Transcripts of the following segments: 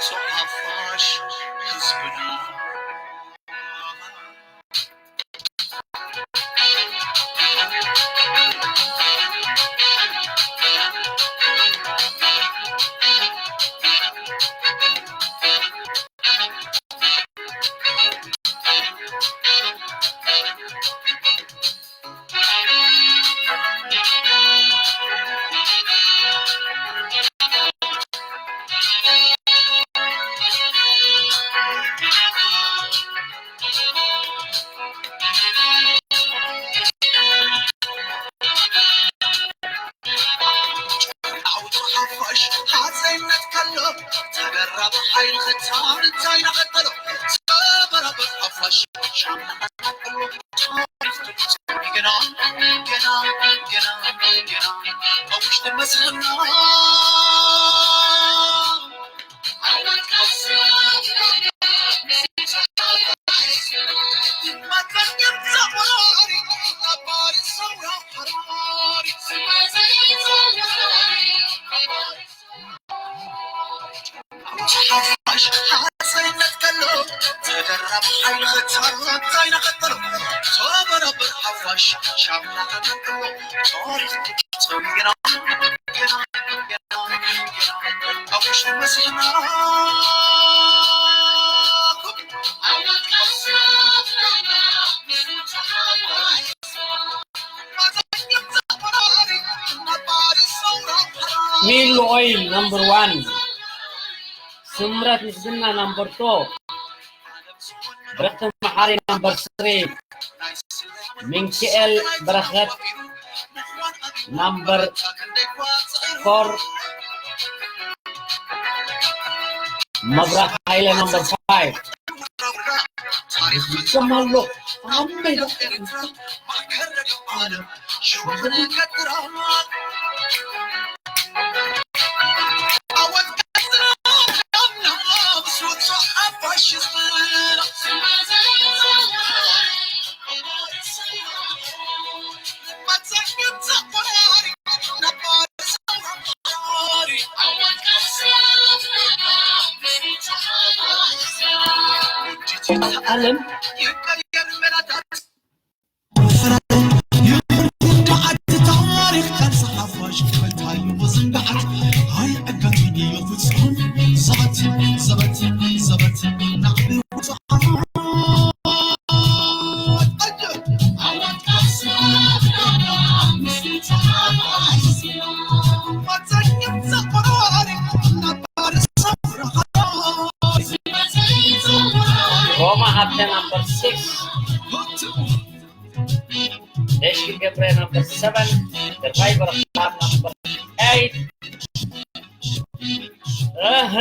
ሓፋሽ ህዝብና። ዓውዲ ሓፋሽ ሃፀይነት ከሎ ተደራቢ ሓይሊ ክታን እንታይ ናቐጠሎ ተበራበር ሓፋሽ ሻምና ገና ገና ገና ገና ኣብ ውሽጢ መስልና ሓፋሽ ሓሰይነት ከሎ ተደራቢ ሓይሊ ክታን እንታይ ናቐጠሎ ተበራበር ሓፋሽ ሻምና ተጠቅሎ ታሪኽ ትግርኛ ገና ገና ገና ገና ኣብ ውሽጢ መስልና ሚሉ ኦይል ነምበር ዋን፣ ስምረት ምስግና ነምበር ቱ፣ ብረክተ መሓሪ ነምበር ስሪ፣ ሚንክኤል በረኸት ነምበር ፎር፣ መብራህ ሃይለ ነምበር ፋይቭ። ይሰማሎ ኣመይ ዓለም ሮማ ሃብተ number six፣ ደሽ ገብረ number seven፣ ግርማይ በረኻ number eight። እህ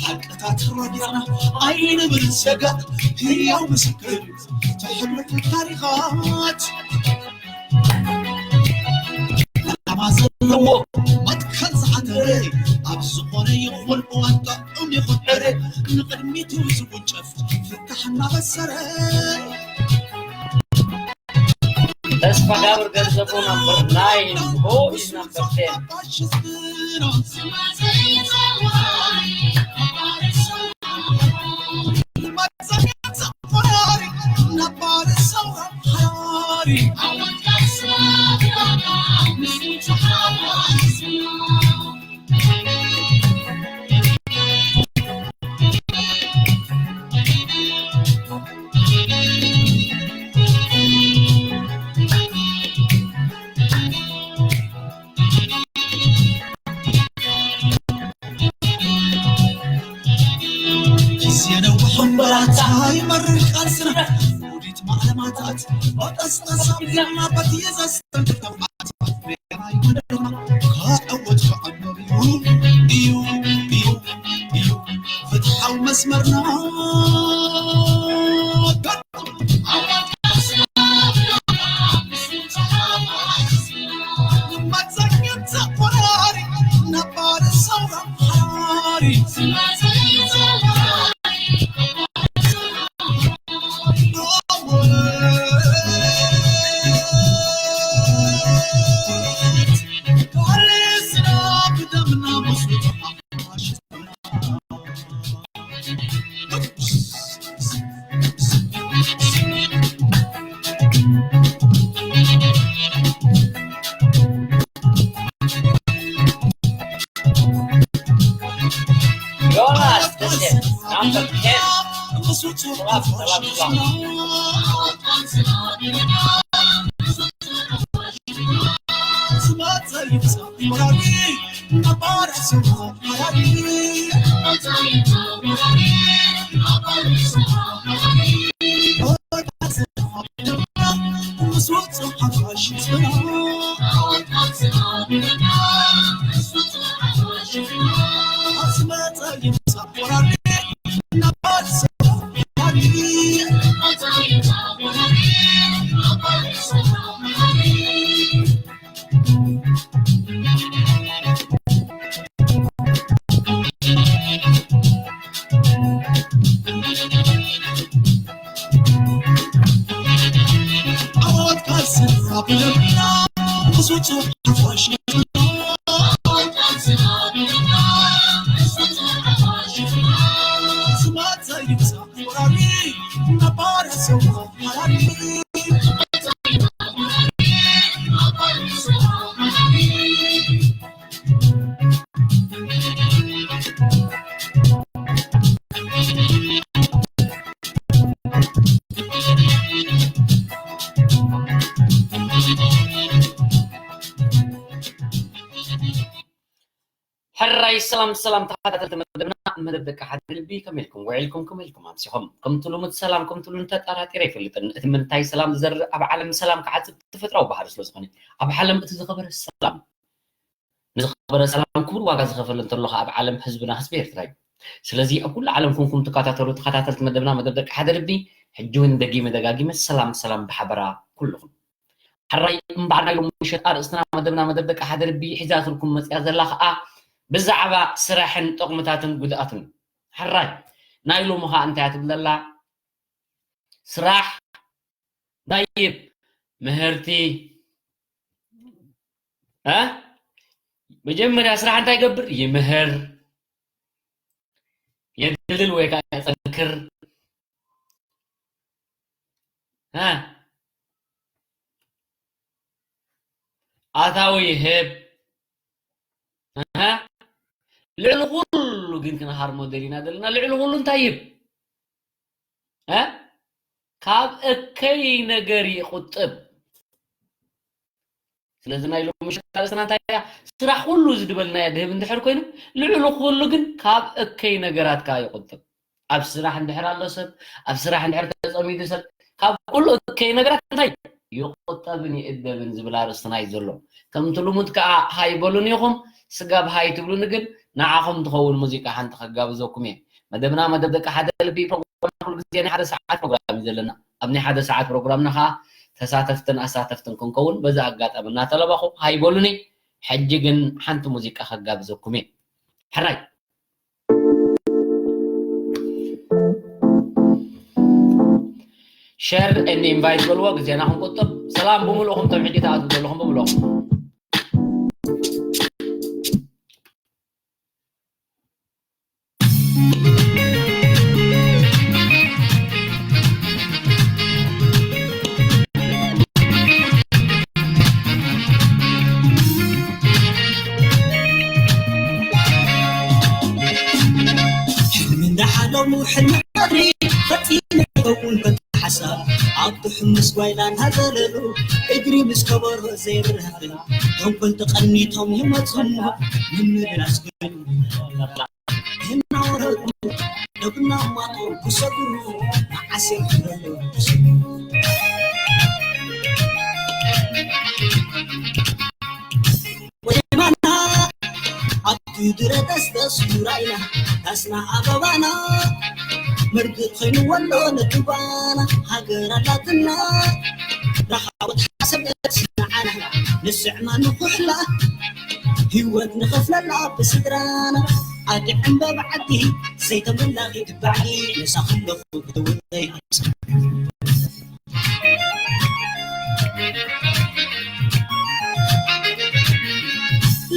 ሓቅታት ረዲእና ኣይንብል ሰጋእ ህያው ምስክር ተሕምልቲ ታሪኻት ዕላማ ዘለዎ መትከል ዝሓተረ ኣብ ዝኾነ ይኹን እዋን ጥዑም ይኹን ዕረ ንቕድሚቱ ዝጉንጨፍ ፍታሕ እናበሰረ ተስፋ ጋብር ገንዘቡ number nine who is number ten ግዜ ነዊሕ እምበራታ ይመርር ቃልስና ውዲት ማዕለማታት መጠስጠሳ ቢልና በቲ ዘስተንክር ተብዓት ብሔራዊ መደርና ክዕወት ክዕመር እዩ እዩ እዩ እዩ ፍትሓዊ መስመርና ዮናስ ደሴት ናምበር ቴን። ሰላም፣ ሰላም፣ ሰላም። ሕራይ ሰላም ሰላም ተኸታተልቲ መደብና፣ መደብ ደቂ ሓደ ልቢ፣ ከመይ ኢልኩም ውዒልኩም፣ ከመይ ኢልኩም ኣምሲኹም? ከምቲ ልሙድ ሰላም ከምቲ ልሙድ ተጠራጢረ ኣይፈልጥን። እቲ ምንታይ ሰላም ዝዘርእ ኣብ ዓለም ሰላም ክዓጽድ ተፈጥራዊ ባህሪ ስለ ዝኾነ፣ ኣብ ዓለም እቲ ዝኸበረ ሰላም፣ ንዝኸበረ ሰላም ክቡር ዋጋ ዝኸፈለ እንተሎ ኣብ ዓለም ህዝብና ህዝቢ ኤርትራ እዩ። ስለዚ ኣብ ኩሉ ዓለም ኩንኩም ትከታተሉ ተኸታተልቲ መደብና፣ መደብ ደቂ ሓደ ልቢ፣ ሕጂ እውን ደጊመ ደጋጊመ ሰላም ሰላም ብሓበራ ኩልኹም። ሕራይ እምበኣር ናይ ሎሚ ምሸት ኣርእስትና መደብና መደብ ደቂ ሓደ ልቢ ሒዛትልኩም መጽያ ዘላ ኸኣ ብዛዕባ ስራሕን ጥቕምታትን ጉድኣትን። ሕራይ ናይ ሎሚ ኸኣ እንታይ እያ ትብል ዘላ? ስራሕ እንታይ ይብ ምህርቲ እ መጀመርያ ስራሕ እንታይ ይገብር? ይምህር፣ የድልድል ወይ ከዓ የጠንክር። እ ኣታዊ ይህብ። እ ልዕሊ ኩሉ ግን ክንሃርሞ ደሊና ዘለና ልዕሊ ኩሉ እንታይ ይህብ? እ ካብ እከይ ነገር ይቁጥብ። ስለዚ ናይ ሎሚ ምሸት ኣርእስትና እንታይ እያ? ስራሕ ኩሉ እዚ ዝበልናዮ ድህብ እንድሕር ኮይኑ፣ ልዕሊ ኩሉ ግን ካብ እከይ ነገራት ከኣ ይቁጥብ። ኣብ ስራሕ እንድሕር ኣሎ ሰብ፣ ኣብ ስራሕ እንድሕር ተጸሚዱ ሰብ፣ ካብ ኩሉ እከይ ነገራት እንታይ ይቁጠብን ይእደብን ዝብል ኣርእስትና እዩ ዘሎ። ከምቲ ልሙድ ከኣ ሃይ በሉን ኢኹም፣ ስጋብ ሃይ ትብሉኒ ግን ንዓኹም ትኸውን ሙዚቃ ሓንቲ ከጋብዘኩም እየ። መደብና መደብ ደቂ ሓደ ልቢ ፕሮግራም ኩሉ ግዜ ናይ ሓደ ሰዓት ፕሮግራም እዩ ዘለና። ኣብ ናይ ሓደ ሰዓት ፕሮግራምና ኸዓ ተሳተፍትን ኣሳተፍትን ክንከውን በዚ ኣጋጣሚ እናተለባኹ ሃይ በሉኒ። ሕጂ ግን ሓንቲ ሙዚቃ ከጋብዘኩም እየ። ሕራይ። ሸር and invite በልዎ፣ ግዜና ክንቁጥብ። ሰላም ብምልእኹም፣ ቶም ሕጂ ትኣትዉ ዘለኹም ብምልእኹም። ሕልሚ እንዳሓለሙ ሕልሚ ቀትሪ ፈጺመ ይኸውን በቲ ሓሳብ ኣብ ድሑም ምስ ጓይላ እናዘለሉ እግሪ ምስ ከበሮ ዘይርህርህ ተንኮል ተቐኒቶም ይመጹ እሞ ምምልላስ ገይሩ እናወረዱ ደብና ማጦ ክሰግሩ መዓስ እዮም ክረለዉ ክስሙ። ወደማና ኣብቲ ድረ ደስደስ ኑራይና ዳስና ኣበባና መርግእ ኮይኑ ወሎ ነትባና ሃገር ኣላትና ራኻወት ሓሰበት ንዓና ንስዕማ ንኩሕላ ህይወት ንኸፍለላ ብስድራና ኣድዕም በብዓዲ ዘይተመላኺ ትባዕዲ ነሳ ክለፉ ብተወለይ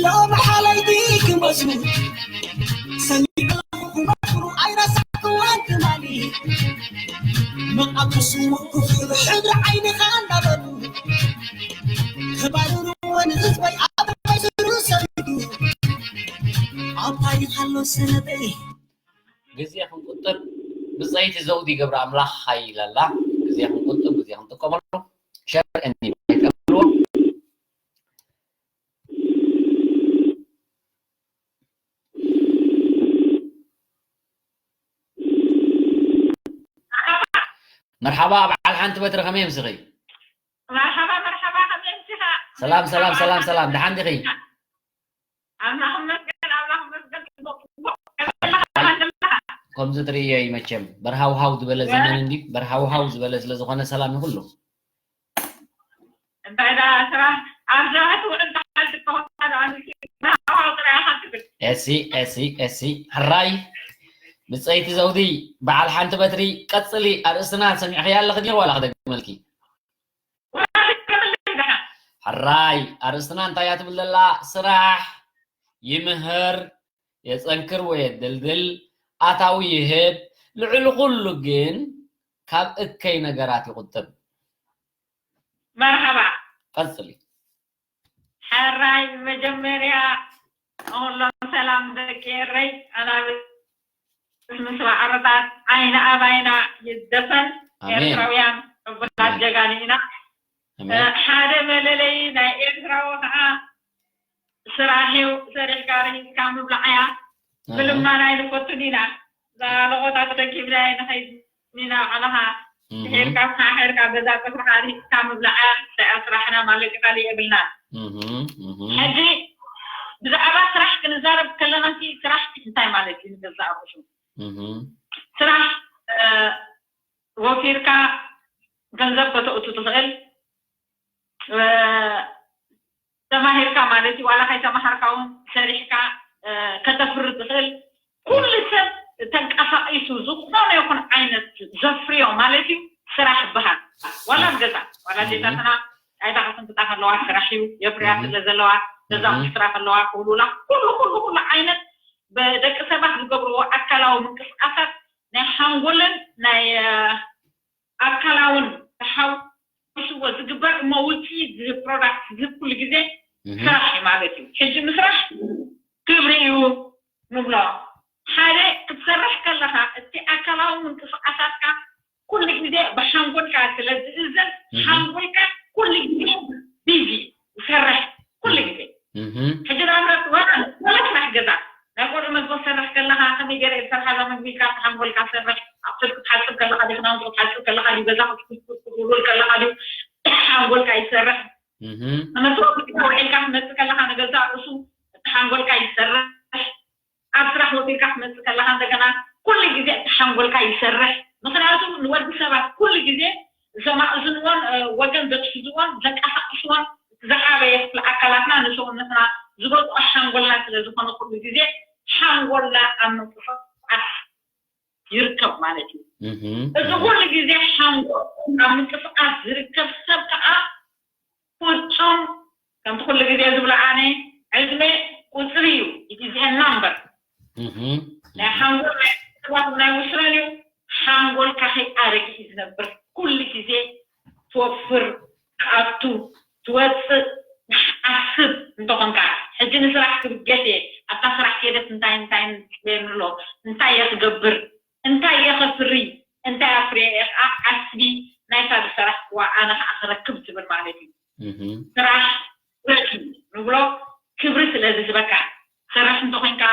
ሎሚ ሓለይቲ ክመስሉ ሰሚዕኹም ክመክሩ ኣይረሳዕክዋን ትማሊ መቓ ክስሙ ክፍሉ ሕብሪ ዓይንኻ እንዳበሉ ከባርርዎ ንህዝበይ ኣብ ባይስሩ ሰሪዱ ኣብ ታሪኽ ኣሎ ሰነደይ። ግዜ ክንቁጥብ ብፀይቲ ዘውዲ ገብረ ኣምላኽ ሓይል ኣላ። ግዜ ክንቁጥብ፣ ግዜ ክንጥቀመሉ። ሸር እንዲ ይቀበልዎ። መርሓባ በዓል ሓንቲ በትሪ፣ ከመይ ኣምሲኺ? መርሓባ፣ መርሓባ፣ ከመይ ኣምሲኻ? ሰላም፣ ሰላም፣ ሰላም፣ ሰላም። ደሓን ዲኺ? ኣምላኽ ይመስገን፣ ኣምላኽ ይመስገን። ጽቡቕ፣ ጽቡቕ። ከመይ ኣለኻ? ከመይ ኣለኻ? ከምዚ ትርእዮ እዩ መቸም። በርሃውሃው ዝበለ ዘመን እንዲ፣ በርሃውሃው ዝበለ ስለ ዝኾነ ሰላም ይኹሉ። እንታይ ደኣ ስራሕ ኣብ ስራሕ ትውዕል ደሓን ትከውን ደኣ ንሱ በርሃውሃው ጥራይ ኢኻ ትብል። ኤሲ፣ ኤሲ፣ ኤሲ። ሕራይ ብፀይቲ ዘውዲ በዓል ሓንቲ በትሪ ቀፅሊ። ኣርእስትና ሰሚዕኽያ ኣለኺ ዲኺ ዋላ ክደግመልኪ? ሕራይ ኣርእስትና እንታይ እያ ትብል ዘላ? ስራሕ ይምህር፣ የፀንክር ወይ የደልድል፣ ኣታዊ ይህብ፣ ልዕሊ ኩሉ ግን ካብ እከይ ነገራት ይቁጥብ። መርሓባ። ቀፅሊ። ሕራይ ብመጀመርያ ንኹሎም ሰላም ደቂ ኤረይ፣ ኣናብስ ምስ ማዕረታት ዓይኒ ኣባይና ይደፈን። ኣሜን። ኤርትራውያን ሕቡናት ኣሜን። ጀጋኑ ኢና። ኣሜን። ሓደ መለለዪ ናይ ኤርትራዊ ከዓ ስራሕ እዩ፣ ሰሪሕካ ርሂፅካ ምብላዕ እያ። ኣሃ። ምልማን ኣይንፈቱን ኢና። እዛ ለቆታት ተረኪብና ንኸይድ ኢና፣ ባዕልኻ እህ። ድሒርካ፣ ተሓሒርካ፣ ገዛ ቆፍርኻ ርሂፅካ ምብላዕ እያ። እንታይ እያ ስራሕና ማለት እዩ፣ ካሊእ የብልናን። እህ፣ እህ። ሕጂ ብዛዕባ ስራሕ ክንዛረብ ከለና፣ እቲ ስራሕ እንታይ ማለት እዩ? ንገዛእ ርእሱ እህ። ስራሕ፣ እ፣ ወፊርካ ገንዘብ ከተእቱ ትኽእል፣ እ፣ ተማሂርካ ማለት እዩ፣ ዋላ ከይተማሃርካ እውን ሰሪሕካ፣ እ፣ ከተፍሪ ትኽእል። ኩሉ ሰብ ተንቀሳቒሱ ዝኾነ ይኹን ዓይነት ዘፍርዮ ማለት እዩ ስራሕ ይበሃል። ዋላ ኣብ ገዛ፣ ዋላ ኣዴታትና ጣይታ ክስንክታ ከለዋ ስራሕ እዩ፣ የፍርያ እህ። ስለ ዘለዋ፣ ገዛ እህ። ክስራ ከለዋ፣ ክውልውላ፣ ኩሉ፣ ኩሉ፣ ኩሉ ዓይነት ብደቂ ሰባት ዝገብርዎ ኣካላዊ ምንቅስቃሳት ናይ ሓንጎልን ናይ፣ እ፣ ኣካላውን ተሓዊስዎ ዝግበር እሞ ውፅኢት ዝህብ ፕሮዳክት ዝህብ ኩሉ ግዜ እህ። ስራሕ እዩ ማለት እዩ። ሕጂ ምስራሕ ክብሪ እዩ ንብሎ። ሓደ ክትሰርሕ ከለኻ እቲ ኣካላዊ ምንቅስቃሳትካ ኩሉ ግዜ ብሓንጎልካ ስለ ዝእዘዝ እህ። ሓንጎልካ ኩሉ ግዜ ቢዚ ይሰርሕ ኩሉ ግዜ። እህ። ሕጂ ንኣብነት ወላ፣ ወላ ስራሕ ገዛ ናይ ቆልዑ መግቢ ክትሰርሕ ከለኻ ከመይ ገይረ እየ ዝሰርሓ እዛ መግቢ ኢልካ ሓንጎልካ ሰርሕ። ኣቑሑት ክትሓጽብ ከለኻ ዲኺ፣ ናውቲ ክትሓጽብ ከለኻ ድዩ፣ ገዛ ክትውልውል ከለኻ ድዩ ሓንጎልካ ይሰርሕ። እህ። ንመትወ ውዒልካ ክትመጽእ ከለኻ ንገዛእ ርእሱ እቲ ሓንጎልካ ይሰርሕ። ኣብ ስራሕ ወፊርካ ክትመጽእ ከለኻ እንደገና ኩሉ ግዜ እቲ ሓንጎልካ ይሰርሕ። ምኽንያቱ ንወዲ ሰባት ኩሉ ግዜ ዘማእዝንዎን፣ እ፣ ወገን ዘትሕዝዎን ዘንቀሳቕስዎን ዝዓበየ ክፍሊ ኣካላትና ንሰውነትና ዝበዝሖ ሓንጎልና ስለ ዝኾነ ኩሉ ግዜ ሓንጎልና ኣብ ምንቅስቃስ ይርከብ ማለት እዩ። እህ። እዚ ኩሉ ግዜ ሓንጎል ኣብ ምንቅስቃስ ዝርከብ ሰብ ከዓ ፍጹም ከምቲ ኩሉ ግዜ ዝብሎ ኣነ ዕድመ ቁጽሪ እዩ። It is a number። እህ። ናይ ሓንጎል ናይ ሰባት ናይ ውስረን እዩ። ሓንጎልካ ከይኣረገ እዩ ዝነብር። ኩሉ ግዜ ትወፍር፣ ትኣቱ፣ ትወፅእ፣ ትሓስብ እንተኾንካ፣ ሕጂ ንስራሕ ክብገስ እየ፣ ኣብታ ስራሕ ከይደስ እንታይ እንታይ ንፅበየኒ ኣሎ፣ እንታይ እየ ክገብር፣ እንታይ እየ ከፍሪ፣ እንታይ ኣፍርየ እየ ከዓ ዓስቢ ናይታ ዝሰራሕክዋ ኣነ ከዓ ክረክብ ትብል ማለት እዩ። እህ። ስራሕ ውዕል እዩ ንብሎ ክብሪ ስለ ዝህበካ፣ ትሰርሕ እንተኾይንካ፣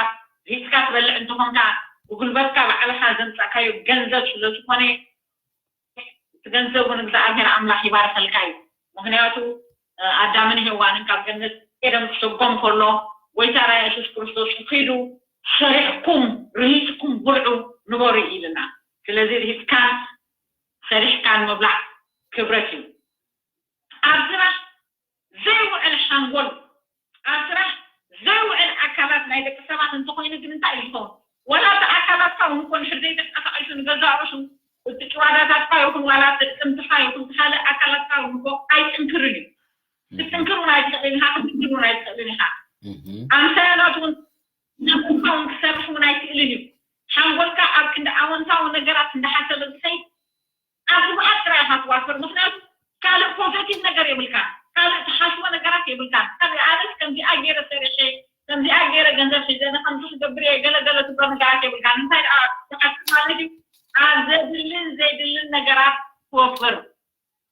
ሂፅካ ትበልዕ እንተኾንካ፣ ብጉልበትካ ባዕልኻ ዘምፃእካዮ ገንዘብ ስለ ዝኾነ፣ እቲ ገንዘብ እውን እግዚኣብሔር ኣምላኽ ይባርኸልካ እዩ። ምኽንያቱ፣ እ፣ ኣዳምን ሄዋንን ካብ ገነት ኤደን ክሰጎም ከሎ፣ ጎይታና የሱስ ክርስቶስ ኪዱ፣ ሰሪሕኩም፣ ርሂፅኩም ብልዑ፣ ንበሩ እዩ ኢልና። ስለዚ ርሂፅካን ሰሪሕካን ምብላዕ ክብረት እዩ። ኣብ ስራሕ ዘይውዕል ሓንጎል፣ ኣብ ስራሕ ዘይውዕል ኣካላት ናይ ደቂ ሰባት እንተኾይኑ ግን እንታይ እዩ ዝኸውን? ዋላ እቲ ኣካላትካ እውን እኮ እንድሕር ዘይተንቀሳቒሱ ንገዛእ ርእሱ፣ እቲ ጭዋዳታትካ ይኹን ዋላ እቲ ኣዕፅምትኻ ይኹን ካልእ ኣካላትካ እውን እኮ ኣይጥንክርን እዩ። ክትጥንክር እውን ኣይትኽእልን ኢኻ፣ ክትድግር እውን ኣይትኽእልን ኢኻ። እህ። ኣምሳያናት እውን ናብካ እውን ክሰርሕ እውን ኣይክእልን እዩ። ሓንጎልካ ኣብ ክንዲ ኣወንታዊ ነገራት እንዳሓሰበ ዝኸይድ፣ ኣብ ምኽንያቱ ካልእ ፖዘቲቭ ነገር የብልካ፣ ካልእ ትሓስቦ ነገራት የብልካ። ካልእ ኣነስ ከምዚኣ ገይረ ሰሪሐ፣ ከምዚኣ ገይረ ገንዘብ ሒዘ፣ ከምዚ ክገብር እየ፣ ገለ ገለ ትብሎ ነገራት የብልካ። እንታይ ደኣ ትሓስብ ማለት እዩ? ኣብ ዘድልን ዘይድልን ነገራት ትወፍር።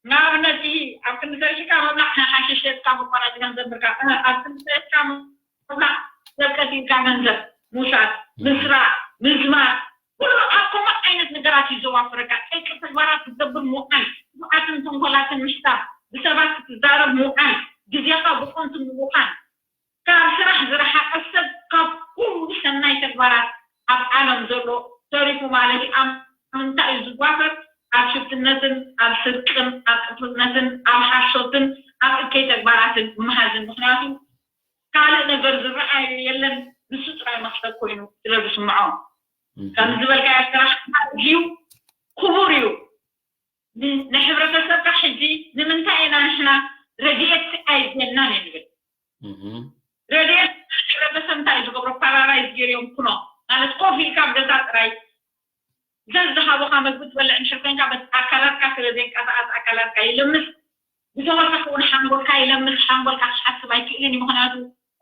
ንኣብነት፣ ኣብ ክንዲ ሰሪሕካ ምብላዕ፣ ሓሽሽ ሸጥካ ብኣቋራጭ ገንዘብ ምርካብ። ኣብ ክንዲ ሰሪሕካ ምብላዕ፣ ሰብ ቀቲልካ ገንዘብ ምውሳድ፣ ምስራቕ፣ ምዝማር፣ ኩሉ ኣብ ከምኡ ዓይነት ነገራት እዩ ዘዋፍረካ። ጠንቂ ተግባራት ክትገብር ምውዓል፣ ክፉኣትን ተንኮላትን ምሕሳብ፣ ብሰባት ክትዛረብ ምውዓል፣ ግዜኻ ብኸንቱ ምብኻን፣ ካብ ስራሕ ዝረሓቐ ሰብ ካብ ኩሉ ሰናይ ተግባራት ኣብ ዓለም ዘሎ ተሪፉ ማለት እዩ። ኣብ ምንታይ እዩ ዝዋፈር? ኣብ ሽፍትነትን ኣብ ስርቅን ኣብ ቅትልነትን ኣብ ሓሶትን ኣብ እከይ ተግባራትን ምሃዝን። ምኽንያቱ ካልእ ነገር ዝረኣዮ የለን፣ ንሱ ጥራይ መኽሰብ ኮይኑ ስለ ዝስምዖ። ከም ዝበልካዮ ስራሕ እዩ፣ ክቡር እዩ። ንሕብረተሰብካ ሕጂ ንምንታይ ኢና ንሕና ረድኤት ኣይድልየናን እየ ዝብል። ረድኤት ሕብረተሰብ እንታይ እዩ ዝገብሮ? ፓራላይዝ ገይርዮም ኩኖ ማለት ኮፍ ኢልካ ኣብ ገዛ ጥራይ ዘዝሃቡኻ መግቢ ትበልዕ እንድሕር ኮይንካ በቲ ኣካላትካ ስለ ዘይንቀሳቐስ ኣካላትካ ይልምስ። ብተወሳኺ እውን ሓንጎልካ ይለምስ። ሓንጎልካ ክሓስብ ኣይክእልን እዩ፣ ምኽንያቱ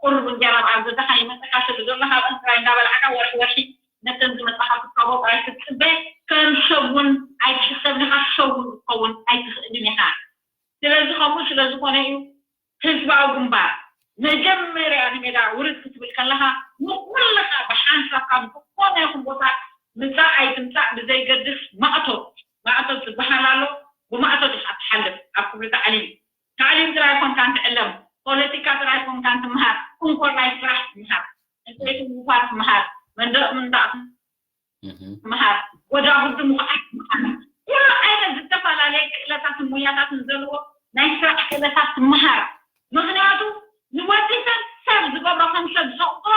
ቁሩብ እንጀራ ኣብ ገዛኻ ይመፀካ ስለ ዘሎ ካብአን ጥራይ እንዳበላዕካ ወርሒ ወርሒ ነተን ዝመፃኻ ክትካቦ ጥራይ ክትፅበ ከም ሰብ እውን ኣይትሕሰብ ኢኻ። ሰብ እውን ክትከውን ኣይትኽእልን ኢኻ። ስለዚ ከምኡ ስለ ዝኾነ እዩ ህዝባዊ ግንባር መጀመርያ ንሜዳ ውርድ ክትብል ከለኻ ንኩልኻ ብሓንሳብ ካብ ዝኾነ ይኹን ቦታ ምፃእ ኣይትምፃእ ብዘይገድስ ማእቶት ማእቶት ዝበሃል ኣሎ። ብማእቶት ኢኻ ትሓልፍ ኣብ ክብሪ ታዕሊም። ታዕሊም ጥራይ ኣይኮንካን ትዕለም፣ ፖለቲካ ጥራይ ኣይኮንካን ትምሃር፣ እንኮላይ ስራሕ ትምሃር፣ ዕንጨይቲ ምውፋር ትምሃር፣ መንደቕ ምንዳቕ ትምሃር፣ ጎዳጉዲ ምኹዓት ትምሃር፣ ኩሉ ዓይነት ዝተፈላለየ ክእለታትን ሞያታትን ዘለዎ ናይ ስራሕ ክእለታት ትምሃር። ምኽንያቱ ንወዲ ሰብ ሰብ ዝገብሮ ከም ሰብ ዘቑፅሮ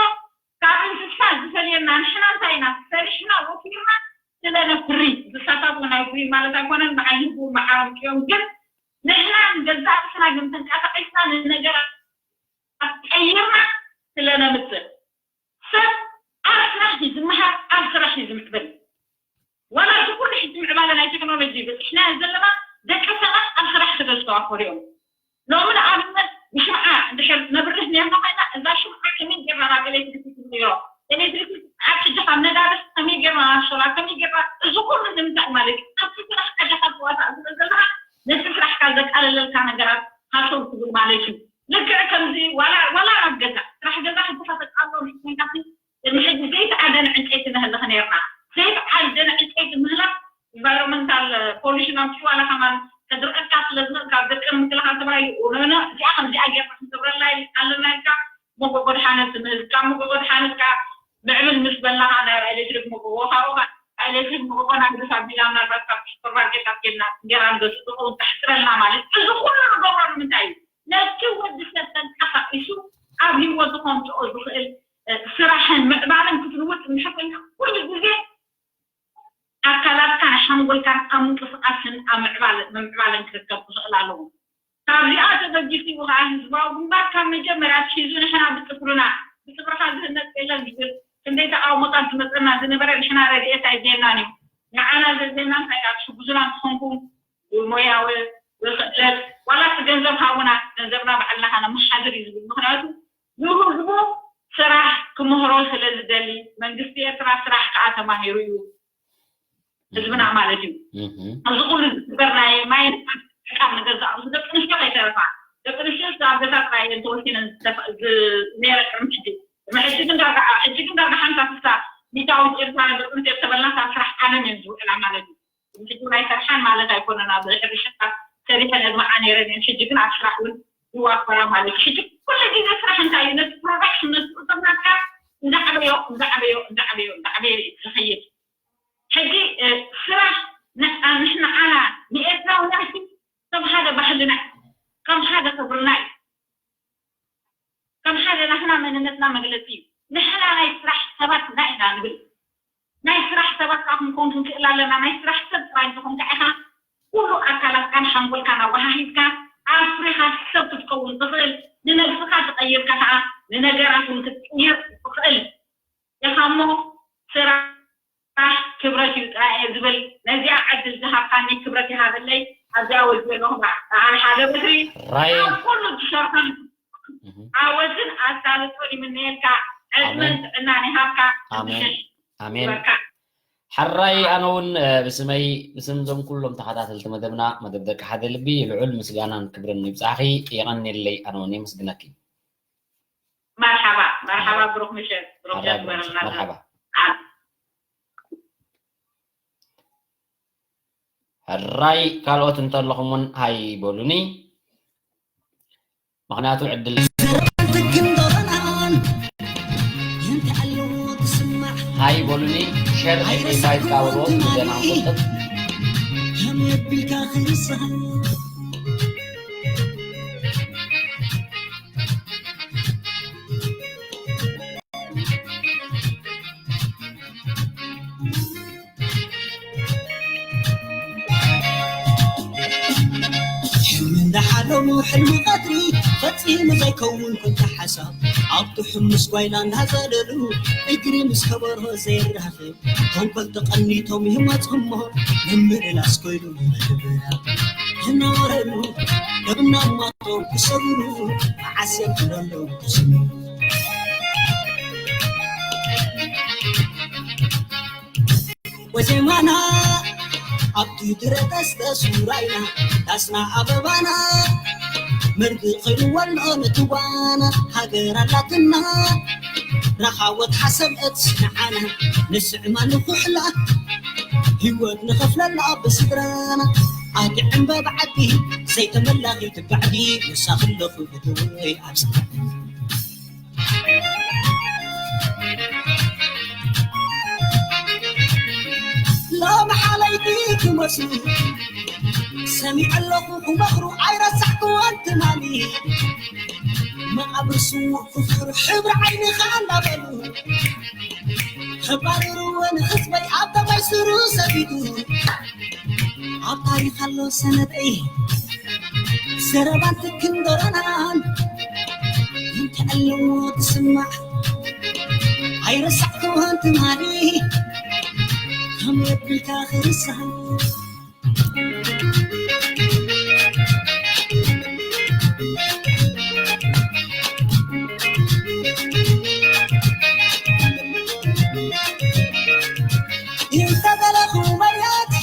ካብ እንስሳ ዝፈልየና ንሕና እንታይ ኢና ሰሪሕና ወፊርና ስለ ነፍሪ። እንስሳታት እውን ኣይፍርዩን ማለት ኣይኮነን፣ ንዓይ ህዝቢ እውን መሓረምቲ እዮም። ግን ንሕና ንገዛእ ርእስና ግን ተንቀሳቒስና ንነገራት ቀይርና ስለ ነምፅእ ሰብ ኣብ ስራሕ እዩ ዝመሃር፣ ኣብ ስራሕ እዩ ዝምዕብል። ዋላ እዚ ኩሉ ሕጂ ምዕባለ ናይ ቴክኖሎጂ በፂሕናዮ ዘለና ደቂ ሰባት ኣብ ስራሕ ስለ ዝተዋፈሩ እዮም። ሎሚ ንኣብነት ብሽምዓ እንድሕር ነብርህ ነርና ኮይና እዛ ሽምዓ ከመይ ጌርና ናብ ኤሌክትሪክ ንቕይሮ? ኤሌክትሪክ ኣብ ሕጂ ካብ ነዳዲ ከመይ ጌርና ናብ ሶላር ከመይ ጌርና እዚ ኩሉ ንምንታይ ማለት እዩ? ኣብቲ ስራሕ ዓድኻ ትዋሳእ ስለ ዘለኻ ነቲ ስራሕካ ዘቃለለልካ ነገራት ሃሰው ትብል ማለት እዩ። ልክዕ ከምዚ ዋላ ዋላ ኣብ ገዛ ስራሕ ገዛ ሕጂ ከተቃሎ ንሕንካሲ ቅድሚ ሕጂ ዘይተዓደነ ዕንጨይቲ ነህልኽ ነርና። ዘይተዓደነ ዕንጨይቲ ምህላኽ ኢንቫይሮንመንታል ፖሉሽን ኣምፅኡ ዋላ ከማን ከድርቀካ ስለ ዝኽእል ካብ ድርቂ ንምክልኻል ተባሂሉ ኖኖ እዚኣ ከምዚኣ ጌርና ክንገብረላ ኣለና ኢልካ መጎጎ ድሓነት ትምህዝ ካብ መጎጎ ድሓነት ከዓ ምዕብል ምስ በላኻ ናይ ኤሌክትሪክ መጎጎ ካሮኻ ኤሌክትሪክ መጎጎ ናብ ግፋ ቢላ ምናልባት ካብ ሱፐርማርኬታት ጌድና እንጀራ ንገዝእ ዝኸውን ተሕፅረልና ማለት እዚ ኩሉ ንገብሮ ንምንታይ እዩ? ነቲ ወዲ ሰብ ተንቀሳቒሱ ኣብ ህይወቱ ከምፅኦ ዝኽእል ስራሕን ምዕባለን ክትልውጥ እንድሕር ኮይንካ ኩሉ ግዜ ኣካላትካን ሓንጎልካን ኣብ ምንቅስቃስን ኣብ ምዕባለ ምምዕባለን ክርከብ ክኽእል ኣለዎ። ካብዚኣ ተበጊሱ እዩ ከዓ ህዝባዊ ግንባር ካብ መጀመርያ ኣትሒዙ ንሕና ብፅፍርና ብፅፍርካ ዝህነፅ የለን ዝብል ክንደይ ተቃውሞታት ዝመፀና ዝነበረ ንሕና ረድኤት ኣይድልየናን እዩ። ንዓና ዘድልየና እንታይ ኣብ ሕጉዝና እንትኾንኩም ብሞያዊ ብክእለት ዋላ እቲ ገንዘብ ሃቡና ገንዘብና ባዕልና ከነመሓድር እዩ ዝብል ምክንያቱ ንህዝቡ ስራሕ ክምህሮ ስለ ዝደሊ መንግስቲ ኤርትራ ስራሕ ከዓ ተማሂሩ እዩ ህዝብና ማለት እዩ። እዚ ኩሉ ዝግበር ናይ ማይ ካብ ንገዛእ ደቂ ኣንስትዮ ከይተረፋ ደቂ ኣንስትዮ ኣብ ገዛ ጥራይ እየን ተወሲነን ዝነረ ቅድሚ ሕጂ ቅድሚ ሕጂ ግን ዳርጋ ሕጂ ግን ዳርጋ ሓምሳ ስሳ ሚታዊት ኤርትራ ደቂ ኣንስትዮ ተበልና ካብ ስራሕ ዓለም እየን ዝውዕላ ማለት እዩ። ሕጂ ናይ ሰርሓን ማለት ኣይኮነን ኣብ ሕርሻ ሰሪሐን እድመዓ ነይረን እየን ሕጂ ግን ኣብ ስራሕ እውን ይዋፈራ ማለት እዩ። ሕጂ ኩሉ ግዜ ስራሕ እንታይ እዩ ነቲ ፕሮዳክሽን ነቲ ቁጠብናካ እንዳዕበዮ እንዳዕበዮ እንዳዕበዮ እንዳዕበዮ እዩ ዝኸይድ። ሕጂ ስራሕ ንዓና ንኤርትራውያን ከም ሓደ ባህልና ከም ሓደ ክብርና እዩ። ከም ሓደ ናህና መንነትና መግለፂ እዩ። ንሕና ናይ ስራሕ ሰባት ና ኢና ንብል። ናይ ስራሕ ሰባት ከዓ ክንከውን ክንክእል ኣለና። ናይ ስራሕ ሰብ ጥራይ እንተኾንካ ኢኻ ኩሉ ኣካላትካን ሓንጎልካን ኣወሃሂድካ ኣፍሪኻ ሰብ ክትከውን ትኽእል ንነብስኻ ተቐይርካ ከዓ ንነገራት እውን ክትቅይር ትኽእል ኢኻ እሞ ስራሕ ክብረት እዩ ጥራይ እየ ዝብል። ነዚኣ ዕድል ዝሃብካኒ ክብረት ይሃበለይ። ኣብዚኣ ወልድ ዮሆዋ፣ ኣነ ሓደ በትሪ ራይ ኣብ ኩሉ ትሰርሖ እህ፣ ዓወትን ኣሳልጦን ይምነየልካ። ዕድመን ኣሜን። ጥዕናን ይሃብካ። ኣሜን። ምሸሽ ኣሜን። ይበርካ። ሕራይ ኣነ እውን እ፣ ብስመይ ብስም እዞም ኩሎም ተኸታተልቲ መደብና መደብ ደቂ ሓደ ልቢ ልዑል ምስጋናን ክብርን ይብጻሕኺ። የቐንየለይ። ኣነ እውን የመስግነኪ። መርሓባ መርሓባ። ብሩክ ምሸት ብሩክ ሕራይ ምሸት ግበረልና። መርሓባ። ኣብ ሕራይ ካልኦት እንተለኹም እውን ሃይ በሉኒ። ምኽንያቱ ዕድል ትክን ዶሮናን እንታይ ኣለዎ ትስማዕ ሃይ በሉኒ። ሸር ኢንቫይት ካበሎ ዜና ንቁጥብ ከም የቢልካ ክርስሃን ሕልሚ እንዳሓለሙ ሕልሚ ቀትሪ ፈፂሙ ዘይከውን ኩንታ ሓሳብ ኣብቲ ሕሙስ ጓይላ እንዳዘለሉ እግሪ ምስ ከበሮ ዘይራኸብ ተንኮል ተቐኒቶም ይመፅሞ ምምልላስ ኮይሉ ይነብራ እናወረዱ ደብና ማቶም ክሰብሩ መዓስ የብለሎም ክስሙ ወዜማና ኣብቲ ድረተስ ተሱራይና ዳስና ኣበባና መርጊ ኸይኑ ወሎ ንትዋና ሃገር ኣላትና ረኻወት ሓሰብ እትስንዓና ንስዕማ ንኩሕላ ህይወት ንኸፍለላ ብስድራና ኣግዕም በብዓዲ ዘይተመላኺ ትባዕዲ ንሳ ክለኹ ብድወይ ኣብዛ ሎሚ ሓለይቲ ክመስሉ ሰሚዐ ኣለኹ ክመኽሩ ኣይረሳዕክዎን ትማሊ መቓብር ስዉእ ክፍሩ ሕብሪ ዓይንኻ እንዳበሉ ከባርርዎ ንህዝበይ ኣብ ተባይ ስሩ ሰቢዱ ኣብ ታሪኽ ኣሎ ሰነደይ ዘረባን ትክን ዶረናን እንታይ ኣለዎ ትስማዕ ኣይረሳዕክዎን ትማሊ ከም የብልካ ክርሳዕ እንተደለኹ መሬት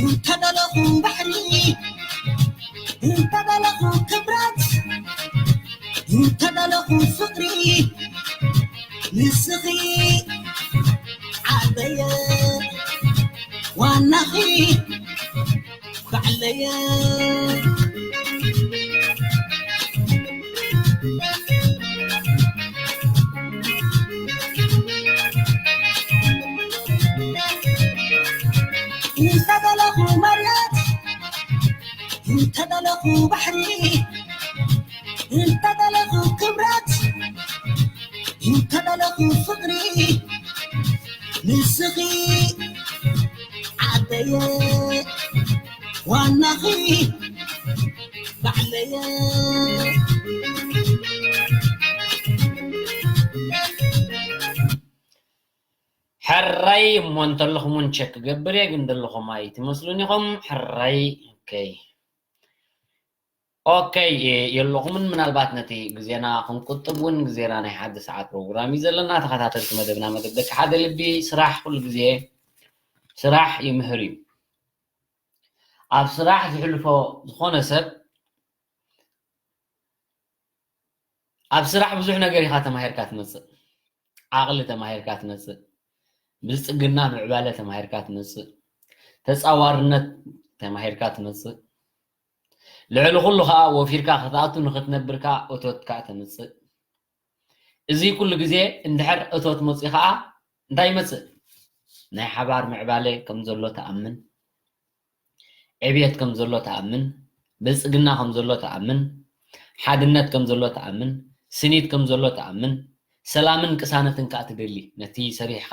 እንተደለኹ ባሕሪ እንተደለኹ ክብረት እንተደለኹ ፍቕሪ ንስኺ ዓደየ ዋናኺ ባዕለየ እንተደለኹ መሬት እንተደለኹ ባሕሪ እንተደለኹ ክብረት እንተደለኹ ፍቕሪ ንስኺ ዓደየ ዋናኺ ባዕለየ ሕራይ እሞ እንተለኹም እውን ቸክ ክገብር እየ ግን ዘለኹም ኣይትመስሉን ኢኹም። ሕራይ ኦኬ ኦኬ የለኹምን ምናልባት ነቲ ግዜና ክንቁጥብ እውን ግዜና ናይ ሓደ ሰዓት ፕሮግራም እዩ ዘለና። ተኸታተልቲ መደብና መደብ ደቂ ሓደ ልቢ ስራሕ ኩሉ ግዜ ስራሕ ይምህር እዩ። ኣብ ስራሕ ዝሕልፎ ዝኾነ ሰብ ኣብ ስራሕ ብዙሕ ነገር ኢኻ ተማሂርካ ትመፅእ። ዓቕሊ ተማሂርካ ትመፅእ። ብልፅግና ምዕባለ ተማሂርካ ትመፅእ። ተፃዋርነት ተማሂርካ ትመፅእ። ልዕሊ ኩሉ ከዓ ወፊርካ ክትኣቱ ንክትነብር ከዓ እቶት ከዓ ተምፅእ። እዚ ኩሉ ግዜ እንድሕር እቶት መፅኡ ከዓ እንታይ ይመፅእ? ናይ ሓባር ምዕባለ ከም ዘሎ ተኣምን። ዕብየት ከም ዘሎ ትኣምን፣ ብልጽግና ከም ዘሎ ትኣምን፣ ሓድነት ከም ዘሎ ትኣምን፣ ስኒት ከም ዘሎ ትኣምን፣ ሰላምን ቅሳነትን ከኣ ትደሊ። ነቲ ሰሪሕኻ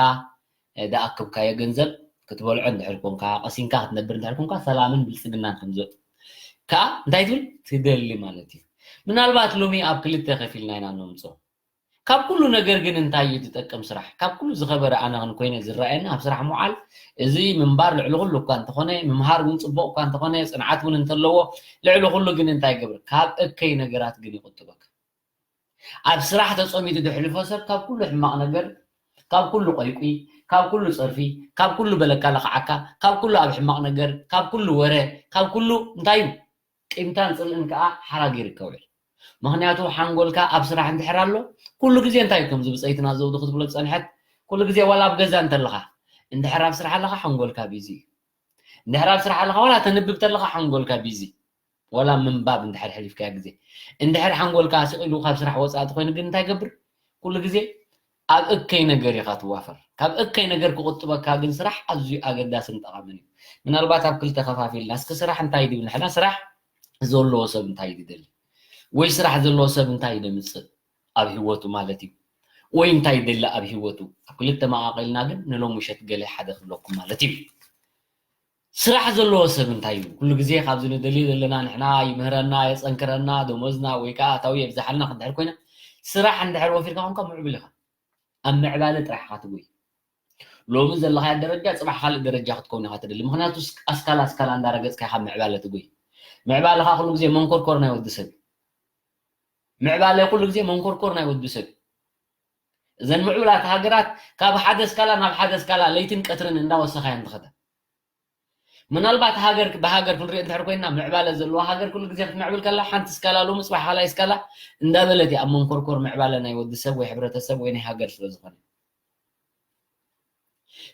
ዝኣከብካዮ ገንዘብ ክትበልዖ እንድሕር ኮንካ፣ ቀሲንካ ክትነብር እንድሕር ኮንካ፣ ሰላምን ብልጽግናን ከም ዘሎ ከኣ እንታይ ትብል? ትደሊ ማለት እዩ። ምናልባት ሎሚ ኣብ ክልተ ከፊልና ኢና ነምጽኦ። ካብ ኩሉ ነገር ግን እንታይ እዩ ዝጠቅም ስራሕ? ካብ ኩሉ ዝኸበረ ኣነ ግን ኮይነ ዝረኣየኒ ኣብ ስራሕ ምውዓል፣ እዚ ምንባር ልዕሊ ኩሉ እኳ እንተኾነ፣ ምምሃር እውን ጽቡቕ እኳ እንተኾነ፣ ጽንዓት እውን እንተለዎ፣ ልዕሊ ኩሉ ግን እንታይ ይገብር? ካብ እከይ ነገራት ግን ይቁጥበካ። ኣብ ስራሕ ተጸሚዱ ዘሕልፎ ሰብ ካብ ኩሉ ሕማቕ ነገር፣ ካብ ኩሉ ቆይቁይ፣ ካብ ኩሉ ጸርፊ፣ ካብ ኩሉ በለካ ለኽዓካ፣ ካብ ኩሉ ኣብ ሕማቕ ነገር፣ ካብ ኩሉ ወረ፣ ካብ ኩሉ እንታይ እዩ? ቂምታን ጽልእን ከኣ ሓራ ገይሩ ከውዕል። ምኽንያቱ ሓንጎልካ ኣብ ስራሕ እንድሕር ኣሎ፣ ኩሉ ግዜ እንታይ እዩ ከምዚ ብጸይትና ዘውዲ ክትብሎ ዝጸንሐት፣ ኩሉ ግዜ ዋላ ኣብ ገዛ እንተለኻ፣ እንድሕር ኣብ ስራሕ ኣለኻ ሓንጎልካ ቢዚ እዩ። እንድሕር ኣብ ስራሕ ኣለኻ ዋላ ተንብብ ተለኻ ሓንጎልካ ቢዚ። ዋላ ምንባብ እንድሕር ሕሊፍካዮ ግዜ። እንድሕር ሓንጎልካ ስቕ ኢሉ ካብ ስራሕ ወጻኢ ተኾይኑ ግን እንታይ ይገብር? ኩሉ ግዜ ኣብ እከይ ነገር ኢኻ ትዋፈር። ካብ እከይ ነገር ክቑጥበካ ግን ስራሕ ኣዝዩ ኣገዳስን ጠቓምን እዩ። ምናልባት ኣብ ክልተ ከፋፊልና እስኪ ስራሕ እንታይ ድብል ንሕና ስራሕ ዘለዎ ሰብ እንታይ ድደሊ? ወይ ስራሕ ዘለዎ ሰብ እንታይ ደምጽእ ኣብ ህይወቱ ማለት እዩ። ወይ እንታይ ይደሊ ኣብ ህይወቱ? ኣብ ክልተ መቓቒልና ግን ንሎም ምሸት ገለ ሓደ ክብለኩም ማለት እዩ። ስራሕ ዘለዎ ሰብ እንታይ እዩ? ኩሉ ግዜ ካብዚ ንደልዮ ዘለና ንሕና ይምህረና፣ የጸንክረና፣ ደሞዝና ወይ ከኣ ኣታዊ የብዝሓልና ክንድሕር ኮይና፣ ስራሕ እንድሕር ወፊርካ ኮንካ ምዕብል ኢኻ። ኣብ ምዕባለ ጥራሕ ኢኻ ትጎይ። ሎሚ ዘለኻዮ ደረጃ ጽባሕ ካልእ ደረጃ ክትከውን ኢኻ ትደሊ። ምኽንያቱ ኣስካላ ኣስካላ እንዳረገጽካ ኢኻ ምዕባለ ትጎይ። ምዕባለኻ ኩሉ ግዜ መንኮርኮር ናይ ወዲ ሰብ እዩ። ምዕባለ ኩሉ ግዜ መንኮርኮር ናይ ወዲ ሰብ እዩ። እዘን ምዕቡላት ሃገራት ካብ ሓደ ስካላ ናብ ሓደ ስካላ ለይትን ቀትርን እንዳወሰኻ እየን ዝኸዳ። ምናልባት ሃገር ብሃገር ክንሪኦ እንድሕር ኮይና ምዕባለ ዘለዋ ሃገር ኩሉ ግዜ ክትምዕብል ከላ ሓንቲ ስካላ ሎሚ ጽባሕ ካልኣይ ስካላ እንዳበለት እያ ኣብ መንኮርኮር ምዕባለ ናይ ወዲ ሰብ ወይ ሕብረተሰብ ወይ ናይ ሃገር ስለ ዝኾነ።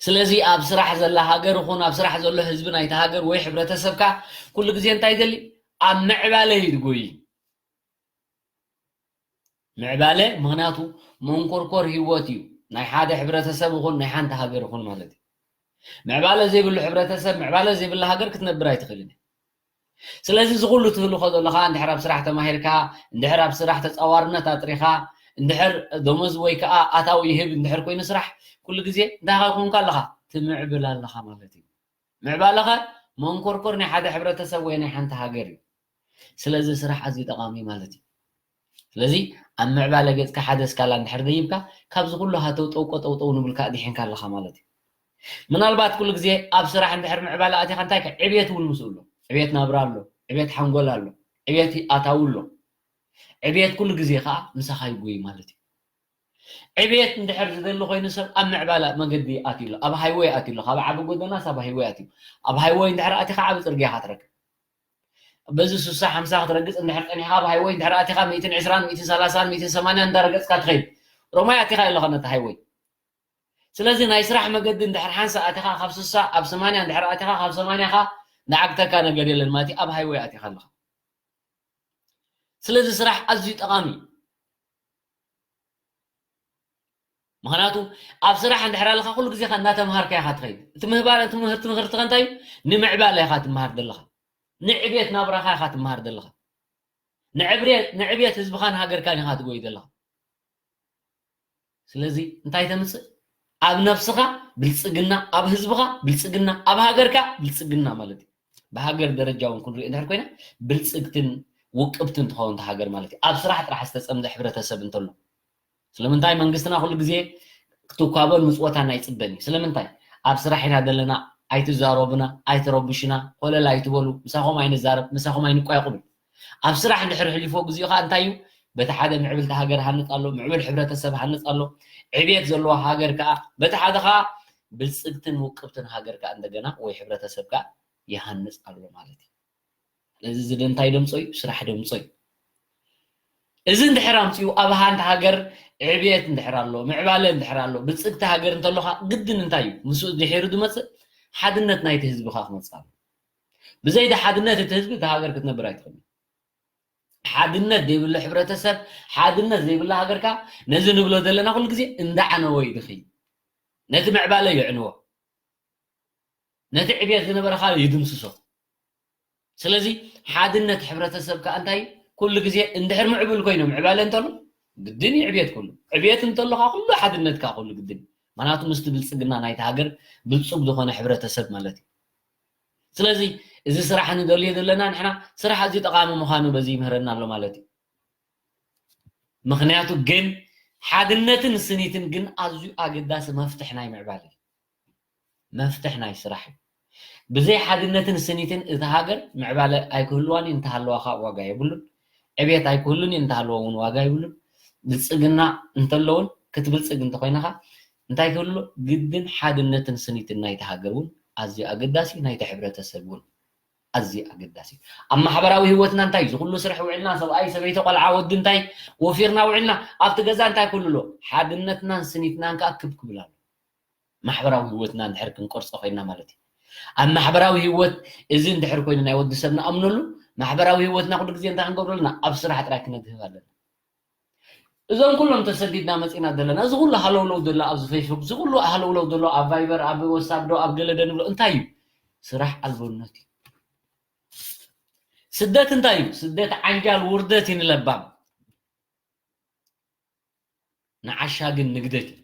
ስለዚ ኣብ ስራሕ ዘላ ሃገር ይኹን ኣብ ስራሕ ዘሎ ህዝቢ ናይቲ ሃገር ወይ ሕብረተሰብካ ኩሉ ግዜ እንታይ ይደሊ? ኣብ ምዕባለ እዩ ዝጎይ። ምዕባለ ምኽንያቱ መንኮርኮር ህይወት እዩ ናይ ሓደ ሕብረተሰብ ይኹን ናይ ሓንቲ ሃገር ይኹን ማለት እዩ። ምዕባለ ዘይብሉ ሕብረተሰብ ምዕባለ ዘይብላ ሃገር ክትነብር ኣይትኽእልን እያ። ስለዚ እዚ ኩሉ ትህልኾ ዘለኻ እንድሕር ኣብ ስራሕ ተማሂርካ እንድሕር ኣብ ስራሕ ተፃዋርነት ኣጥሪኻ እንድሕር ደሞዝ ወይ ከዓ ኣታዊ ይህብ እንድሕር ኮይኑ ስራሕ ኩሉ ግዜ እንታይ ኻ ኮንካ ኣለኻ ትምዕብል ኣለኻ ማለት እዩ። ምዕባለኸ መንኮርኮር ናይ ሓደ ሕብረተሰብ ወይ ናይ ሓንቲ ሃገር እዩ። ስለዚ ስራሕ ኣዝዩ ጠቓሚ ማለት እዩ። ስለዚ ኣብ ምዕባለ ገጽካ ሓደ ስካላ እንድሕር ደይብካ ካብዚ ኩሉ ሃተው ጠውቆ ጠውጠው ንብልካ ኣዲሒንካ ኣለኻ ማለት እዩ። ምናልባት ኩሉ ግዜ ኣብ ስራሕ እንድሕር ምዕባለ ኣቲኻ እንታይ ከ ዕብየት እውን ምስኡ ኣሎ። ዕብየት ናብራ ኣሎ፣ ዕብየት ሓንጎል ኣሎ፣ ዕብየት ኣታዊ ኣሎ። ዕብየት ኩሉ ግዜ ከዓ ምሳኻ ይጎይ ማለት እዩ። ዕብየት እንድሕር ዝደሊ ኮይኑ ሰብ ኣብ ምዕባለ መገዲ ኣትዩ ኣሎ፣ ኣብ ሃይወይ ኣትዩ ኣሎ። ካብ ዓቢ ጎደናስ ኣብ ሃይወይ ኣትዩ። ኣብ ሃይወይ እንድሕር ኣቲኻ ዓቢ ጽርግያ ኢኻ ትረክብ። በዚ ሱሳ ሓምሳ ክትረግጽ እንድሕር ጸኒሕካ ኣብ ሃይወይ እንድሕር ኣቲኻ ሚእትን ዕስራን ሚእትን ሰላሳን ሚእትን ሰማንያን እንዳረገጽካ ትኸይድ። ሮማይ ኣቲኻ ኣለኻ ነቲ ሃይወይ። ስለዚ ናይ ስራሕ መገዲ እንድሕር ሓንሳ ኣቲኻ ካብ ሱሳ ኣብ ሰማንያ እንድሕር ኣቲኻ ካብ ሰማንያ ኻ ንዓግተካ ነገር የለን ማለት እዩ። ኣብ ሃይወይ ኣቲኻ ኣለኻ። ስለዚ ስራሕ ኣዝዩ ጠቓሚ እዩ። ምኽንያቱ ኣብ ስራሕ እንድሕር ኣለኻ ኩሉ ግዜ ኸ እናተምሃርካ ኢኻ ትኸይድ። እቲ ምህባር እቲ ምህርቲ ምህርቲ ኸ እንታይ እዩ? ንምዕባለ ኢኻ ትምሃር ዘለኻ። ንዕብየት ናብራኻ ኢኻ ትምሃር ዘለኻ። ንዕብየት ንዕብየት ህዝብኻን ሃገርካን ኢኻ ትጎይ ዘለኻ። ስለዚ እንታይ ተምጽእ? ኣብ ነብስኻ ብልጽግና፣ ኣብ ህዝብኻ ብልጽግና፣ ኣብ ሃገርካ ብልጽግና ማለት እዩ። ብሃገር ደረጃ እውን ክንሪኦ እንድሕር ኮይና ብልጽግትን ውቅብትን ትኸውን እታ ሃገር ማለት እዩ። ኣብ ስራሕ ጥራሕ ዝተጸምደ ሕብረተሰብ እንተሎ ስለምንታይ መንግስትና ኩሉ ግዜ ክትኳቦን ምጽወታን ኣይጽበን እዩ? ስለምንታይ ኣብ ስራሕ ኢና ዘለና? ኣይትዛረቡና፣ ኣይትረብሹና፣ ኮለል ኣይትበሉ፣ ምሳኹም ኣይንዛረብ፣ ምሳኹም ኣይንቋየቁ። ኣብ ስራሕ እንድሕር ሕሊፎ ግዜኡ ከዓ እንታይ እዩ? በቲ ሓደ ምዕብልቲ ሃገር ሃንፅ ኣሎ፣ ምዕብል ሕብረተሰብ ሃንፅ ኣሎ። ዕብየት ዘለዋ ሃገር ከዓ በቲ ሓደ ከዓ ብልፅግትን ውቅብትን ሃገር ከዓ እንደገና ወይ ሕብረተሰብ ከዓ ይሃንፅ ኣሎ ማለት እዩ። ስለዚ እዚ እንታይ ደምፆ እዩ? ስራሕ ደምፆ እዩ። እዚ እንድሕር ኣምፅኡ ኣብ ሓንቲ ሃገር ዕብየት እንድሕር ኣሎ፣ ምዕባለ እንድሕር ኣሎ፣ ብልፅግቲ ሃገር እንተሎ ከዓ ግድን እንታይ እዩ? ምስኡ ድሒሩ ዝመፅእ ሓድነት ናይቲ ህዝቢ ከዓ ክመፅእ ኣሎ። ብዘይ ሓድነት እቲ ህዝቢ እቲ ሃገር ክትነብር ኣይትኽእልን። ሓድነት ዘይብሉ ሕብረተሰብ፣ ሓድነት ዘይብላ ሃገር ከዓ ነዚ ንብሎ ዘለና ኩሉ ግዜ እንዳዓነወ እዩ ድኽይ። ነቲ ምዕባለ የዕንዎ። ነቲ ዕብየት ዝነበረ ከዓ ይድምስሶ። ስለዚ ሓድነት ሕብረተሰብ ከዓ እንታይ ኩሉ ግዜ እንድሕር ምዕቡል ኮይኖም ዕባለ እንተሎ ግድን እዩ ዕብየት ኩሉ። ዕብየት እንተሎ ከዓ ኩሉ ሓድነት ከዓ ኩሉ ግድን እዩ። ምክንያቱ ምስቲ ብልፅግና ናይቲ ሃገር ብልፁግ ዝኾነ ሕብረተሰብ ማለት እዩ። ስለዚ እዚ ስራሕ ንደልዮ ዘለና ንሕና ስራሕ ኣዝዩ ጠቓሚ ምዃኑ በዚ ይምህረና ኣሎ ማለት እዩ። ምክንያቱ ግን ሓድነትን ስኒትን ግን ኣዝዩ ኣገዳሲ መፍትሕ ናይ ምዕባለ እዩ። መፍትሕ ናይ ስራሕ እዩ። ብዘይ ሓድነትን ስኒትን እታ ሃገር ምዕባለ ኣይክህልዋን እዩ፣ እንተሃለዋ ከዓ ዋጋ የብሉን። ዕቤት ኣይክህሉን እዩ፣ እንተሃለዎ እውን ዋጋ የብሉን። ብልፅግና እንተለውን ክትብልፅግ እንተኮይንኻ እንታይ ክህሉ ግድን ሓድነትን ስኒትን ናይቲ ሃገር እውን ኣዝዩ ኣገዳሲ፣ ናይቲ ሕብረተሰብ እውን ኣዝዩ ኣገዳሲ። ኣብ ማሕበራዊ ህይወትና እንታይ እዩ? ዝኩሉ ስርሕ ውዕልና፣ ሰብኣይ፣ ሰበይቲ፣ ቆልዓ፣ ወዲ እንታይ ወፊርና ውዕልና፣ ኣብቲ ገዛ እንታይ ኩሉ ኣሎ? ሓድነትናን ስኒትናን ከዓ ክብ ክብል ኣሎ። ማሕበራዊ ህይወትና እንድሕር ክንቀርጾ ኮይና ማለት እዩ። ኣብ ማሕበራዊ ህይወት እዚ እንድሕር ኮይኑ ናይ ወዲ ሰብ ንኣምነሉ፣ ማሕበራዊ ህይወትና ኩሉ ግዜ እንታይ ክንገብረልና? ኣብ ስራሕ ጥራይ ክነድህብ ኣለና። እዞም ኩሎም ተሰዲድና መጺና ዘለና፣ እዚ ኩሉ ሃለውለው ዘሎ ኣብዚ ፌስቡክ፣ እዚ ኩሉ ሃለውለው ዘሎ ኣብ ቫይበር፣ ኣብ ወሳብ ዶ ኣብ ገለ ዶ ንብሎ እንታይ እዩ? ስራሕ ኣልቦነት እዩ። ስደት እንታይ እዩ? ስደት ዓንጃል ውርደት እዩ ንለባም። ንዓሻ ግን ንግደት እዩ።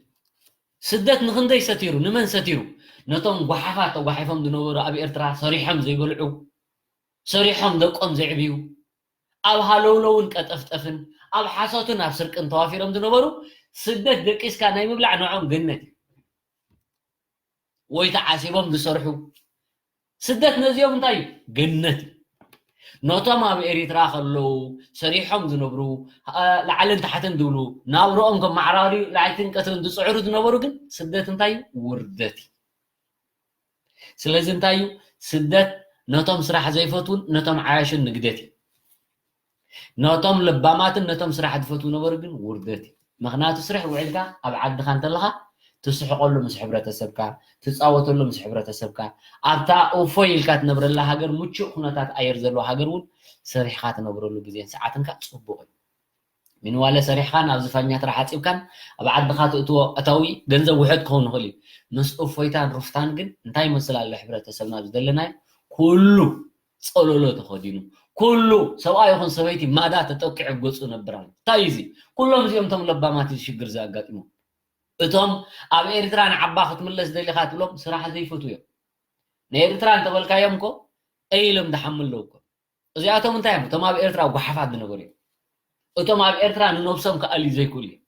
ስደት ንክንደይ ሰቲሩ፣ ንመን ሰቲሩ? ነቶም ጓሓፋት ተጓሒፎም ዝነበሩ ኣብ ኤርትራ ሰሪሖም ዘይበልዑ፣ ሰሪሖም ደቆም ዘዕብዩ፣ ኣብ ሃለውለውን ቀጠፍጠፍን ኣብ ሓሶትን ኣብ ስርቅን ተዋፊሮም ዝነበሩ ስደት ደቂስካ ናይ ምብላዕ ንዖም ገነት እዩ። ወይ ተዓሲቦም ዝሰርሑ ስደት ነዚኦም እንታይ እዩ? ገነት እዩ። ነቶም ኣብ ኤሪትራ ከለዉ ሰሪሖም ዝነብሩ፣ ላዕልን ታሕትን ዝብሉ፣ ናብርኦም ከመዓራርዩ ላዕትን ቀትርን ዝፅዕሩ ዝነበሩ ግን ስደት እንታይ እዩ? ውርደት እዩ። ስለዚ እንታይ እዩ? ስደት ነቶም ስራሕ ዘይፈትዉን ነቶም ዓያሹን ንግደት እዩ። ነቶም ለባማትን ነቶም ስራሕ ዝፈትዉ ነበሩ ግን ውርደት እዩ። ምኽንያቱ ስራሕ ውዒልካ ኣብ ዓድኻ እንተለኻ ትስሕቀሉ ምስ ሕብረተሰብካ፣ ትጻወተሉ ምስ ሕብረተሰብካ፣ ኣብታ እፎይ ኢልካ ትነብረላ ሃገር፣ ምቹእ ኩነታት ኣየር ዘለዎ ሃገር እውን ሰሪሕኻ ትነብረሉ ግዜን ሰዓትን ከኣ ጽቡቕ እዩ። ሚንዋለ ሰሪሕኻ ናብዚ ፋኛትራ ሓጺብካን ኣብ ዓድኻ ትእትዎ ኣታዊ ገንዘብ ውሑድ ክኸውን ይኽእል እዩ። ምስ እፎይታን ሩፍታን ግን እንታይ ይመስል ኣሎ ሕብረተሰብና ኣብዚ ዘለናዮ? ኩሉ ጸለሎ ተኸዲኑ፣ ኩሉ ሰብኣይ ይኹን ሰበይቲ ማዳ ተጠቂዑ ኣብ ገጹ ነብር ኣሎ። እንታይ እዩ እዚ? ኩሎም እዚኦም እቶም ለባማት እዚ ሽግር ዘጋጢሞም። እቶም ኣብ ኤርትራ ንዓባ ክትምለስ ደሊኻ ትብሎም ስራሕ ዘይፈትዉ እዮም። ንኤርትራ እንተበልካዮም እኮ እይ ኢሎም ዝሓሙ ኣለዉ እኮ። እዚኣቶም እንታይ እዮም? እቶም ኣብ ኤርትራ ጓሓፋት ዝነበሩ እዮም። እቶም ኣብ ኤርትራ ንነብሶም ክኣልዩ ዘይክእሉ እዮም።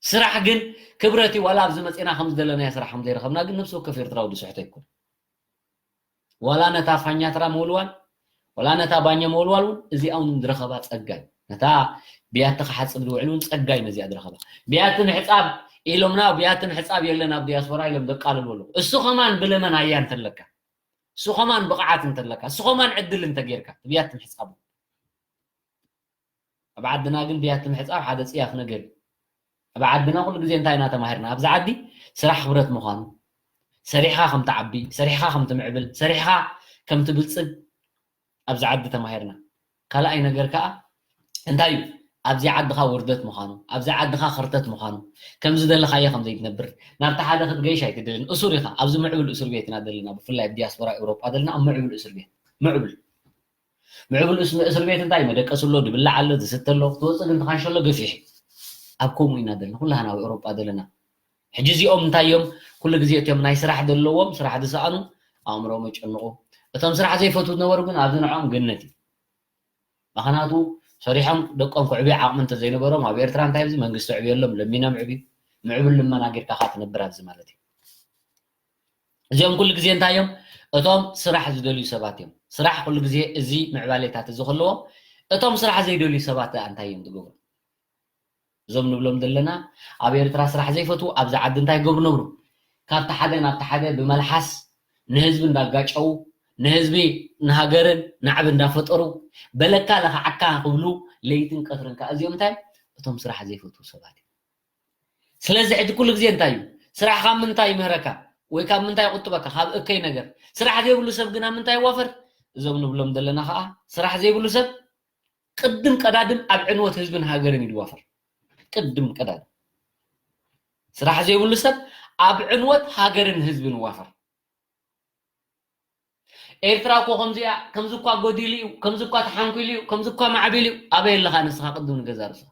ስራሕ ግን ክብረት እዩ። ዋላ ኣብዚ መጺና ከም ዝደለናዮ ስራሕ ከም ዘይረኸብና ግን ነብሲ ወከፍ ኤርትራዊ ዝስሕቶ ኣይኮነን። ዋላ ነታ ፋኛትራ ምውልዋል፣ ዋላ ነታ ባኛ ምውልዋል እውን እዚኣ እውን ዝረኸባ ጸጋ እዩ። ነታ ብያቲ ክሓጽብ ዝውዕል እውን ጸጋ እዩ ነዚኣ ዝረኸባ። ብያቲ ምሕጻብ ኢሎምና፣ ብያቲ ምሕጻብ የለን ኣብ ዲያስፖራ ኢሎም ዘቃልሉ ኣለዉ። እሱ ከማን ብለመን ኣያ እንተለካ፣ እሱ ከማን ብቕዓት እንተለካ፣ እሱ ከማን ዕድል እንተጌርካ፣ ብያቲ ምሕጻብ። ኣብ ዓድና ግን ብያቲ ምሕጻብ ሓደ ጽያፍ ነገር እዩ። ኣብ ዓድና ኩሉ ግዜ እንታይ ኢና ተማሂርና? ኣብዚ ዓዲ ስራሕ ክብረት ምዃኑ፣ ሰሪሕኻ ከም ትዓቢ፣ ሰሪሕኻ ከም ትምዕብል፣ ሰሪሕኻ ከም ትብልጽግ ኣብዚ ዓዲ ተማሂርና። ካልኣይ ነገር ከኣ እንታይ እዩ? ኣብዚ ዓድኻ ውርደት ምዃኑ፣ ኣብዚ ዓድኻ ኸርተት ምዃኑ፣ ከም ዝደለኻዮ ከም ዘይትነብር፣ ናብቲ ሓደ ክትገይሽ ኣይትደልን። እሱር ኢኻ። ኣብዚ ምዕብል እስር ቤት ኢና ዘለና፣ ብፍላይ ኣብ ዲያስፖራ ኤውሮጳ ዘለና ኣብ ምዕብል እስር ቤት። ምዕብል። ምዕብል እስ-፣ እስር ቤት እንታይ መደቀሲ ኣሎ፣ ዝብላዕ ኣሎ፣ ዝስተ ኣሎ፣ ክትወፅእ ግን ትኻንሸሎ ገፊሕ እዩ። ኣብ ከምኡ ኢና ዘለና፣ ኩላህና ኣብ ኤውሮጳ ዘለና። ሕጂ እዚኦም እንታይ እዮም? ኩሉ ግዜ እቶም ናይ ስራሕ ዘለዎም፣ ስራሕ ዝሰኣኑ፣ ኣእምሮም የጨንቑ። እቶም ስራሕ ዘይፈትዉ ዝነበሩ ግን ኣብዚ ንዕኦም ገነት እዩ። ምኽንያቱ ሰሪሖም ደቆም ከዕብዩ ዓቕሚ እንተዘይነበሮም፣ ኣብ ኤርትራ እንታይ ኣብዚ መንግስቲ ዕብየሎም፣ ለሚኖም ዕብዩ፣ ምዕብል ልመና ጌርካ ኸዓ ትነብር ኣብዚ ማለት እዩ። እዚኦም ኩሉ ግዜ እንታይ እዮም? እቶም ስራሕ ዝደልዩ ሰባት እዮም። ስራሕ ኩሉ ግዜ እዚ ምዕባሌታት እዚ ከለዎም፣ እቶም ስራሕ ዘይደልዩ ሰባት ደኣ እንታይ እዮም ዝገብሩ? እዞም ንብሎም ዘለና ኣብ ኤርትራ ስራሕ ዘይፈትዉ ኣብዚ ዓዲ እንታይ ይገብሩ ነብሩ? ካብቲ ሓደ ናብቲ ሓደ ብመልሓስ ንህዝቢ እንዳጋጨዉ፣ ንህዝቢ ንሃገርን ናዕቢ እንዳፈጠሩ፣ በለካ ለኽዓካ ክብሉ ለይትን ቀትርን ከኣ እዚኦም እንታይ እዮም? እቶም ስራሕ ዘይፈትዉ ሰባት እዮም። ስለዚ ሕጂ ኩሉ ግዜ እንታይ እዩ? ስራሕ ካብ ምንታይ ይምህረካ? ወይ ካብ ምንታይ ይቁጥበካ? ካብ እከይ ነገር። ስራሕ ዘይብሉ ሰብ ግን ኣብ ምንታይ ይዋፈር? እዞም ንብሎም ዘለና ከኣ ስራሕ ዘይብሉ ሰብ ቅድም ቀዳድም ኣብ ዕንወት ህዝብን ሃገርን እዩ ዝዋፈር። ቅድም ቀዳድም። ስራሕ ዘይብሉ ሰብ ኣብ ዕንወት ሃገርን ህዝብን ይዋፈር። ኤርትራ እኮ ከምዚኣ፣ ከምዚ እኳ ጎዲሉ እዩ፣ ከምዚ እኳ ተሓንኪሉ እዩ፣ ከምዚ እኳ ማዕቢሉ እዩ። ኣበይ ኣለኻ ንስኻ ቅድም ንገዛ ርእስኻ?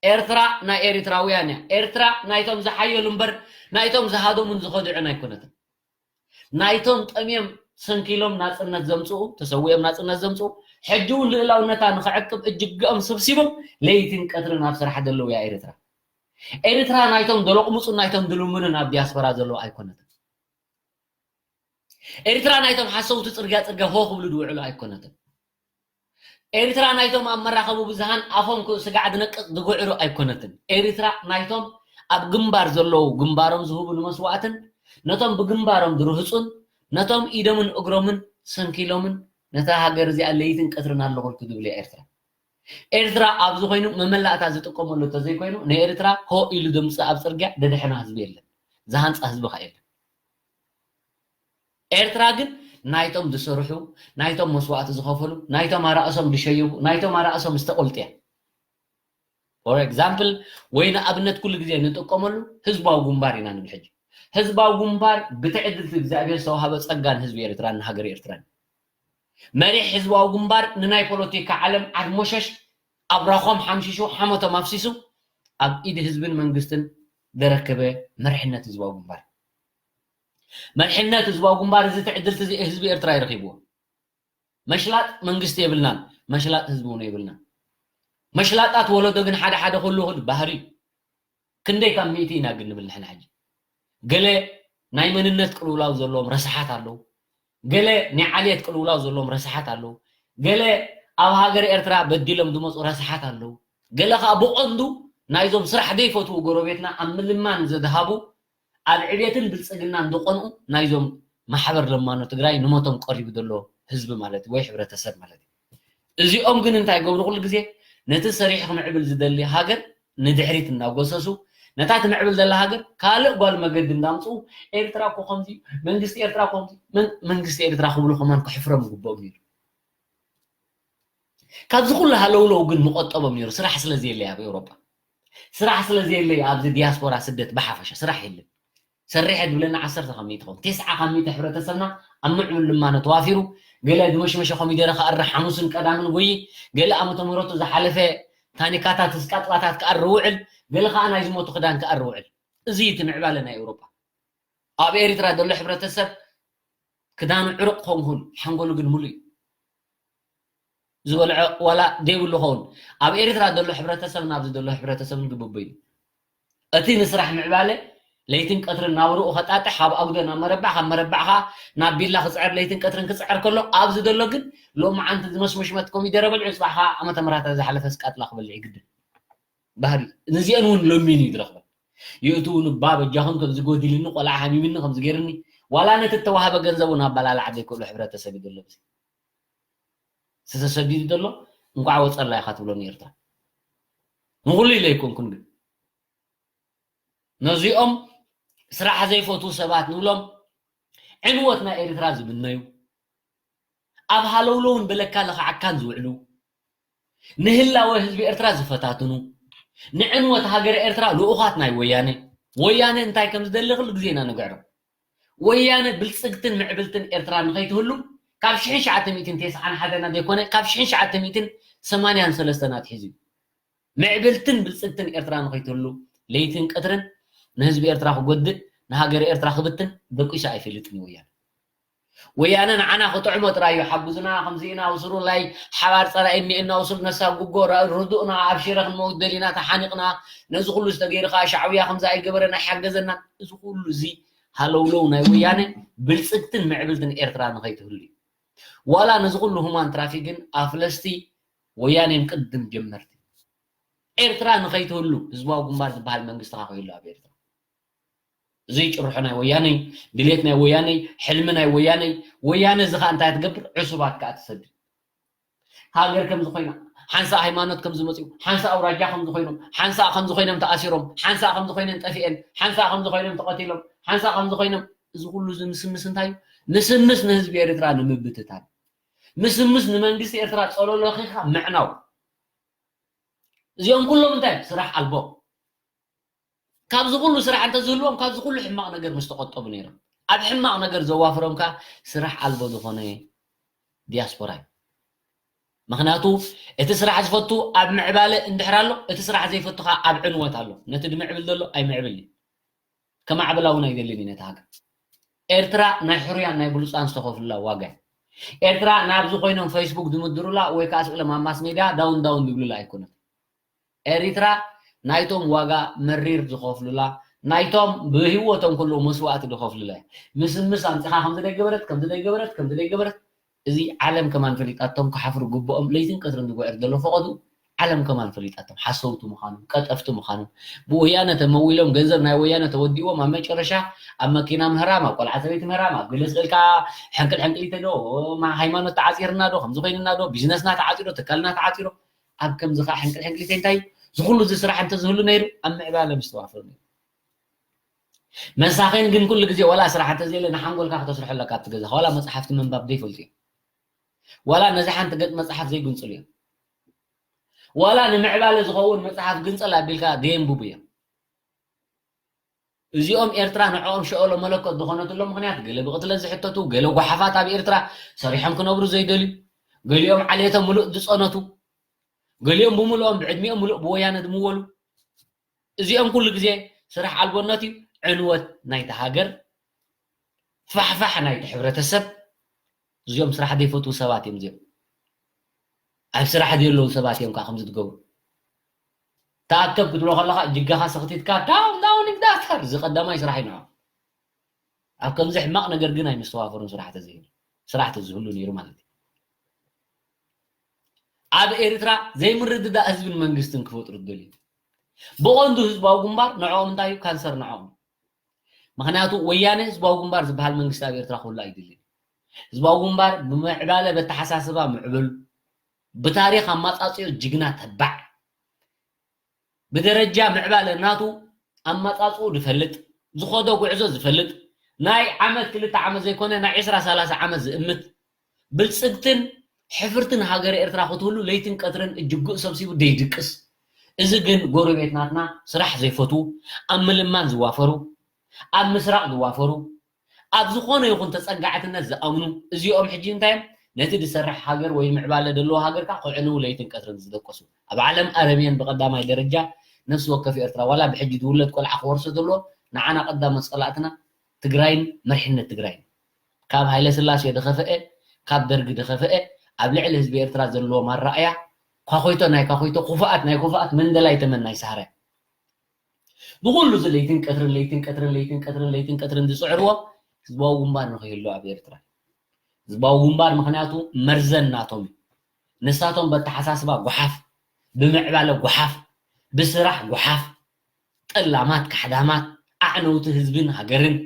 ኤርትራ ናይ ኤሪትራውያን እያ። ኤርትራ ናይቶም ዝሓየሉ እምበር ናይቶም ዝሃደሙን ዝኸድዑን ኣይኮነትን። ናይቶም ጠምዮም ሰንኪሎም ናጽነት ዘምጽኡ፣ ተሰዊኦም ናጽነት ዘምጽኡ፣ ሕጂ እውን ልእላውነታ ንኽዕቅብ እጅግኦም ሰብሲቦም ለይትን ቀትርን ኣብ ስራሕ ዘለዉ እያ ኤርትራ። ኤርትራ ናይቶም ደለቕሙጹን ናይቶም ድልምኑን ኣብ ዲያስፖራ ዘለዉ ኣይኮነትን። ኤርትራ ናይቶም ሓሰውቲ ጽርግያ ጽርግያ ሆ ክብሉ ዝውዕሉ ኣይኮነትን። ኤርትራ ናይቶም ኣብ መራኸቢ ብዙሃን ኣፎም ክ-፣ ስጋዕ ዝነቅጽ ዝጉዕሩ ኣይኮነትን። ኤርትራ ናይቶም ኣብ ግንባር ዘለዉ ግንባሮም ዝህቡ ንመስዋእትን ነቶም ብግንባሮም ዝርህጹን ነቶም ኢዶምን እግሮምን ሰንኪሎምን ነታ ሃገር እዚኣ ለይትን ቀትርን ኣለኹልኩ ዝብል እያ ኤርትራ። ኤርትራ ኣብዚ ኮይኑ መመላእታ ዝጥቀመሉ እንተዘይኮይኑ ንኤርትራ ሆ ኢሉ ዘምጽእ ኣብ ጽርግያ ደድሕና ህዝቢ የለን። ዝሃንጻ ህዝቢ ኸኣ የለን። ኤርትራ ግን ናይቶም ዝሰርሑ፣ ናይቶም መስዋእቲ ዝኸፈሉ፣ ናይቶም ኣራእሶም ዝሸይቡ፣ ናይቶም ኣራእሶም ዝተቆልጥያ። For example፣ ወይ ንኣብነት ኩሉ ግዜ ንጥቀመሉ ህዝባዊ ግንባር ኢና ንብል ሕጂ። ህዝባዊ ግንባር ብትዕድልቲ እግዚኣብሔር ዝተዋሃበ ጸጋ ንህዝቢ ኤርትራን ንሃገር ኤርትራን። መሪሕ ህዝባዊ ግንባር ንናይ ፖለቲካ ዓለም ዓርሞሸሽ ኣብራኾም ሓምሺሹ ሓሞቶም ኣፍሲሱ ኣብ ኢድ ህዝብን መንግስትን ዘረከበ መሪሕነት ህዝባዊ ግንባር። መሪሕነት ህዝባዊ ግንባር እዚ ትዕድልቲ እዚ ህዝቢ ኤርትራ ይረኺብዎ። መሽላጥ መንግስቲ የብልናን፣ መሽላጥ ህዝቢ እውን የብልናን። መሽላጣት ወለዶ ግን ሓደ ሓደ ኩሉ ክድ ባህሪ እዩ። ክንደይ ካብ ሚእቲ ኢና ግን ንብል ንሕና ሕጂ? ገለ ናይ መንነት ቅልውላው ዘለዎም ረሳሓት ኣለዉ። ገለ ናይ ዓሌት ቅልውላው ዘለዎም ረሳሓት ኣለዉ። ገለ ኣብ ሃገር ኤርትራ በዲሎም ዝመጹ ረሳሓት ኣለዉ። ገለ ኸኣ ብቐንዱ ናይዞም ስራሕ ዘይፈትዉ ጎረቤትና ኣብ ምልማን ዘድሃቡ፣ ኣብ ዕቤትን ብልጽግናን ዝቐንኡ ናይዞም ማሕበር ለማኖ ትግራይ ንሞቶም ቀሪቡ ዘሎ ህዝቢ ማለት ወይ ሕብረተሰብ ማለት እዩ። እዚኦም ግን እንታይ ይገብሩ? ኩሉ ግዜ ነቲ ሰሪሑ ክምዕብል ዝደሊ ሃገር ንድሕሪት እናጎሰሱ፣ ነታ ትምዕብል ዘላ ሃገር ካልእ ጓል መገዲ እንዳምጽኡ፣ ኤርትራ እኮ ከምዚ፣ መንግስቲ ኤርትራ እኮ ከምዚ፣ መን-፣ መንግስቲ ኤርትራ ክብሉ ከማን ከሕፍሮም ይግብኦም ነይሩ። ካብዚ ኩሉ ሃለውለው ግን ምቆጠቦም ነይሩ፣ ስራሕ ስለ ዘየለይ ኣብ ኤውሮጳ። ስራሕ ስለ ዘየለይ ኣብዚ ዲያስፖራ ስደት ብሓፈሻ ስራሕ የለን። ሰሪሐ ዝብለና ዓሰርተ ካብ ሚእቲ ይኸውን። ተስዓ ካብ ሚእቲ ሕብረተሰብና ኣብ ምዕቡል ልማኖ ተዋፊሩ፣ ገለ ዝመሽመሸ ኮሚደረ ክኣሪ ሓሙስን ቀዳምን ጎይ፣ ገለ ዓመተ ምህረቱ ዝሓለፈ ታኒካታት፣ ስቃጥላታት ክኣሪ ውዕል፣ ገለ ከኣ ናይ ዝሞቱ ክዳን ክኣሪ ውዕል። እዚ እዩ እቲ ምዕባለ ናይ ኤውሮጳ። ኣብ ኤርትራ ዘሎ ሕብረተሰብ ክዳኑ ዕሩቕ ክኸውን ይኽእል፣ ሓንጎሉ ግን ሙሉእ እዩ። ዝበልዖ ዋላ ዘይብሉ ኸውን። ኣብ ኤርትራ ዘሎ ሕብረተሰብ ናብዚ ዘሎ ሕብረተሰብን ግብቡ እዩ። እቲ ንስራሕ ምዕባለ ለይትን ቀትርን ናብርኡ ከጣጥሕ፣ ካብ ኣጉዶ ናብ መረባዕ፣ ካብ መረባዕ ኸኣ ናብ ቢላ ክጽዕር፣ ለይትን ቀትርን ክጽዕር ከሎ፣ ኣብዚ ዘሎ ግን ሎማዓንቲ ዝመሽመሽመት ኮሚደረ በልዑ፣ ጽባሕ ኸኣ ዓመተ ምሕረታ ዝሓለፈ ስቃጥላ ክበልዕ ይግድድ። ባህሪ ነዚአን እውን ለሚኑ እዩ ዝረኽበን። ይእትው ንባ በጃኹም ከምዚ ጎዲልኒ፣ ቆልዓ ሓሚምኒ፣ ከምዚ ገይርኒ፣ ዋላ ነቲ እተዋህበ ገንዘብ እውን ኣበላልዓ ዘይክእሉ ሕብረተሰብ እዩ ዘሎ። እዚ ዝተሰዲዱ ዘሎ እንኳዕ ወጸላ ኢኻ ትብሎ ንኤርትራ። ንኹሉ ኢለ ኣይኮንኩን፣ ግን ነዚኦም ስራሕ ዘይፈትዉ ሰባት ንብሎም፣ ዕንወት ናይ ኤርትራ ዝምነዩ፣ ኣብ ሃለውለውን ብለካ ለኽዓካን ዝውዕሉ፣ ንህላወ ህዝቢ ኤርትራ ዝፈታትኑ፣ ንዕንወት ሃገረ ኤርትራ ልኡኻት ናይ ወያነ፣ ወያነ እንታይ ከም ዝደሊ ኩሉ ግዜ ኢና ንግዕሮ። ወያነ ብልጽግትን ምዕብልትን ኤርትራ ንኸይትህሉ ካብ ሽሕን ትሽዓተ ሚእትን ተስዓን ሓደን ዘይኮነ፣ ካብ ሽሕን ትሽዓተ ሚእትን ሰማንያን ሰለስተን ኣትሒዙ እዩ። ምዕብልትን ብልጽግትን ኤርትራ ንኸይትህሉ ለይትን ቀትርን ንህዝቢ ኤርትራ ክጎድእ፣ ንሃገረ ኤርትራ ክብትን ደቂሱ ኣይፈልጥን እዩ ወያነ። ወያነ ንዓና ክጥዕሞ ጥራይ እዩ። ሓጉዙና፣ ከምዚ ኢና፣ ውስሩ፣ ላይ ሓባር ጸላኢ እኒኤና፣ ውስሩ ነሳ ጉጎ ራ-፣ ርዱእና፣ ኣብ ሽረ ክንመውት ደሊና፣ ተሓኒቕና፣ ነዚ ኩሉ ዝተገይሩ ከኣ ሻዕብያ ከምዚ ኣይገበረን ኣይሓገዘናን። እዚ ኩሉ እዚ ሃለውለው ናይ ወያነ ብልጽግትን ምዕብልትን ኤርትራ ንኸይትህሉ እዩ። ዋላ ነዚ ኩሉ ሁማን ትራፊክን ኣፍለስቲ ወያኔን ቅድም ጀመርቲ። ኤርትራ ንኸይትህሉ ህዝባዊ ግንባር ዝበሃል መንግስቲ ከ ከይህሉ ኣብ ኤርትራ። እዚ ጭርሖ ናይ ወያኔ፣ ድሌት ናይ ወያኔ፣ ሕልሚ ናይ ወያኔ። ወያነ እዚ ከኣ እንታይ ትገብር? ዕሱባት ከኣ ትሰድድ። ሃገር ከም ዝኾይና፣ ሓንሳእ ሃይማኖት ከም ዝመጽኡ፣ ሓንሳእ ኣውራጃ ከም ዝኾይኖም፣ ሓንሳእ ከም ዝኾይኖም ተኣሲሮም፣ ሓንሳእ ከም ዝኾይኖም ጠፊኤን፣ ሓንሳእ ከም ዝኾይኖም ተቐቲሎም፣ ሓንሳእ ከም ዝኾይኖም፣ እዚ ኩሉ እዚ ምስምስ እንታይ እዩ? ምስምስ ንህዝቢ ኤርትራ ንምብትታን። ምስምስ ንመንግስቲ ኤርትራ ጸሎሎ ኺኻ ምዕናው። እዚኦም ኩሎም እንታይ? ስራሕ ኣልቦ። ካብዚ ኩሉ ስራሕ እንተዝህልዎም፣ ካብዚ ኩሉ ሕማቕ ነገር ምስ ተቆጠቡ ነይሮም። ኣብ ሕማቕ ነገር ዘዋፍሮም ከኣ ስራሕ ኣልቦ ዝኾነ ዲያስፖራ እዩ። ምኽንያቱ እቲ ስራሕ ዝፈቱ ኣብ ምዕባለ እንድሕር ኣሎ፣ እቲ ስራሕ ዘይፈቱ ከኣ ኣብ ዕንወት ኣሎ። ነቲ ዝምዕብል ዘሎ ኣይምዕብል እዩ። ከማዕብላ እውን ኣይደልን እዩ ነቲ ሃገር። ኤርትራ ናይ ሕሩያን ናይ ብሉፃን ዝተኸፍሉላ ዋጋ እዩ። ኤርትራ ናብዚ ኮይኖም ፌስቡክ ዝምድሩላ ወይ ከዓ ስእሎም ኣብ ማስ ሜድያ ዳውን ዳውን ዝብሉላ ኣይኮነት። ኤሪትራ ናይቶም ዋጋ መሪር ዝኸፍሉላ፣ ናይቶም ብህይወቶም ከለዉ መስዋእቲ ዝኸፍሉላ እዩ። ምስምስ ኣምፂኻ ከምዚ ደይገበረት፣ ከምዚ ደይገበረት፣ ከምዚ ደይገበረት፣ እዚ ዓለም ከማን ፈሊጣቶም ክሓፍሩ ግብኦም ለይትን ቀትርን ዝጉዕር ዘሎ ፈቐዱ ዓለም ከማን ፈሊጣቶም ሓሰውቲ ምዃኖም፣ ቀጠፍቲ ምዃኖም፣ ብወያነ ተመዊሎም ገንዘብ ናይ ወያነ ተወዲእዎም ኣብ መጨረሻ ኣብ መኪና ምህራም፣ ኣብ ቆልዓ ሰበይቲ ምህራም፣ ኣብ ገለ ስእልካ ሕንቅል ሕንቅሊተ ዶ፣ ማ-፣ ሃይማኖት ተዓፂርና ዶ፣ ከምዚ ኮይንና ዶ፣ ቢዝነስና ተዓፂዶ፣ ትካልና ተዓፂዶ፣ ኣብ ከምዚ ከዓ ሕንቅል ሕንቅሊተ እንታይ እዩ? ዝኹሉ እዚ ስራሕ እንተዝህሉ ነይሩ ኣብ ምዕባለ ምስተዋፈሩ ነይሩ። መሳኺን ግን ኩሉ ግዜ ዋላ ስራሕ እንተዘየለ ንሓንጎልካ ክተስርሖ ኣለካ ኣብቲ ገዛ። ዋላ መፅሓፍቲ ምንባብ ዘይፈልጡ እዮም። ዋላ ነዚ ሓንቲ ገፅ መፅሓፍ ዘይግንፅሉ እዮም። ዋላ ንምዕባለ ዝኸውን መፅሓፍ ግንፀል ኣቢልካ ዘየንብቡ እዮም። እዚኦም ኤርትራ ንዕኦም ሸኦሎ መለኮት ዝኾነትሎም ምኽንያት ገለ ብቕትለት ዝሕተቱ፣ ገለ ጓሓፋት ኣብ ኤርትራ ሰሪሖም ክነብሩ ዘይደልዩ፣ ገሊኦም ዓሌተ ምሉእ ዝፀነቱ፣ ገሊኦም ብምልኦም ብዕድሚኦም ምሉእ ብወያነ ዝምወሉ፣ እዚኦም ኩሉ ግዜ ስራሕ ኣልቦነት እዩ ዕንወት ናይቲ ሃገር፣ ፋሕፋሕ ናይቲ ሕብረተሰብ። እዚኦም ስራሕ ዘይፈትዉ ሰባት እዮም። እዚኦም ኣብ ስራሕ ዘየለዉ ሰባት እዮም ከዓ ከምዚ ትገብሩ። ተኣከብ ክትብሎ ከለካ እጅጋኻ ሰኽቲትካ ዳውን ዳውን ኢንዳስተር እዚ ቀዳማይ ስራሕ እዩ ንዖም። ኣብ ከምዚ ሕማቕ ነገር ግን ኣይምስተዋፈሩን። ስራሕ ተዘይህሉ ስራሕ ተዝህሉ ነይሩ ማለት እዩ። ኣብ ኤርትራ ዘይምርድዳእ ህዝብን መንግስትን ክፈጥሩ ዝደልዩ ብቐንዱ ህዝባዊ ግንባር ንዕኦም እንታይ እዩ ካንሰር ንዕኦም። ምኽንያቱ ወያነ ህዝባዊ ግንባር ዝበሃል መንግስቲ ኣብ ኤርትራ ክህሉ ኣይድልን። ህዝባዊ ግንባር ብምዕባለ በተሓሳስባ ምዕብል፣ ብታሪኽ ኣማጻጽኦ ጅግና ተባዕ፣ ብደረጃ ምዕባለ ናቱ ኣማጻጽኡ ዝፈልጥ፣ ዝኸዶ ጉዕዞ ዝፈልጥ፣ ናይ ዓመት ክልተ ዓመት ዘይኮነ ናይ ዕስራ ሰላሳ ዓመት ዝእምት ብልጽግትን ሕፍርትን ሃገረ ኤርትራ ክትህሉ ለይትን ቀትርን እጅግኡ ሰብሲቡ ደይድቅስ። እዚ ግን ጎረቤት ናትና ስራሕ ዘይፈትዉ፣ ኣብ ምልማን ዝዋፈሩ፣ ኣብ ምስራቕ ዝዋፈሩ፣ ኣብ ዝኾነ ይኹን ተጸጋዕትነት ዝኣምኑ፣ እዚኦም ሕጂ እንታይ እዮም? ነቲ ዝሰርሕ ሃገር ወይ ምዕባለ ዘለዎ ሃገር ከኣ ክዕንዉ ለይትን ቀትርን ዝደቀሱ። ኣብ ዓለም ኣረምየን ብቐዳማይ ደረጃ ነፍሲ ወከፍ ኤርትራ ዋላ ብሕጂ ዝውለድ ቆልዓ ክወርሶ ዘለዎ ንዓና ቀዳሞት ጸላእትና ትግራይን መሪሕነት ትግራይን። ካብ ሃይለ ስላሴ ዝኸፍአ፣ ካብ ደርጊ ዝኸፍአ፣ ኣብ ልዕሊ ህዝቢ ኤርትራ ዘለዎም ኣረኣእያ ኳኾይቶ ናይ ኳኾይቶ፣ ኩፉኣት ናይ ኩፉኣት፣ መንደላይ ተመን ናይ ሳህረ። ብኹሉ እዚ ለይትን ቀትርን ለይትን ቀትርን ለይትን ቀትርን ለይትን ቀትርን ዝፅዕርዎ ህዝባዊ ግንባር ንኽህሉ ኣብ ኤርትራ ህዝባዊ ግንባር ምኽንያቱ መርዘን ናቶም እዩ። ንሳቶም በተሓሳስባ ጓሓፍ፣ ብምዕባለ ጓሓፍ፣ ብስራሕ ጓሓፍ፣ ጠላማት ካሕዳማት፣ ኣዕነውቲ ህዝብን ሃገርን፣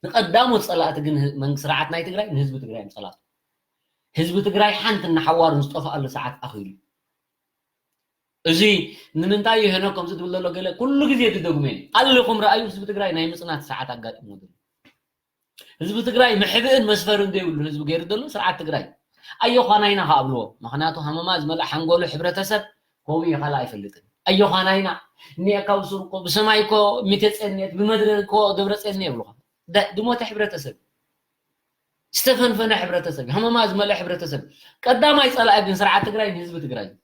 ንቀዳሞት ፀላእቲ ግን ህ- መንግስቲ ስርዓት ናይ ትግራይ ንህዝቢ ትግራይ እዮም ፀላእቱ። ህዝቢ ትግራይ ሓንቲ እናሓዋሩ ዝጠፍኣሉ ሰዓት ኣኺሉ። እዚ ንምንታይ እዩ ሄኖክ ከምዚ ትብል ዘሎ ገለ ኩሉ ግዜ ዝደግሞ እዩ። ኣሊኹም ረኣዩ ህዝቢ ትግራይ ናይ ምፅናት ሰዓት ኣጋጢሞ ዘሎ። ህዝቢ ትግራይ መሕብእን መስፈርን ዘይብሉ ህዝቢ ገይሩ ዘሎ ስርዓት ትግራይ። ኣዮዃናይና ከኣብልዎ። ምኽንያቱ ሃመማ ዝመልእ ሓንጎሉ ሕብረተሰብ ከምኡ እዩ ካልእ ኣይፈልጥን። ኣዮዃናይና እኒኤካ ብሱር እኮ ብሰማይ እኮ ሚተፀንየት ብመድረ እኮ ደብረፅየን እኒኤ ይብሉኻ። ደ- ድሞተ ሕብረተሰብ ዝተፈንፈነ ሕብረተሰብ ሃመማ ዝመልእ ሕብረተሰብ። ቀዳማይ ፀላኢ ግን ስርዓት ትግራይ ንህዝቢ ትግራይ እዩ።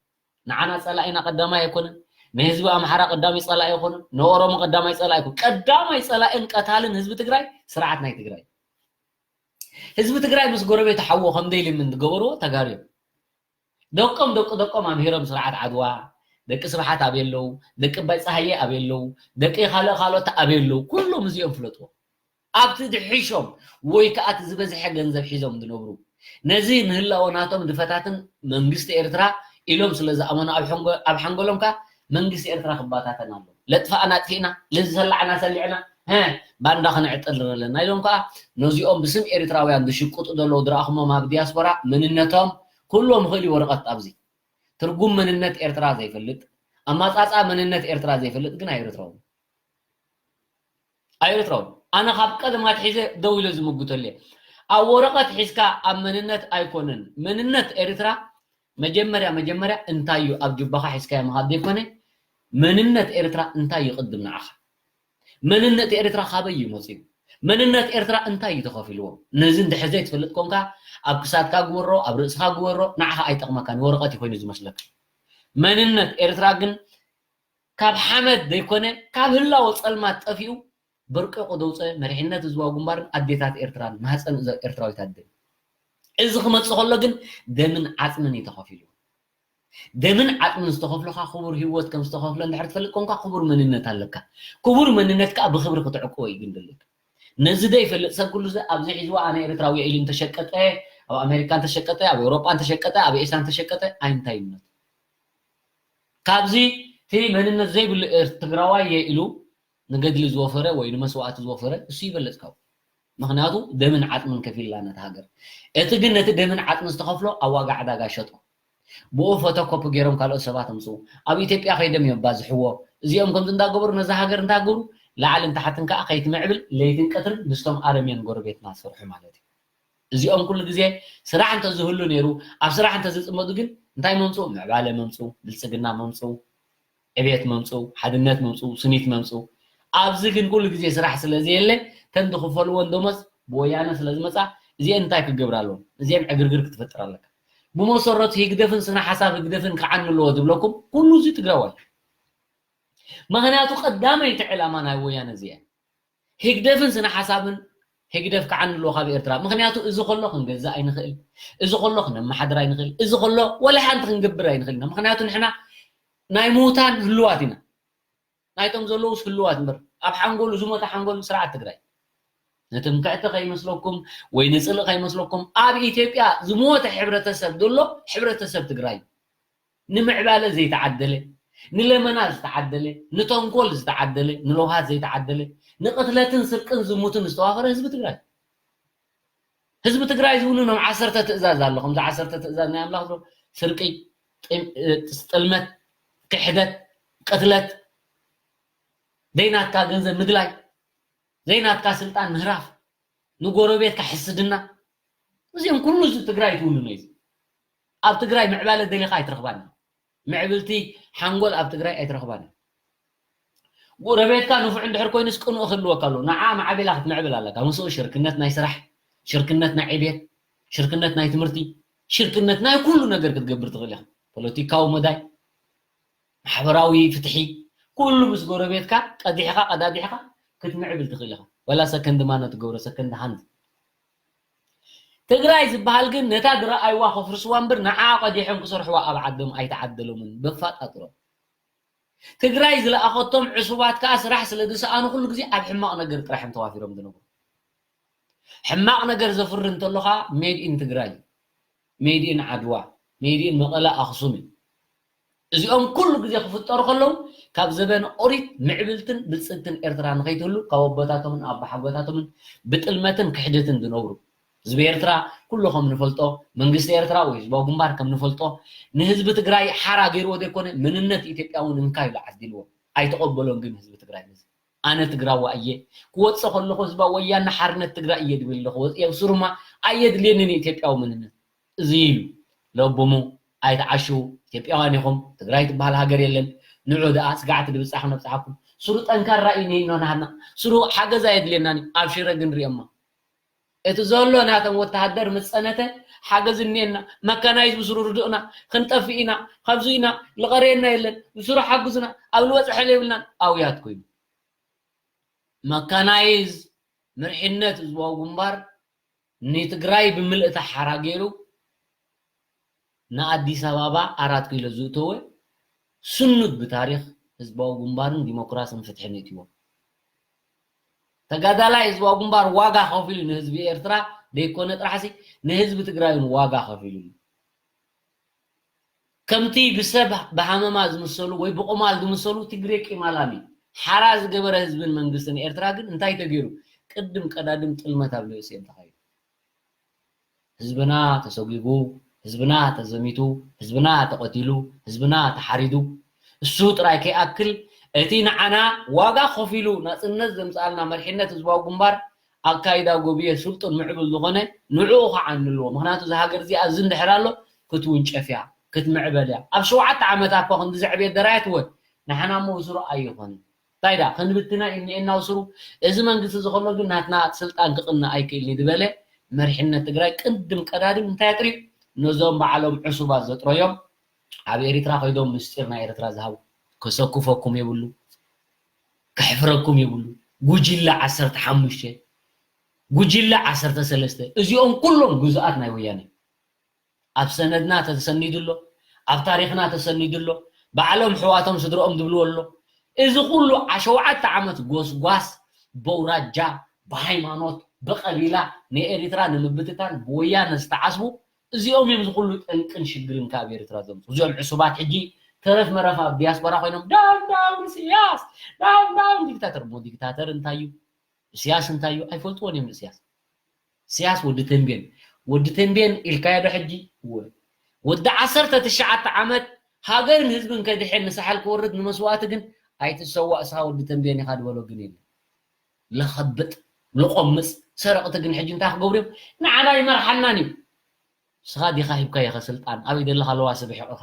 ንዓና ፀላኢና ቀዳማይ ኣይኮነን። ንህዝቢ ኣምሓራ ቀዳሚ ፀላኢ ኣይኮነን። ንኦሮሞ ቀዳማይ ፀላኢ ኣይኮነን። ቀዳማይ ፀላእን ቀታልን ህዝቢ ትግራይ ስርዓት ናይ ትግራይ። ህዝቢ ትግራይ ምስ ጎረቤት ሓዎ ከም ደይልምን ዝገበርዎ ተጋሩ እዮም። ደቆም ደቂ ደቆም ኣምሂሮም ስርዓት ዓድዋ፣ ደቂ ስብሓት ኣበይ ኣለዉ፣ ደቂ ባይ ፀሃየ ኣበይ ኣለዉ፣ ደቂ ካልእ ካልኦት ኣበይ ኣለዉ፣ ኩሎም እዚኦም ፍለጥዎ። ኣብቲ ድሒሾም ወይ ከዓ እቲ ዝበዝሐ ገንዘብ ሒዞም ዝነብሩ ነዚ ንህላወ ናቶም ዝፈታትን መንግስቲ ኤርትራ ኢሎም ስለ ዝኣመኑ ኣብ ሓንጎ- ኣብ ሓንጎሎም ከዓ መንግስቲ ኤርትራ ክባታተን ኣሎ። ለጥፋእና ኣጥፊእና፣ ለዝሰላዕና ሰሊዕና፣ ሀ ባንዳ ክነዕጥር ኣለና ኢሎም ከዓ ነዚኦም ብስም ኤርትራውያን ዝሽቅጡ ዘለዉ ዝረኣኹሞም ኣብ ዲያስፖራ መንነቶም ኩሎም ይኽእል እዩ ወረቐት ኣብዚ ትርጉም መንነት ኤርትራ ዘይፈልጥ ኣማፃፃ መንነት ኤርትራ ዘይፈልጥ ግን ኣይርትረውን። ኣይርትረውን። ኣነ ካብ ቀደም ኣትሒዘ ደው ኢለ ዝምጉተሉ እየ። ኣብ ወረቐት ሒዝካ ኣብ መንነት ኣይኮነን። መንነት ኤርትራ መጀመርያ መጀመርያ እንታይ እዩ ኣብ ጅባኻ ሒዝካዮ ምኻድ ዘይኮነ መንነት ኤርትራ እንታይ ይቕድም ንዓኻ? መንነት ኤርትራ ካበይ እዩ መፂኡ? መንነት ኤርትራ እንታይ እዩ ተኸፊልዎ? ነዚ እንድሕር ዘይትፈልጥ ኮንካ ኣብ ክሳድካ ግበሮ፣ ኣብ ርእስኻ ግበሮ፣ ንዓኻ ኣይጠቕመካን፣ ወረቐት እዩ ኮይኑ ዝመስለካ። መንነት ኤርትራ ግን ካብ ሓመድ ዘይኮነ ካብ ህላወ ጸልማት ጠፊኡ በርቂቑ ዘውፀ መሪሕነት ህዝባዊ ግንባርን ኣዴታት ኤርትራን ማህፀን እዛ ኤርትራዊት ኣደ። እዚ ክመፅእ ከሎ ግን ደምን ዓፅምን እዩ ተኸፊሉ። ደምን ዓፅምን ዝተኸፍለካ ክቡር ህይወት ከም ዝተኸፍለ እንድሕር ትፈልጥ ኮንካ ክቡር መንነት ኣለካ። ክቡር መንነት ከዓ ብክብሪ ክትዕቅቦ እዩ ግን ደለካ። ነዚ ዘይፈልጥ ሰብ ኩሉ ሰብ ኣብዚ ሒዝዋ ኣነ ኤርትራዊ ኢሉ እንተሸቀጠ፣ ኣብ ኣሜሪካ እንተሸቀጠ፣ ኣብ ኤውሮጳ እንተሸቀጠ፣ ኣብ ኤስያ እንተሸቀጠ ኣይንታይነቱ። ካብዚ እቲ መንነት ዘይብሉ ኤር-፣ ትግራዋይ እየ ኢሉ ንገድሊ ዝወፈረ ወይ ንመስዋእቲ ዝወፈረ እሱ ይበልጽ ካብኡ። ምኽንያቱ ደምን ዓጽምን ከፊልላ ነታ ሃገር። እቲ ግን ነቲ ደምን ዓጽምን ዝተኸፍሎ ኣብ ዋጋ ዕዳጋ ሸጦ። ብኡ ፎቶኮፒ ገይሮም ካልኦት ሰባት ኣምፅኡ። ኣብ ኢትዮጵያ ከይዶም እዮም ባዝሕዎ። እዚኦም ከምዚ እንዳገበሩ ነዛ ሃገር እንዳገሩ ላዕልን ታሕትን ከዓ ከይትምዕብል ለይትን ቀትርን ምስቶም ኣረሜን ጎረቤትና ዝሰርሑ ማለት እዩ። እዚኦም ኩሉ ግዜ ስራሕ እንተዝህሉ ነይሩ፣ ኣብ ስራሕ እንተዝፅመዱ ግን እንታይ መምፅኡ? ምዕባለ መምፅኡ፣ ብልፅግና መምፅኡ፣ ዕቤት መምፅኡ፣ ሓድነት መምፅኡ፣ ስኒት መምፅኡ። ኣብዚ ግን ኩሉ ግዜ ስራሕ ስለ ዘየለ፣ ተን ዝኽፈልዎን ደሞዝ ብወያነ ስለ ዝመፃ፣ እዚአን እንታይ ክገብራ ኣለወን? እዚአን ዕግርግር ክትፈጥር ኣለካ። ብመሰረቱ ህግደፍን ስነ ሓሳብ ህግደፍን ክዓኑ ኣለዎ ዝብለኩም ኩሉ እዚ ትግራዋይ። ምኽንያቱ ቀዳመይቲ ዕላማ ናይ ወያነ እዚአ። ህግደፍን ስነ ሓሳብን ህግደፍ ክዓኑ ኣለዎ ካብ ኤርትራ። ምኽንያቱ እዚ ከሎ ክንገዝእ ኣይንኽእል፣ እዚ ከሎ ክነመሓድር ኣይንኽእል፣ እዚ ከሎ ወላ ሓንቲ ክንገብር ኣይንኽእል ኢና። ምኽንያቱ ንሕና ናይ ምዉታን ህልዋት ኢና። ናይቶም ዘለዉስ ህልዋት እምበር፣ ኣብ ሓንጎሉ ዝሞተ ሓንጎል ስርዓት ትግራይ። ንትምክሕቲ ከይመስለኩም ወይ ንጽልኢ ከይመስለኩም፣ ኣብ ኢትዮጵያ ዝሞተ ሕብረተሰብ ዘሎ ሕብረተሰብ ትግራይ እዩ። ንምዕባለ ዘይተዓደለ፣ ንለመና ዝተዓደለ፣ ንተንኮል ዝተዓደለ፣ ንለውሃት ዘይተዓደለ፣ ንቕትለትን ስርቅን ዝሙትን ዝተዋፈረ ህዝቢ ትግራይ። ህዝቢ ትግራይ ዝውንኖም ዓሰርተ ትእዛዝ ኣሎ። ከምዚ ዓሰርተ ትእዛዝ ናይ ኣምላኽ ዘሎ ስርቂ፣ ጥም-፣ ጥልመት፣ ክሕደት፣ ቅትለት፣ ዘይናትካ ገንዘብ ምድላይ፣ ዘይናትካ ስልጣን ምህራፍ፣ ንጎረቤትካ ሕስድና፣ እዚኦም ኩሉ እዚ ትግራይ ትውንኖ እዩ። ኣብ ትግራይ ምዕባለ ደሊኻ ኣይትረኽባን። ምዕብልቲ ሓንጎል ኣብ ትግራይ ኣይትረኽባን። ጎረቤትካ ንፉዕ እንድሕር ኮይኑስ ቅኑዕ ክህልወካ ኣለዎ። ንዓ ማዕቢላ ክትምዕብል ኣለካ። ምስኡ ሽርክነት ናይ ስራሕ፣ ሽርክነት ናይ ዕቤት፣ ሽርክነት ናይ ትምህርቲ፣ ሽርክነት ናይ ኩሉ ነገር ክትገብር ትኽእል ኢኻ። ፖለቲካዊ መዳይ፣ ማሕበራዊ ፍትሒ፣ ኩሉ ምስ ጎረቤትካ ቀዲሕኻ ቀዳዲሕኻ ክትምዕብል ትኽእል ኢኻ። ወላ ሰከንድ ማን ትገብሮ፣ ሰከንድ ሃንድ። ትግራይ ዝበሃል ግን ነታ ዝረኣይዋ ከፍርስዋ እምበር ንዓ ቀዲሖም ክሰርሕዋ ኣብ ዓዶም ኣይተዓደሎምን። በፋጣጥሮም። ትግራይ ዝለኣኸቶም ዕሱባት ከዓ ስራሕ ስለ ዝሰኣኑ ኩሉ ግዜ ኣብ ሕማቕ ነገር ጥራሕ እዮም ተዋፊሮም ዝነብሩ። ሕማቕ ነገር ዘፍሪ እንተሎ ከዓ ሜድ ኢን ትግራይ እዩ። ሜድ ኢን ዓድዋ፣ ሜድ ኢን መቐለ ኣኽሱም እዩ። እዚኦም ኩሉ ግዜ ክፍጠሩ ከለዉ ካብ ዘበነ ኦሪት ምዕብልትን ብልፅግትን ኤርትራ ንኸይትህሉ ካብ ኣቦታቶምን ኣቦሓጎታቶምን ብጥልመትን ክሕደትን ዝነብሩ ህዝቢ ኤርትራ ኩሉ ከም ንፈልጦ መንግስቲ ኤርትራ ወይ ህዝባዊ ግንባር ከም ንፈልጦ ንህዝቢ ትግራይ ሓራ ገይርዎ ዘይኮነ መንነት ኢትዮጵያ እውን እንካ ኢሉ ዓዲልዎ ኣይተቐበሎን ግን ህዝቢ ትግራይ ነዚ ኣነ ትግራዋ እየ ክወፅእ ከለኹ ህዝባዊ ወያነ ሓርነት ትግራይ እየ ድብል ኣለኹ ወፅየ ስሩማ ኣየድልየንን ኢትዮጵያዊ መንነት እዚ ኢሉ ለብሙ ኣይትዓሽው ኢትዮጵያውያን ኢኹም ትግራይ ትበሃል ሃገር የለን ንዑ ደኣ ስጋዕቲ ድብፃሕ ክነብፅሓኩም ስሩ ጠንካራ እዩ ኒኖ ናሃና ስሩ ሓገዝ ኣየድልየናን እዩ ኣብ ሽረ ግን ሪኦማ እቲ ዘሎ ናቶም ወተሃደር ምስ ፀነተ ሓገዝ እኒኤና መካናይዝ ብስሩ ርድእና ክንጠፍእ ኢና ካብዚ ኢና ልቐረየና የለን ብስሩ ሓግዙና ኣብ ልበፅሐሉ የብልናን ኣውያት ኮይኑ መካናይዝ ምርሕነት ህዝባዊ ግንባር ንትግራይ ብምልእታ ሓራ ገይሩ ንኣዲስ ኣባባ ኣራት ኪሎ ዝእተወ ስኑድ ብታሪኽ ህዝባዊ ግንባርን ዲሞክራስን ፍትሕን እትዎ ተጋዳላይ ህዝባዊ ግንባር ዋጋ ከፊሉ ንህዝቢ ኤርትራ ደይኮነ ጥራሕሲ ንህዝቢ ትግራይ እውን ዋጋ ከፊሉ እዩ። ከምቲ ብሰብ ብሃመማ ዝምሰሉ ወይ ብቑማል ዝምሰሉ ትግሬ ቂማላም እዩ። ሓራ ዝገበረ ህዝብን መንግስትን ኤርትራ ግን እንታይ ተገይሩ? ቅድም ቀዳድም ጥልመት ኣብ ልእሲኦም ተኻይዱ። ህዝብና ተሰጒጉ፣ ህዝብና ተዘሚቱ፣ ህዝብና ተቐቲሉ፣ ህዝብና ተሓሪዱ። እሱ ጥራይ ከይኣክል እቲ ንዓና ዋጋ ከፊሉ ናጽነት ዘምጽኣልና መሪሕነት ህዝባዊ ግንባር ኣካይዳ ጎብየ ስልጡን ምዕቡል ዝኾነ ንዕኡ ከዓ ንልዎ ምክንያቱ እዛ ሃገር እዚኣ እዚ እንድሕር ኣሎ ክትውንጨፍ እያ ክትምዕበል እያ ኣብ ሸውዓተ ዓመት ኣኮ ክንዲ ዘዕብየት ደራየት ወ ንሕና እሞ ውስሩ ኣይኾንን እንታይ ዳ ክንብትና እዩ እኒኤና ውስሩ እዚ መንግስቲ ዝኸሎ ግን ናትና ስልጣን ክቕንእ ኣይክእልን እዩ ዝበለ መሪሕነት ትግራይ ቅድም ቀዳድም እንታይ ኣጥርዩ ነዞም ባዕሎም ዕሱባት ዘጥረዮም ኣብ ኤሪትራ ከይዶም ምስጢር ናይ ኤርትራ ዝሃቡ ከሰክፈኩም የብሉ ከሕፍረኩም የብሉ ጉጅለ ዓሰርተ ሓሙሽተ፣ ጉጅለ ዓሰርተ ሰለስተ፣ እዚኦም ኩሎም ግዙኣት ናይ ወያነ። ኣብ ሰነድና ተሰኒዱ ኣሎ፣ ኣብ ታሪኽና ተሰኒዱ ኣሎ። ባዕሎም ኣሕዋቶም ስድርኦም ዝብልዎ ኣሎ። እዚ ኩሉ ዓ-፣ ሸውዓተ ዓመት ጎስጓስ በውራጃ፣ ብሃይማኖት፣ ብቐቢላ ንኤሪትራ ንምብትታን ብወያነ ዝተዓስቡ እዚኦም እዮም። እዚ ኩሉ ጠንቅን ሽግርን ካብ ኤሪትራ ዘምፅኡ እዚኦም ዕሱባት ሕጂ ተረፍ መረፍ ኣብ ዲያስፖራ ኮይኖም ዳውን ዳውን ስያስ ዳውን ዳውን ዲክታተር። እሞ ዲክታተር እንታይ እዩ? እስያስ እንታይ እዩ? ኣይፈልጥዎን እዮም ንእስያስ። እስያስ ወዲ ተንቤን፣ ወዲ ተንቤን ኢልካዮ ዶ ሕጂ? እወ። ወዲ ዓሰርተ ትሽዓተ ዓመት ሃገርን ህዝብን ከድሕን ንሳሕል ክወርድ ንመስዋእቲ ግን ኣይትሰዋእ፣ እስኻ ወዲ ተንቤን ኢኻ ዝበሎ ግን የለን። ለኸብጥ፣ ለቆምፅ፣ ሰረቕቲ ግን ሕጂ እንታይ ክገብሩ እዮም? ንዓና ይመርሓናን እዩ። እስኻ ዲኻ ሂብካዮ ኸ ስልጣን? ኣበይ ደለኻ ለዋሲ ብሕቕኻ?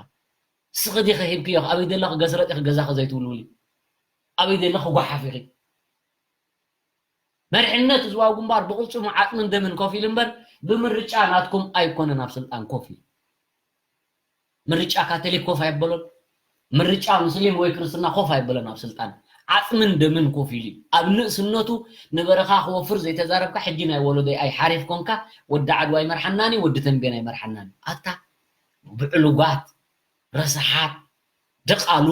እስኺ ዲኺ ሂብክዮ? ኣበይ ደለኺ ገስረጥ ኢኺ ገዛኺ ዘይትውልውሊ? ኣበይ ደለኺ ጓሓፍ ኢኺ? መሪሕነት ህዝባዊ ግንባር ብቕልጽሙ ዓጽምን ደምን ኮፍ ኢሉ እምበር ብምርጫ ናትኩም ኣይኮነን ኣብ ስልጣን ኮፍ ኢሉ። ምርጫ ካቶሊክ ኮፍ ኣይበሎን፣ ምርጫ ሙስሊም ወይ ክርስትና ኮፍ ኣይበሎን ኣብ ስልጣን። ዓጽምን ደምን ኮፍ ኢሉ እዩ። ኣብ ንእስነቱ ንበረኻ ክወፍር ዘይተዛረብካ ሕጂ ናይ ወለዶይ ኣይሓሬፍ ኮንካ ወዲ ዓድዋ ኣይመርሓናን እዩ፣ ወዲ ተንቤን ኣይመርሓናን እዩ። ኣታ ብዕሉጋት ረሳሓት ደቓሉ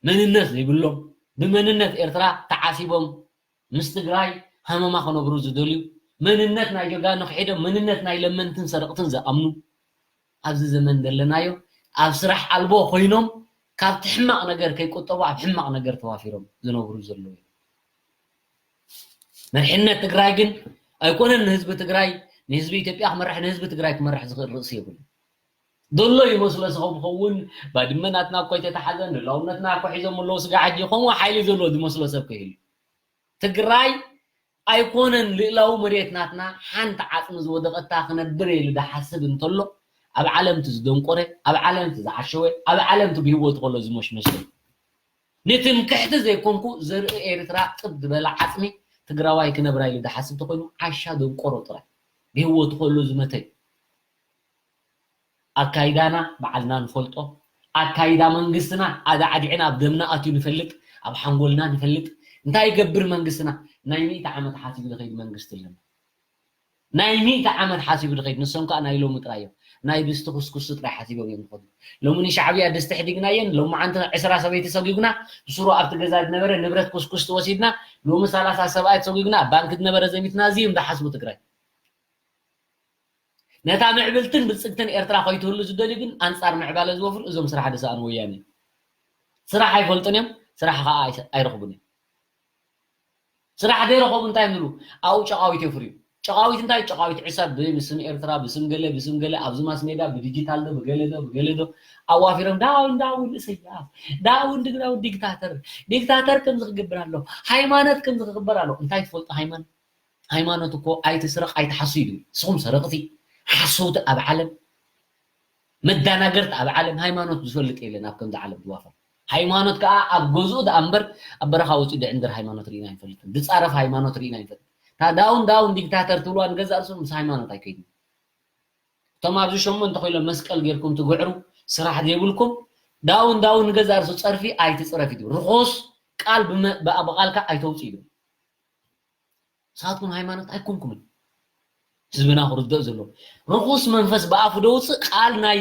መንነት ዘይብሎም ብመንነት ኤርትራ ተዓሲቦም ምስ ትግራይ ሃመማ ክነብሩ ዝደልዩ መንነት ናይ ጀጋኑ ክሒዶም መንነት ናይ ለመንትን ሰረቕትን ዝኣምኑ ኣብዚ ዘመን ዘለናዮ ኣብ ስራሕ ኣልቦ ኮይኖም ካብቲ ሕማቕ ነገር ከይቁጠቡ ኣብ ሕማቕ ነገር ተዋፊሮም ዝነብሩ ዘለዉ እዮም። መርሕነት ትግራይ ግን ኣይኮነን ንህዝቢ ትግራይ ንህዝቢ ኢትዮጵያ ክመርሕ ንህዝቢ ትግራይ ክመርሕ ዝኽእል ርእሲ የብሉን። ዘሎ ይመስሎ ሰብ ክኸውን ባድመ ናትና እኮ ኣይተተሓዘን ልእላውነትና እኮ ሒዞም ኣለዉ ስጋ ሕጂ ከምኡ ሓይሊ ዘሎ ዝመስሎ ሰብ ከይህሉ ትግራይ ኣይኮነን ልእላዊ መሬት ናትና ሓንቲ ዓፅሚ ዝወደቐታ ክነብር ኢሉ ዝሓስብ እንተሎ ኣብ ዓለምቲ ዝደንቆረ ኣብ ዓለምቲ ዝዓሸወ ኣብ ዓለምቲ ብህይወቱ ከሎ ዝሞሽመሸ ንትምክሕቲ ዘይኮንኩ ዘርኢ ኤርትራ ጥብ ዝበለ ዓፅሚ ትግራዋይ ክነብራ ኢሉ ዝሓስብ ተኮይኑ ዓሻ ደንቆሮ ጥራይ ብህይወቱ ከሎ ዝመተይ ኣካይዳና ባዕልና ንፈልጦ ኣካይዳ መንግስትና ኣዳዕዲዕና ኣብ ደምና ኣትዩ ንፈልጥ ኣብ ሓንጎልና ንፈልጥ እንታይ ይገብር መንግስትና ናይ ሚእቲ ዓመት ሓሲቡ ዝኸይድ መንግስቲ ኣለና ናይ ሚእቲ ዓመት ሓሲቡ ዝኸይድ ንሶም ከዓ ናይ ሎሚ ጥራይ እዮም ናይ ድስቲ ኩስኩስ ጥራይ ሓሲቦም እዮም ዝኸዱ ሎሚ ንሻዕብያ ድስቲ ሕዲግናየን ሎሚ ዓንቲ ዕስራ ሰበይቲ ሰጒግና ብስሩ ኣብቲ ገዛ ዝነበረ ንብረት ኩስኩስ ትወሲድና ሎሚ ሰላሳ ሰብኣይ ተሰጒግና ኣብ ባንክ ዝነበረ ዘሚትና እዚ እዮም ዝሓስቡ ትግራይ ነታ ምዕብልትን ብልፅግትን ኤርትራ ከይትህሉ ዝደልዩ ግን ኣንፃር ምዕባለ ዝወፍሩ እዞም ስራሕ ዝሰኣኑ ወያነ ስራሕ ኣይፈልጡን እዮም ስራሕ ከዓ ኣይረኽቡን እዮም ስራሕ ዘይረኸቡ እንታይ ይብሉ ኣብኡ ጨቃዊት የፍርዩ ጨቃዊት እንታይ ጨቃዊት ዕሰብ ብስም ኤርትራ ብስም ገለ ብስም ገለ ኣብዚ ማስ ሜዳ ብዲጂታል ዶ ብገለ ዶ ብገለ ዶ ኣዋፊሮም ዳውን ዳውን እሰያስ ዳውን ድግዳውን ዲክታተር ዲክታተር ከምዚ ክግብር ኣሎ ሃይማኖት ከምዚ ክግበር ኣሎ እንታይ ትፈልጡ ሃይማኖት ሃይማኖት እኮ ኣይትስረቕ ኣይትሓሱ እዩ ዝብል። ንስኹም ሰረቕቲ፣ ሓሰውቲ ኣብ ዓለም፣ መዳናገርቲ ኣብ ዓለም ሃይማኖት ዝፈልጥ የለን ኣብ ከምዚ ዓለም ዝዋፈር። ሃይማኖት ከዓ ኣብ ገዝኡ ደኣ እምበር ኣብ በረኻ ወፂኡ ድዕንድር ሃይማኖት ርኢና ኣይንፈልጥን። ዝፃረፍ ሃይማኖት ርኢና ኣይንፈልጥን። እታ ዳውን ዳውን ዲክታተር ትብልዋ ንገዛእ ርእሱ ምስ ሃይማኖት ኣይከይድን። እቶም ኣብዚ ሸሞንተ ኮይሎም መስቀል ጌርኩም ትግዕሩ ስራሕ ዘይብልኩም ዳውን ዳውን ንገዛእ ርእሱ ፀርፊ ኣይትፅረፍ እዩ ዝብል። ርኹስ ቃል ብመ- ብኣ- ብቓልካ ኣይተውፅእ እዩ ዝብል። ንስኻትኩም ሃይማኖት ኣይኮንኩምን። ህዝብና ክርድኦ ዘለዎ ርኹስ መንፈስ ብኣፉ ደውፅእ ቃል ናይ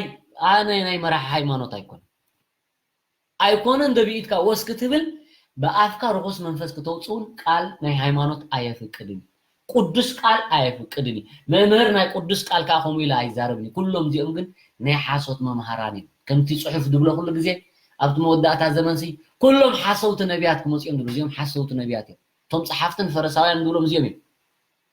ኣነ ናይ መራሒ ሃይማኖት ኣይኮነን። ኣይኮነን ደብኢትካ ወስ ክትብል ብኣፍካ ርኹስ መንፈስ ክተውፅእ እውን ቃል ናይ ሃይማኖት ኣየፍቅድን እዩ። ቅዱስ ቃል ኣየፍቅድን እዩ። መምህር ናይ ቅዱስ ቃል ከዓ ከምኡ ኢሉ ኣይዛረብን እዩ። ኩሎም እዚኦም ግን ናይ ሓሶት መምሃራን እዮም። ከምቲ ፅሑፍ ዝብሎ ኩሉ ግዜ ኣብቲ መወዳእታ ዘመንሲ ኩሎም ሓሰውቲ ነቢያት ክመፁ እዮም ዝብሉ። እዚኦም ሓሰውቲ ነቢያት እዮም። እቶም ፀሓፍትን ፈሪሳውያን ንብሎም እዚኦም እዮም።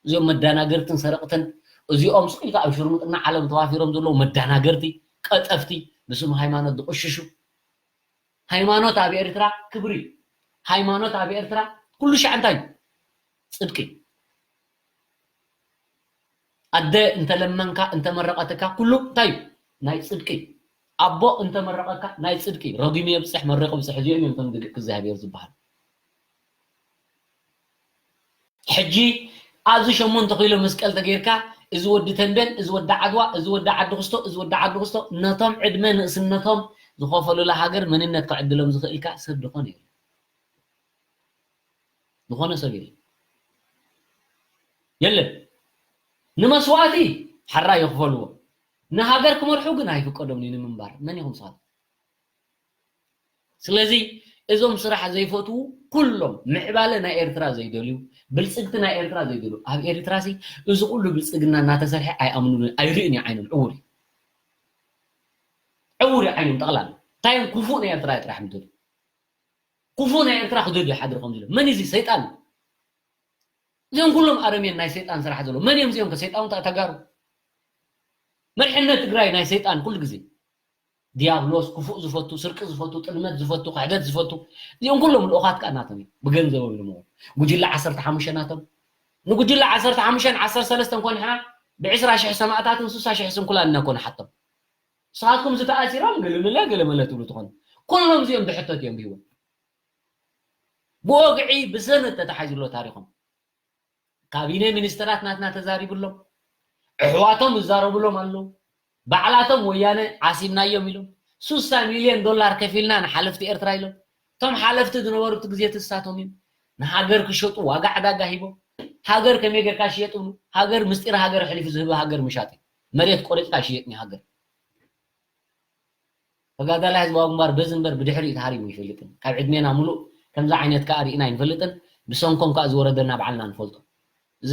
እዚኦም መዳናገርትን ሰረቕትን እዚኦም ስቕ ኢልካ ኣብ ሽርሙጥና ዓለም ተዋፊሮም ዘለዉ መዳናገርቲ፣ ቀጠፍቲ፣ ብስም ሃይማኖት ዝቕሽሹ። ሃይማኖት ኣብ ኤርትራ ክብሪ። ሃይማኖት ኣብ ኤርትራ ኩሉ ሻዕ እንታይ እዩ? ፅድቂ። ኣደ እንተለመንካ እንተመረቐትካ ኩሉ እንታይ እዩ? ናይ ፅድቂ። ኣቦ እንተመረቐካ ናይ ፅድቂ። ረጊሙ የብፅሕ መሪቑ ብፅሕ እዚኦም እዮም እቶም ደቂ እግዚኣብሔር ዝበሃሉ። ሕጂ ኣብዚ ሸሞንተ ኪሎ መስቀል ተገይርካ እዚ ወዲ ተንቤን እዚ ወዲ ዓድዋ እዚ ወዲ ዓዲ ክስቶ እዚ ወዲ ዓዲ ክስቶ ነቶም ዕድመ ንእስነቶም ዝኸፈሉላ ሃገር መንነት ክዕድሎም ዝኽእልካ ሰብ ዝኾነ የለን። ዝኾነ ሰብ የለን። የለን። ንመስዋእቲ ሓራ ይኽፈልዎ፣ ንሃገር ክመርሑ ግን ኣይፍቀዶም እዩ ንምንባር። መን ኢኹም ንስኻትኩም? ስለዚ እዞም ስራሕ ዘይፈትዉ ኩሎም፣ ምዕባለ ናይ ኤርትራ ዘይደልዩ፣ ብልጽግቲ ናይ ኤርትራ ዘይደልዩ፣ ኣብ ኤርትራ ሲ እዚ ኩሉ ብልጽግና እናተሰርሐ ኣይኣምኑን፣ ኣይርእን እዩ ዓይኖም፣ ዕውር እዩ። ዕውር እዩ ዓይኖም ጠቕላላ። እንታይ እዮም ክፉእ ናይ ኤርትራ ጥራሕ ምደልዩ። ክፉእ ናይ ኤርትራ ክደልዩ ሓድሪ ከም ዝብሉ። መን እዩ እዚ? ሰይጣን እዩ። እዚኦም ኩሎም ኣረሜን ናይ ሰይጣን ስራሕ ዘሎ። መን እዮም እዚኦም ከ? ሰይጣን ተጋሩ። መርሕነት ትግራይ ናይ ሰይጣን ኩሉ ግዜ። ዲያብሎስ፣ ክፉእ ዝፈቱ፣ ስርቂ ዝፈቱ፣ ጥልመት ዝፈቱ፣ ክሕደት ዝፈቱ፣ እዚኦም ኩሎም ልኡኻት ከኣ ናቶም እዮም። ብገንዘቦም ዝመቑ። ጉጅለ ዓሰርተ ሓሙሽተ ናቶም። ንጉጅለ ዓሰርተ ሓሙሽተን ዓሰርተ ሰለስተን ኮንሕና ብዕስራ ሽሕ ሰማእታትን ስሳ ሽሕ ስንኩላን እናኮንሓቶም። ንስኻትኩም ዝተኣሲሮም ገለመለ ገለመለ ትብሉ ትኾኑ። ኩሎም እዚኦም ብሕቶት እዮም ብህይወት። ብወግዒ ብሰነድ ተታሒዙ ኣሎ ታሪኾም። ካቢነ ሚኒስተራት ናትና ተዛሪቡሎም። ኣሕዋቶም ይዛረቡሎም ኣለዉ። ባዕላቶም ወያነ ዓሲብናዮም ኢሎም። ሱሳ ሚልዮን ዶላር ከፊልና ንሓለፍቲ ኤርትራ ኢሎም። እቶም ሓለፍቲ ዝነበሩ እቲ ግዜ ትሳቶም እዮም። ንሃገር ክሸጡ ዋጋ ዕዳጋ ሂቦም። ሃገር ከመይ ጌርካ ሽየጥ ይብሉ። ሃገር ምስጢር ሃገር ኣሕሊፉ ዝህብ ሃገር ምሻጥ እዩ። መሬት ቆሪጽካ ሽየጥ ንሃገር። ተጋዳላይ ህዝባዊ ግንባር በዚ እምበር ብድሕሪኡ ተሃሪሙ ኣይፈልጥን። ካብ ዕድሜና ሙሉእ ከምዚ ዓይነት ከኣ ርኢና ኣይንፈልጥን። ብሰንኮም ከኣ ዝወረደና ባዕልና ንፈልጦ። እዚ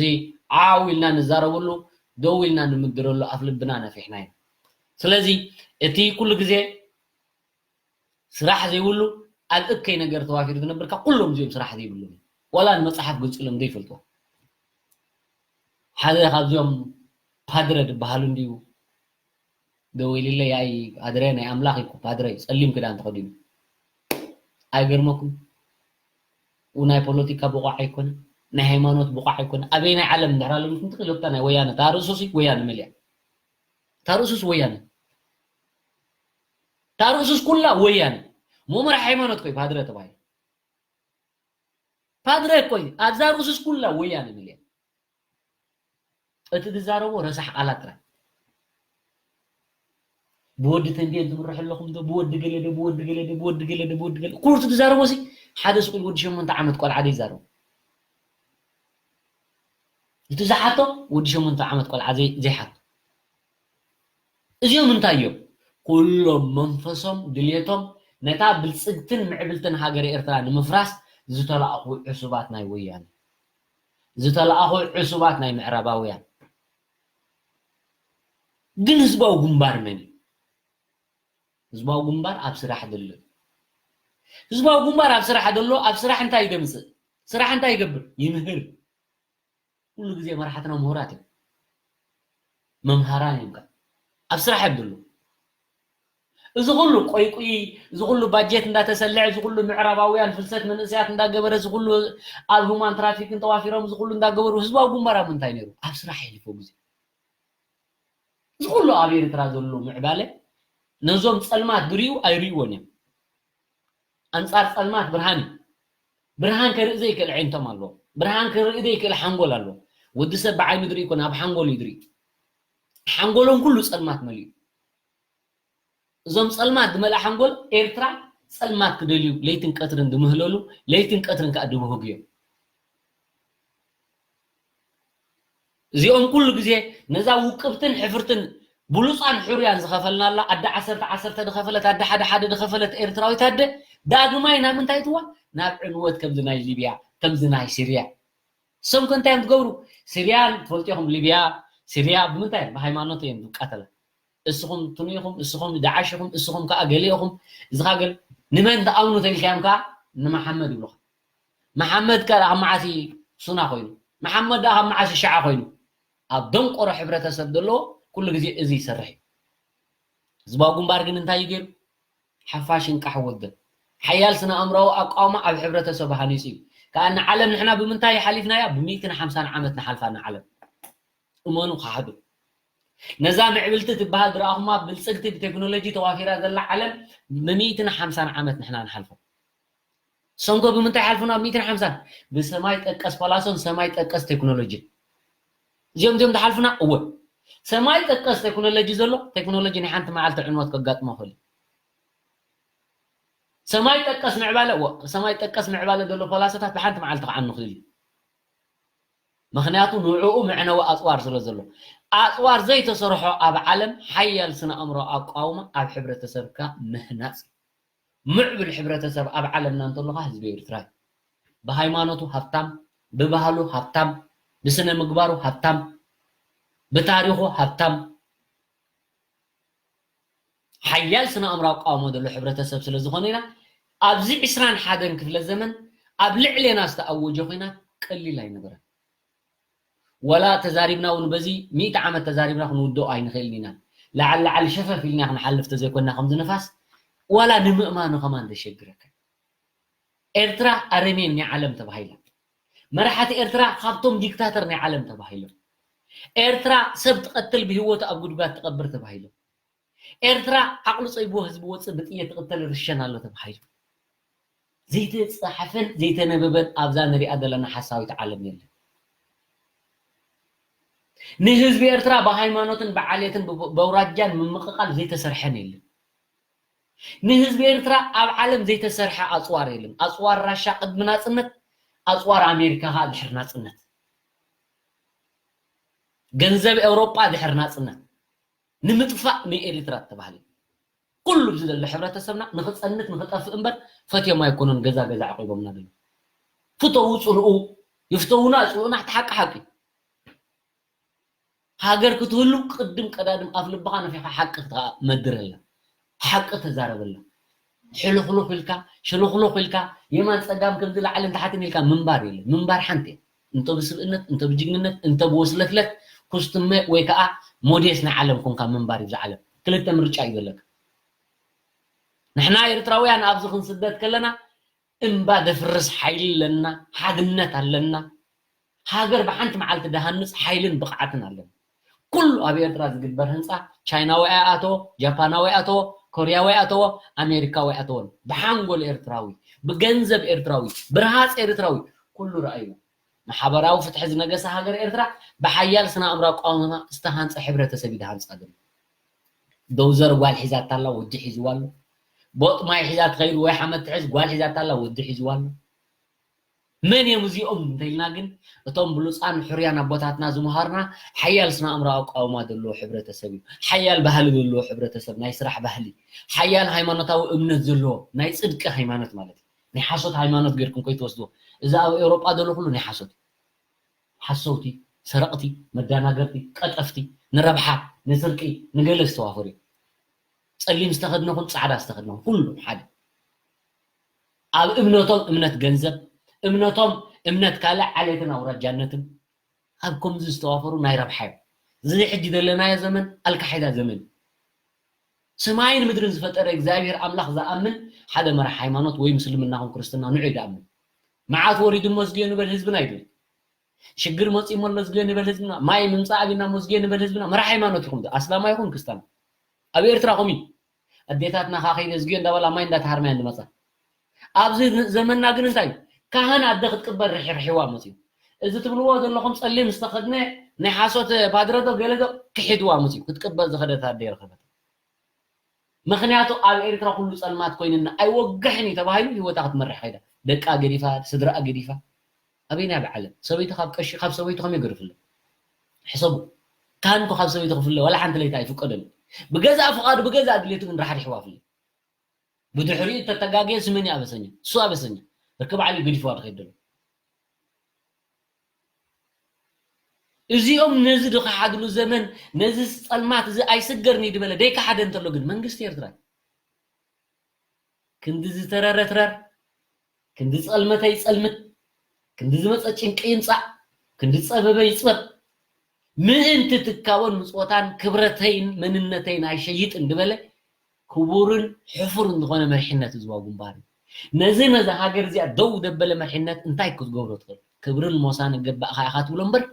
ዓው ኢልና ንዛረበሉ፣ ደው ኢልና ንምድረሉ ኣፍ ልብና ነፊሕና ኢና። ስለዚ እቲ ኩሉ ግዜ ስራሕ ዘይብሉ ኣብ እከይ ነገር ተዋፊሩ ዝነብር ካብ ኩሎም እዚኦም ስራሕ ዘይብሎም እዩ። ዋላ ንመጽሓፍ ገንጺሎም ዘይፈልጥዎ። ሓደ ካብዚኦም ፓድረ ዝበሃሉ እንድዩ ደዊልለይ፣ ኣይ ፓድረ ናይ ኣምላኽ እዩ እኮ፣ ፓድረ እዩ፣ ጸሊም ክዳን ተኸዲኑ። ኣይገርመኩም? ኡ ናይ ፖለቲካ ብቑዕ ኣይኮነ፣ ናይ ሃይማኖት ብቑዕ ኣይኮነ። ኣበይ ናይ ዓለም እንድሕር ኣሎ ኢልኩም ትኽእል፣ እታ ናይ ወያነ፣ እታ ርእሱስ ወያነ መሊኣ። እታ ርእሱስ ወያነ። እታ ርእሱስ ኩላ ወያነ። መምርሒ ሃይማኖት ኮይ ፓድረ ተባሂሉ። ፓድረ ኮይ ኣብዛ ርእሱስ ኩላ ወያነ መሊኣ። እቲ ዝዛረቦ ረሳሕ ቃላት ጥራይ። ብወዲ ተንቤን ትምርሑ ኣለኹም ዶ? ብወዲ ገለ ዶ? ብወዲ ገለ ዶ? ብወዲ ገለ ዶ? ብወዲ ገለ። ኩሉ እቲ ዝዛረቦ ሲ ሓደ ስቁል ወዲ ሸሞንተ ዓመት ቆልዓ ዶ ይዛረቡ? እቲ ዝሓቶ ወዲ ሸሞንተ ዓመት ቆልዓ ዘይ-፣ ዘይሓቶ። እዚኦም እንታይ እዮም? ኩሎም መንፈሶም፣ ድልየቶም ነታ ብልጽግትን ምዕብልትን ሃገረ ኤርትራ ንምፍራስ ዝተላእኹ ዕሱባት ናይ ወያነ። ዝተላእኹ ዕሱባት ናይ ምዕራባውያን። ግን ህዝባዊ ግንባር መን እዩ? ህዝባዊ ግንባር ኣብ ስራሕ ደሎ። ህዝባዊ ግንባር ኣብ ስራሕ ደሎ፣ ኣብ ስራሕ እንታይ ይደምጽእ? ስራሕ እንታይ ይገብር? ይምህር። ኩሉ ግዜ መራሕትና ምሁራት እዮም። መምሃራን እዮም ከኣ። ኣብ ስራሕ እዮም ደሎ። እዚ ኩሉ ቆይቁይ፣ እዚ ኩሉ ባጀት እንዳተሰልዐ፣ እዚ ኩሉ ምዕራባውያን ፍልሰት መንእሰያት እንዳገበረ፣ እዚ ኩሉ ኣብ ሁማን ትራፊክን ተዋፊሮም፣ እዚ ኩሉ እንዳገበሩ፣ ህዝባዊ ግንባር ኣብ ምንታይ ነይሩ? ኣብ ስራሕ የሕልፎ ግዜ። እዚ ኩሉ ኣብ ኤርትራ ዘሎ ምዕባለ ነዞም ጸልማት ዝርእዩ ኣይርእይዎን እዮም። ኣንጻር ጸልማት ብርሃን እዩ። ብርሃን ከርኢ ዘይክእል ኣዒንቶም ኣለዎ። ብርሃን ክርኢ ዘይክእል ሓንጎል ኣለዎ። ወዲ ሰብ ብዓይኑ ዝርኢ ይኮነ፣ ኣብ ሓንጎል እዩ ዝርኢ። ሓንጎሎም ኩሉ ጸልማት መሊኡ። እዞም ጸልማት ዝመልኣ ሓንጎል ኤርትራ ጸልማት ክደልዩ ለይትን ቀትርን ዝምህለሉ፣ ለይትን ቀትርን ከኣ ዝብህጉ እዮም። እዚኦም ኩሉ ግዜ ነዛ ውቅብትን ሕፍርትን ብሉጻን ሕሩያን ዝኸፈልናላ ኣደ ዓሰርተ ዓሰርተ ዝኸፈለት፣ ኣደ ሓደ ሓደ ዝኸፈለት ኤርትራዊት ኣደ ዳግማይ ናብ ምንታይ ትዋ? ናብ ዕንወት፣ ከምዚ ናይ ሊብያ፣ ከምዚ ናይ ሲርያ። እሶም ከ እንታይ እዮም ትገብሩ? ሲርያን ትፈልጡ ኢኹም፣ ሊብያ፣ ሲርያ ብምንታይ? ብሃይማኖት እዮም ዝቃተላ። እስኹም ትኑ ኢኹም፣ እስኹም ዳዓሽ ኢኹም፣ እስኹም ከኣ ገለ ኢኹም። እዚ ከኣ ገለ ንመን ትኣምኑ ተልካዮም ከኣ ንመሓመድ ይብሉኻ። መሓመድ ከኣ ካብ መዓስ ሱና ኮይኑ? መሓመድ ደኣ ካብ መዓስ ሸዓ ኮይኑ? ኣብ ደንቆሮ ሕብረተሰብ ዘለዎ ኩሉ ግዜ እዚ ይሰርሕ እዩ። ህዝባዊ ግንባር ግን እንታይ እዩ ገይሩ? ሓፋሽ እንቃሕ ወደብ። ሓያል ስነ ኣእምሮኣዊ ኣቃውማ ኣብ ሕብረተሰቡ ሃኒጹ እዩ። ከኣ ንዓለም ንሕና ብምንታይ ሓሊፍናያ? ብሚእትን ሓምሳን ዓመት ንሓልፋ ንዓለም። እመኑ፣ ክሓዱ። ነዛ ምዕብልቲ ትበሃል ዝረኣኹማ ብልጽግቲ ብቴክኖሎጂ ተዋፊራ ዘላ ዓለም ብሚእትን ሓምሳን ዓመት ንሕና ንሓልፎ። ሰንኮ ብምንታይ ሓልፉና? ሚእትን ሓምሳን ብሰማይ ጠቀስ ፓላሶን ሰማይ ጠቀስ ቴክኖሎጂ። እዚኦም እዚኦም ዝሓልፉና? እወ። ሰማይ ጠቀስ ቴክኖሎጂ ዘሎ፣ ቴክኖሎጂ ናይ ሓንቲ መዓልቲ ዕንወት ከጋጥሞ ይኽእል እዩ። ሰማይ ጠቀስ ምዕባለ፣ እወ፣ ሰማይ ጠቀስ ምዕባለ ዘሎ ፓላሶታት ብሓንቲ መዓልቲ ክዓኑ ይኽእል እዩ። ምኽንያቱ ንዕኡ መዕነዊ ኣፅዋር ስለ ዘሎ። ኣፅዋር ዘይተሰርሖ ኣብ ዓለም ሓያል ስነ ኣእምሮ ኣቋውማ ኣብ ሕብረተሰብካ ምህናፅ እዩ። ምዕብል ሕብረተሰብ ኣብ ዓለምና እንተሎኻ ህዝቢ ኤርትራ እዩ። ብሃይማኖቱ ሃብታም፣ ብባህሉ ሃብታም፣ ብስነ ምግባሩ ሃብታም፣ ብታሪኹ ሃብታም፣ ሓያል ስነ ኣእምራዊ ኣቃውሞ ዘሎ ሕብረተሰብ ስለ ዝኾነ ኢና። ኣብዚ ዕስራን ሓደን ክፍለ ዘመን ኣብ ልዕሌና ዝተኣወጀ ኹናት ቀሊል ኣይነበረን። ወላ ተዛሪብና እውን በዚ ሚእቲ ዓመት ተዛሪብና ክንውድኦ ኣይንኽእልን ኢና። ላዕሊ ላዕሊ ሸፈፍ ኢልና ክንሓልፍ ተዘይኮንና ከምዚ ንፋስ ዋላ ንምእማኑ ከማን ዘሸግረካ። ኤርትራ ኣረሜን ናይ ዓለም ተባሂላ። መራሕቲ ኤርትራ ካብቶም ዲክታተር ናይ ዓለም ተባሂሎም። ኤርትራ ሰብ ትቐትል ብህይወቱ ኣብ ጉድጓድ ትቐብር ተባሂሎም። ኤርትራ ዓቕሉ ጸይብዎ ህዝቢ ወጽእ ብጥይት ትቕተል ርሸን ኣሎ ተባሂሉ። ዘይተጻሕፈን ዘይተነበበን ኣብዛ ንሪኣ ዘለና ሓሳዊት ዓለም የለን። ንህዝቢ ኤርትራ ብሃይማኖትን ብዓሌትን ብኣውራጃን ምምቕቓል ዘይተሰርሐን የለን። ንህዝቢ ኤርትራ ኣብ ዓለም ዘይተሰርሐ ኣጽዋር የለን። ኣጽዋር ራሻ ቅድሚ ናጽነት፣ ኣጽዋር ኣሜሪካ ከኣ ድሕሪ ናጽነት፣ ገንዘብ ኤውሮጳ ድሕሪ ናጽነት። ንምጥፋእ ንኤሪትራ ተባህለ። ኩሉ ኣብዚ ዘሎ ሕብረተሰብና ንኽጸንት ንኽጠፍእ እምበር ፈትዮም ኣይኮኑን ገዛ ገዛ ዓቂቦምና ዘለዉ። ፍተዉ ጽልኡ፣ ይፍተዉና ጽልኡና እቲ ሓቂ ሓቂ። ሃገር ክትህሉ ቅድም ቀዳድም ኣፍ ልብኻ ነፊኻ ሓቂ ክትመድረላ፣ ሓቂ ተዛረበላ። ሕልኽሉኽ ኢልካ፣ ሽልኽሉኽ ኢልካ፣ የማን ጸጋም ከምዚ ላዕልን ታሕትን ኢልካ ምንባር የለን። ምንባር ሓንቲ እያ። እንተ ብስብእነት፣ እንተ ብጅግንነት፣ እንተ ብወስለትለት ኩስትመ ወይ ከኣ ሞዴስ ናይ ዓለም ኮንካ ምንባር እዩ ዝዓለም። ክልተ ምርጫ እዩ ዘለካ። ንሕና ኤርትራውያን ኣብዚ ክንስደድ ከለና እምባ ደፍርስ ሓይሊ ኣለና፣ ሓድነት ኣለና። ሃገር ብሓንቲ መዓልቲ ድሃንጽ ሓይልን ብቕዓትን ኣለና። ኩሉ ኣብ ኤርትራ ዝግበር ህንጻ ቻይናዊ ኣይኣተዎ፣ ጃፓናዊ ኣይኣተዎ፣ ኮርያዊ ኣይኣተዎ፣ ኣሜሪካዊ ኣይኣተዎን። ብሓንጎል ኤርትራዊ፣ ብገንዘብ ኤርትራዊ፣ ብርሃጽ ኤርትራዊ ኩሉ ረኣይዎ። ማሕበራዊ ፍትሒ ዝነገሰ ሃገር ኤርትራ ብሓያል ስነ ኣእምራዊ ኣቃውማ ዝተሃንጸ ሕብረተሰብ እዩ ድሃንጻ ዘሎ። ዶውዘር ጓል ሒዛታ ኣላ፣ ወዲ ሒዝዋ ኣሎ። ቦጥ ማይ ሒዛ ትኸይድ ወይ ሓመድ ትሕዝ ጓል ሒዛታ ኣላ፣ ወዲ ሒዝዋ ኣሎ። መን እዮም እዚኦም እንተኢልና ግን እቶም ብሉፃን ሕሩያን ኣቦታትና ዝመሃሩና ሓያል ስነ ኣእምራዊ ኣቃውማ ዘለዎ ሕብረተሰብ እዩ። ሓያል ባህሊ ዘለዎ ሕብረተሰብ፣ ናይ ስራሕ ባህሊ፣ ሓያል ሃይማኖታዊ እምነት ዘለዎ፣ ናይ ፅድቂ ሃይማኖት ማለት እዩ። ናይ ሓሶት ሃይማኖት ጌርኩም ከይትወስድዎ። እዚ ኣብ ኤውሮጳ ዘሎ ኩሉ ናይ ሓሶት እዩ። ሓሰውቲ፣ ሰረቕቲ፣ መዳናገርቲ፣ ቀጠፍቲ፣ ንረብሓ፣ ንስርቂ፣ ንገለ ዝተዋፈሩ እዮም። ጸሊም ዝተኸድነኹም ጻዕዳ ዝተኸድነኹም ኩሉም ሓደ። ኣብ እምነቶም እምነት ገንዘብ፣ እምነቶም እምነት ካልእ ዓሌትን ኣውራጃነትን፣ ኣብ ከምዚ ዝተዋፈሩ ናይ ረብሓ እዮም። እዚ ሕጂ ዘለናዮ ዘመን ኣልካሒዳ ዘመን እዩ። ሰማይን ምድርን ዝፈጠረ እግዚኣብሔር ኣምላኽ ዝኣምን ሓደ መራሕ ሃይማኖት ወይ ምስልምና ኹን ክርስትና ንዑ እዩ ዝኣምን። መዓት ወሪዱ እሞ ዝግዮ ንበል ህዝብና ይብል። ሽግር መፂኡ እሞ ኣሎ ዝግዮ ንበል ህዝብና። ማይ ምምፃእ ኣቢና እሞ ዝግዮ ንበል ህዝብና። መራሕ ሃይማኖት ይኹን ኣስላማ ይኹን ክርስታን። ኣብ ኤርትራ ከምኡ እዩ። ኣዴታትና ከኣ ከይደ ዝግዮ እንዳበላ ማይ እንዳተሃርማያ ዝመፃ። ኣብዚ ዘመንና ግን እንታይ እዩ? ካህን ኣደ ክትቅበል ርሕርሕዋ መፅዩ። እዚ ትብልዎ ዘለኹም ጸሊም ዝተኸድነ ናይ ሓሶት ፓድረ ዶ ገለ ዶ ክሒድዋ መፅዩ። ክትቅበል ዝኸደት ኣደ ይረኸበት። ምኽንያቱ ኣብ ኤርትራ ኩሉ ጸልማት ኮይንና ኣይወግሕን እዩ ተባሂሉ ህይወታ ክትመርሕ ከይዳ። ደቃ ገዲፋ፣ ስድራኣ ገዲፋ። ኣበይና ብዓለም? ሰበይቲ ካብ ቀሺ፣ ካብ ሰበይቱ ከመይ ገርፍለ? ሕሰቡ። ካህን እኮ ካብ ሰበይቱ ክፍለ ዋላ ሓንቲ ለይቲ ኣይፍቀደሉ። ብገዛእ ፍቓዱ፣ ብገዛእ ድሌቱ ግን ራሕሪሕዋ ፍለ። ብድሕሪኡ እተተጋግየ ስመኒ ኣበሰኛ። እሱ ኣበሰኛ። ርክብ ዓሊ ገዲፍዋ ዝኸይድ ዘሎ። እዚኦም ነዚ ዝኸሓድሉ ዘመን፣ ነዚ ጸልማት እዚ ኣይስገርን እዩ ዝበለ ደይከሓደ እንተሎ ግን መንግስቲ ኤርትራ ክንዲ ዝተረረትረር፣ ክንዲ ዝጸልመተ ይጸልምት፣ ክንዲ ዝመጸ ጭንቂ ይምጻእ፣ ክንዲ ዝጸበበ ይጽበብ፣ ምእንቲ ትካቦን ምጽወታን ክብረተይን መንነተይን ኣይሸይጥን ዝበለ ክቡርን ሕፉርን ዝኾነ መሪሕነት ህዝባዊ ግንባር እዩ። ነዚ ነዛ ሃገር እዚኣ ደው ዘበለ መሪሕነት እንታይ ክትገብሮ ትኽእል? ክብርን ሞሳን ይገባእኻ ኢኻ ትብሎ እምበር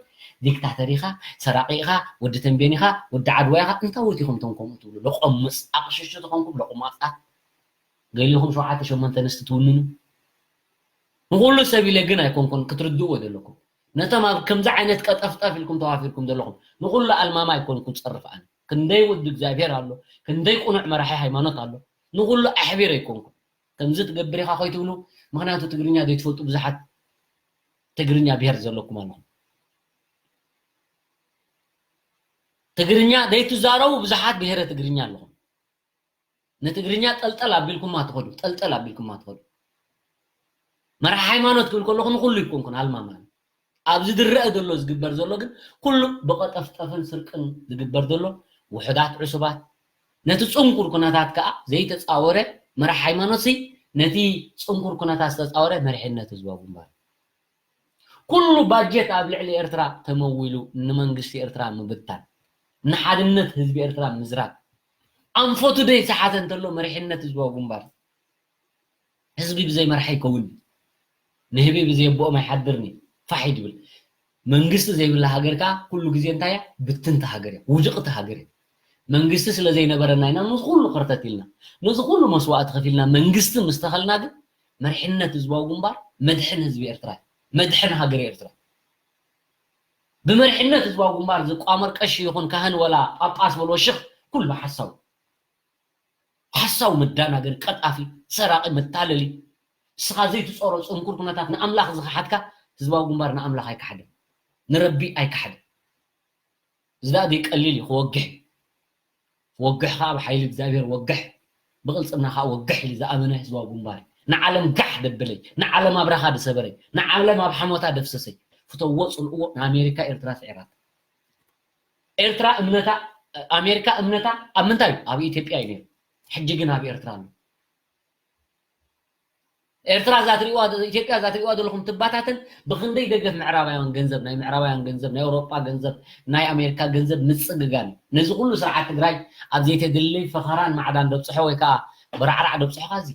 ዲክታተር ኢኻ፣ ሰራቒ ኢኻ፣ ወዲ ተንቤን ኢኻ፣ ወዲ ዓድዋ ኢኻ፣ እንታይ ወቲኹም እቶም ከምኡ ትብሉ? ለቆምጽ ኣቕሽሽቲ ዝኾንኩም ለቁማጻት። ገሊኹም ሸውዓተ ሸሞንተ ኣንስቲ ትውንኑ። ንኹሉ ሰብ ኢለ ግን ኣይኮንኩን ክትርድእዎ ዘለኩም። ነቶም ኣብ ከምዚ ዓይነት ቀጠፍጠፍ ኢልኩም ተዋፊርኩም ዘለኹም ንኹሉ ኣልማማ ኣይኮንኩን ጸርፍ ኣነ። ክንደይ ወዲ እግዚኣብሔር ኣሎ፣ ክንደይ ቁኑዕ መራሒ ሃይማኖት ኣሎ። ንኹሉ ኣሕቢር ኣይኮንኩን። ከምዚ ትገብር ኢኻ ከይትብሉ፣ ምኽንያቱ ትግርኛ ዘይትፈልጡ ብዙሓት ትግርኛ ብሄር ዘለኩም ኣለኹም። ትግርኛ ዘይትዛረቡ ብዙሓት ብሄረ ትግርኛ ኣለኹም። ንትግርኛ ጠልጠል ኣቢልኩማ ትኸዱ፣ ጠልጠል ኣቢልኩማ ትኸዱ። መራሒ ሃይማኖት ክብል ከለኹ ንኹሉ ይኮንኩን ኣልማማን። ኣብዚ ዝረአ ዘሎ ዝግበር ዘሎ ግን ኩሉ ብቐጠፍጠፍን ስርቅን ዝግበር ዘሎ ውሑዳት ዕሱባት፣ ነቲ ጽንኩር ኩነታት ከኣ ዘይተጻወረ መራሒ ሃይማኖት ሲ ነቲ ጽንኩር ኩነታት ዝተጻወረ መሪሕነት ህዝባዊ ግንባር። ኩሉ ባጀት ኣብ ልዕሊ ኤርትራ ተመዊሉ ንመንግስቲ ኤርትራ ምብታን፣ ንሓድነት ህዝቢ ኤርትራ ምዝራግ። ኣንፈቱ ደይ ሰሓተ እንተሎ መሪሕነት ህዝባዊ ግንባር። ህዝቢ ብዘይ መራሒ ይከውን፣ ንህቢ ብዘይ ኣቦኦም ኣይሓድርን እዩ። ፋሕ ይድብል። መንግስቲ ዘይብላ ሃገር ከኣ ኩሉ ግዜ እንታይ እያ? ብትንቲ ሃገር እያ፣ ውድቕቲ ሃገር እያ። መንግስቲ ስለ ዘይነበረና ኢና ነዚ ኩሉ ከርተት ኢልና፣ ነዚ ኩሉ መስዋእቲ ከፊልና መንግስቲ ምስ ተኸልና ግን መሪሕነት ህዝባዊ ግንባር መድሕን ህዝቢ ኤርትራ እዩ። መድሕን ሃገር ኤርትራ። ብመሪሕነት ህዝባዊ ግንባር ዝቋመር ቀሺ ይኹን ካህን ወላ ጳጳስ በሎ ሽኽ ኩሉ ሓሳው። ሓሳው መዳናገሪ፣ ቀጣፊ፣ ሰራቒ፣ መታለሊ። ንስኻ ዘይትጾሮ ጽንኩር ኩነታት ንኣምላኽ ዝኸሓድካ ህዝባዊ ግንባር ንኣምላኽ ኣይከሓደን፣ ንረቢ ኣይከሓደን። እዚ ደኣ ዘይቀሊል እዩ፣ ክወግሕ እዩ። ክወግሕ ከኣ ብሓይሊ እግዚኣብሔር ወግሕ፣ ብቕልጽምና ከኣ ወግሕ ኢሉ ዝኣመነ ህዝባዊ ግንባር እዩ። ንዓለም ጋሕ ደበለይ፣ ንዓለም ኣብራኻ ድሰበረይ፣ ንዓለም ኣብ ሓሞታ ደፍሰሰይ። ፍተዎ ጽልእዎ ንኣሜሪካ ኤርትራ ስዒራታ። ኤርትራ እምነታ ኣሜሪካ እምነታ ኣብ ምንታይ እዩ? ኣብ ኢትዮጵያ እዩ ነይሩ። ሕጂ ግን ኣብ ኤርትራ ኣሎ። ኤርትራ እዛ ትሪእዋ ኢትዮጵያ እዛ ትሪእዋ ዘለኹም ትባታትን ብክንደይ ደገፍ ምዕራባውያን ገንዘብ ናይ ምዕራባውያን ገንዘብ ናይ ኣውሮጳ ገንዘብ ናይ ኣሜሪካ ገንዘብ ምጽግጋን እዩ። ነዚ ኩሉ ስርዓት ትግራይ ኣብ ዘይተደለይ ፈኸራን ማዕዳን ደብፅሖ ወይ ከዓ በራዕራዕ ደብፅሖ ካዚ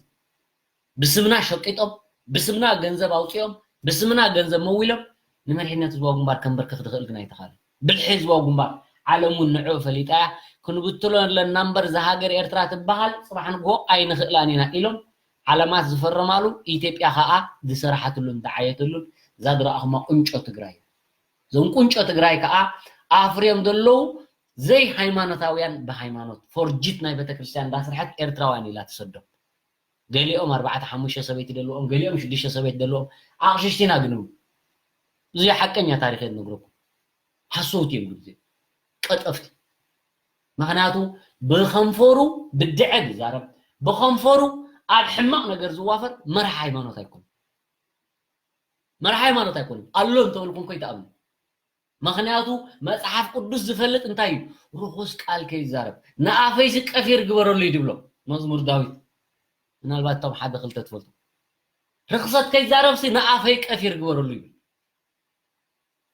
ብስምና ሸቂጦም ብስምና ገንዘብ ኣውፂኦም ብስምና ገንዘብ መዊሎም ንመሪሕነት ህዝባዊ ግንባር ከንበርክኽ ዝኽእል ግን ኣይተኻለን። ብልሒ ህዝባዊ ግንባር ዓለም እውን ንዕኡ ፈሊጣ እያ። ክንብትሎ ኣለና እምበር እዛ ሃገር ኤርትራ ትበሃል ፅባሕ ንግሆ ኣይንኽእላን ኢና ኢሎም ዓለማት ዝፈረማሉ ኢትዮጵያ ከዓ ዝሰራሓትሉን ዝዓየትሉን እዛ ዝረኣኹማ ቁንጮ ትግራይ እዞም ቁንጮ ትግራይ ከዓ ኣፍርዮም ዘለዉ ዘይሃይማኖታውያን ብሃይማኖት ፎርጅት ናይ ቤተክርስትያን እንዳስርሐት ኤርትራውያን ኢላ ትሰዶም። ገሊኦም ኣርባዕተ ሓሙሽተ ሰበይቲ ደለዎም፣ ገሊኦም ሽዱሽተ ሰበይቲ ደለዎም ኣቕሽሽቲ ኢና ግን እብሉ። እዚ ሓቀኛ ታሪኽ እየ ዝነግረኩም። ሓሰውቲ እዮም ግን እዚኦም ቀጠፍቲ። ምኽንያቱ ብኸንፈሩ ብድዐ ዝዛረብ ብኸንፈሩ ኣብ ሕማቕ ነገር ዝዋፈር መርሒ ሃይማኖት ኣይኮነን። መርሒ ሃይማኖት ኣይኮነን ኣሎ እንተበልኩም ኮይ ትኣምኑ። ምኽንያቱ መፅሓፍ ቅዱስ ዝፈልጥ እንታይ እዩ? ርኹስ ቃል ከይዛረብ ንኣፈይሲ ቀፊር ግበረሉ እዩ ድብሎ መዝሙር ዳዊት። ምናልባት እቶም ሓደ ክልተ ትፈልጡ ርኽሰት ከይዛረብሲ ንኣፈይ ቀፊር ግበረሉ ይብል።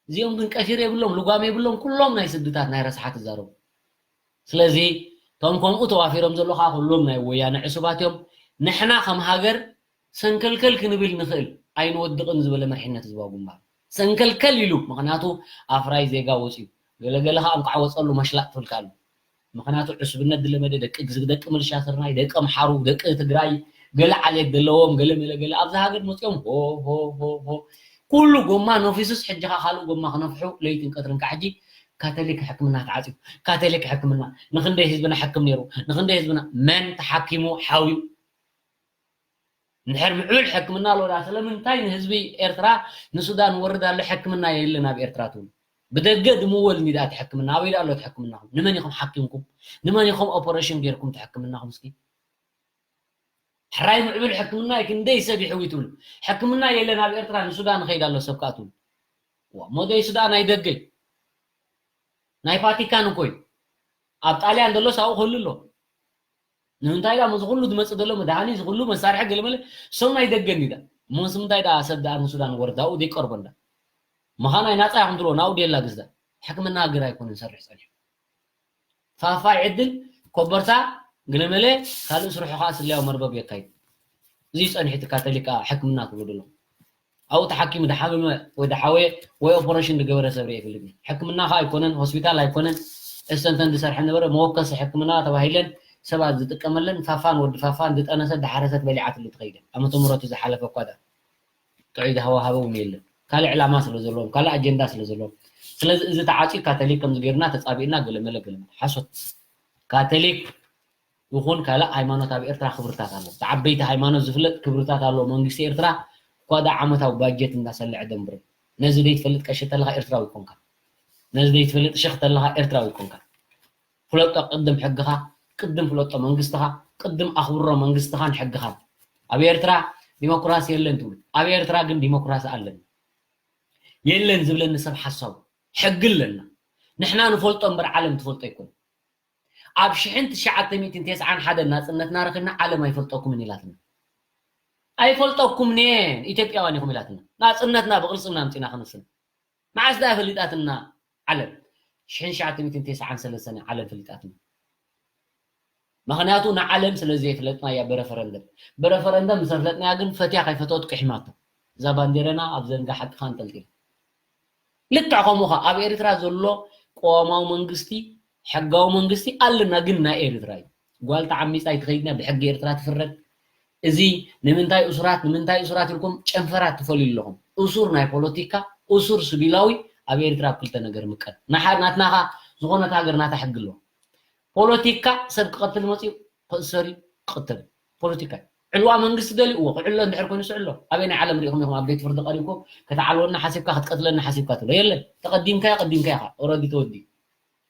እዚኦም ግን ቀፊር የብሎም ልጓም የብሎም ኩሎም ናይ ስድታት ናይ ረስሓት ይዛረቡ። ስለዚ እቶም ከምኡ ተዋፊሮም ዘሎ ከዓ ኩሎም ናይ ወያነ ዕሱባት እዮም። ንሕና ከም ሃገር ሰንከልከል ክንብል ንኽእል ኣይንወድቕን ዝበለ መርሒነት ህዝባዊ ግንባር ሰንከልከል ኢሉ ምኽንያቱ ኣፍራይ ዜጋ ወፅዩ ገለገለ ከዓ እንኳዕ ወፀሉ መሽላጥ ትብል ከኣሉ ምኽንያቱ ዕሱብነት ዝለመደ ደቂ ግዝግ ደቂ ምልሻ ስርናይ ደቂ ኣምሓሩ ደቂ ትግራይ ገለ ዓሌት ዘለዎም ገለ መለ ገለ ኣብዚ ሃገር መፅኦም ሆ ሆ ሆ ሆ ኩሉ ጎማ ነፊሱስ ሕጂ ከዓ ካልእ ጎማ ክነፍሑ ለይትን ቀትርን ከዓ ሕጂ ካቶሊክ ሕክምና ተዓፅዩ ካቶሊክ ሕክምና ንክንደይ ህዝብና ሕክም ነይሩ ንክንደይ ህዝብና መን ተሓኪሙ ሓውዩ እንድሕር ምዕብል ሕክምና ኣለዎ ዳ ስለምንታይ ንህዝቢ ኤርትራ ንሱዳን ወርድ ኣሎ ሕክምና የለን ኣብ ኤርትራ ትብሉ ብደገ ድምወል እንዲ ዳ እቲ ሕክምና ኣበይ ዳ ኣሎ እቲ ሕክምናኹም ንመን ኢኹም ሓኪምኩም ንመን ኢኹም ኦፐሬሽን ገይርኩም እቲ ሕክምናኹም እስኪ ሕራይ ምዕብል ሕክምና እዩ ክንደይ ሰብ ይሕዊ ትብሉ ሕክምና የለን ኣብ ኤርትራ ንሱዳን ንኸይድ ኣሎ ሰብ ከዓ ትብሉ ዋ ሞደይ ሱዳን ኣይደገይ ናይ ቫቲካን እኮ እዩ ኣብ ጣልያን ዘሎ ሳብኡ ክህሉ ኣሎ ንምንታይ ዳ እዚ ኩሉ ዝመፅእ ዘሎ መድሃኒ እዚ ኩሉ መሳርሒ ገለመለ እሶም ናይ ደገ እንዲ ዳ እሞ ምስ ምንታይ ዳ ሰብ ዳ ንሱዳን ወርዳኡ ዘይቀርቦ እንዳ ምኻን ኣይናፃ ይኹም ትብሎ ናብኡ ደላ ግዝዳ ሕክምና ሃገር ኣይኮነን ሰርሕ ፀኒሑ ፋፋ ይዕድል ኮበርታ ገለመለ ካልእ ስርሑ ከዓ ስልያዊ መርበብ የካይድ እዚ ፀኒሑ እቲ ካቶሊክ ከዓ ሕክምና ክብሉ ኣለኹ ኣብኡ ተሓኪሙ ድሓመመ ወይ ድሓወየ ወይ ኦፖሬሽን ዝገበረ ሰብ ርኤ ይፈልጥ ሕክምና ከዓ ኣይኮነን ሆስፒታል ኣይኮነን እሰንተን ዝሰርሐ ነበረ መወከሲ ሕክምና ተባሂለን ሰባት ዝጥቀመለን ፋፋን ወዲ ፋፋን ዝጠነሰት ድሓረሰት በሊዓትሉ ትኸይደ ዓመተ ምረቱ ዝሓለፈ እኳ ጥዑይ ዝሃወሃበ እውን የለን ካልእ ዕላማ ስለ ዘለዎም ካልእ ኣጀንዳ ስለ ዘለዎም ስለዚ እዚ ተዓፅዩ ካቶሊክ ከምዚ ገይርና ተፃቢእና ገለመለ ገለመለ ሓሶት ካቶሊክ ይኹን ካልእ ሃይማኖት ኣብ ኤርትራ ክብርታት ኣሎ። እቲ ዓበይቲ ሃይማኖት ዝፍለጥ ክብርታት ኣለዎ። መንግስቲ ኤርትራ እኳ ደኣ ዓመታዊ ባጀት እንዳሰለዐ ደንብሮ። ነዚ ዘይትፈልጥ ቀሺ ተለኻ ኤርትራዊ ኣይኮንካን። ነዚ ዘይትፈልጥ ሸኽ ተለኻ ኤርትራዊ ኣይኮንካን። ፍለጦ ቅድም ሕግኻ፣ ቅድም ፍለጦ መንግስትኻ፣ ቅድም ኣኽብሮ መንግስትኻን ሕግኻን። ኣብ ኤርትራ ዲሞክራሲ የለን ትብሉ። ኣብ ኤርትራ ግን ዲሞክራሲ ኣለና። የለን ዝብለኒ ሰብ ሓሳቡ። ሕጊ ኣለና። ንሕና ንፈልጦ እምበር ዓለም ትፈልጦ ኣይኮነን። ኣብ ሽሕን ትሽዓተ ሚእትን ተስዓን ሓደን ናጽነትና ረኺብና ዓለም ኣይፈልጠኩምን ኢላትና። ኣይፈልጠኩምን እየ፣ ኢትዮጵያውያን ኢኹም ኢላትና። ናጽነትና ብቕልጽምና ኣምጺና ክንስን። መዓስ ደኣ ፈሊጣትና ዓለም? ሽሕን ትሽዓተ ሚእትን ተስዓን ሰለስተን ዓለም ፈሊጣትና። ምኽንያቱ ንዓለም ስለ ዘይፍለጥናያ ብረፈረንደም። ብረፈረንደም ምስ ኣፍለጥናያ ግን ፈትያ ከይፈተወት ቅሒማቶ። እዛ ባንዴረና ኣብ ዘንጋ ሓቅኻ ኣንጠልጢላ። ልክዕ ከምኡ ኸኣ ኣብ ኤርትራ ዘሎ ቅዋማዊ መንግስቲ፣ ሕጋዊ መንግስቲ ኣለና፣ ግን ናይ ኤርትራ እዩ። ጓል ተዓሚጻ ኣይትኸይድና፣ ብሕጊ ኤርትራ ትፍረድ። እዚ ንምንታይ እሱራት፣ ንምንታይ እሱራት ኢልኩም ጨንፈራት ትፈልዩ ኣለኹም። እሱር ናይ ፖለቲካ፣ እሱር ስቢላዊ ኣብ ኤርትራ ኣብ ክልተ ነገር ምቀል። ንሓ-፣ ናትናኻ ዝኾነት ሃገር ናታ ሕጊ ኣለዋ። ፖለቲካ ሰብ ክቐትል መፅዩ ክእሰር እዩ፣ ክቕተል እዩ። ፖለቲካ እዩ። ዕልዋ መንግስቲ ደልዩ እዎ ክዕሎ እንድሕር ኮይኑ ስዕሎ። ኣበይ ናይ ዓለም ሪኢኹም ኢኹም ኣብ ቤት ፍርዲ ቀሪብኩም ከተዓልወና ሓሲብካ ክትቀትለና ሓሲብካ ትብሎ? የለን። ተቐዲምካዮ ቀዲምካዮ ኢኻ። ኦረዲ ተወዲኡ።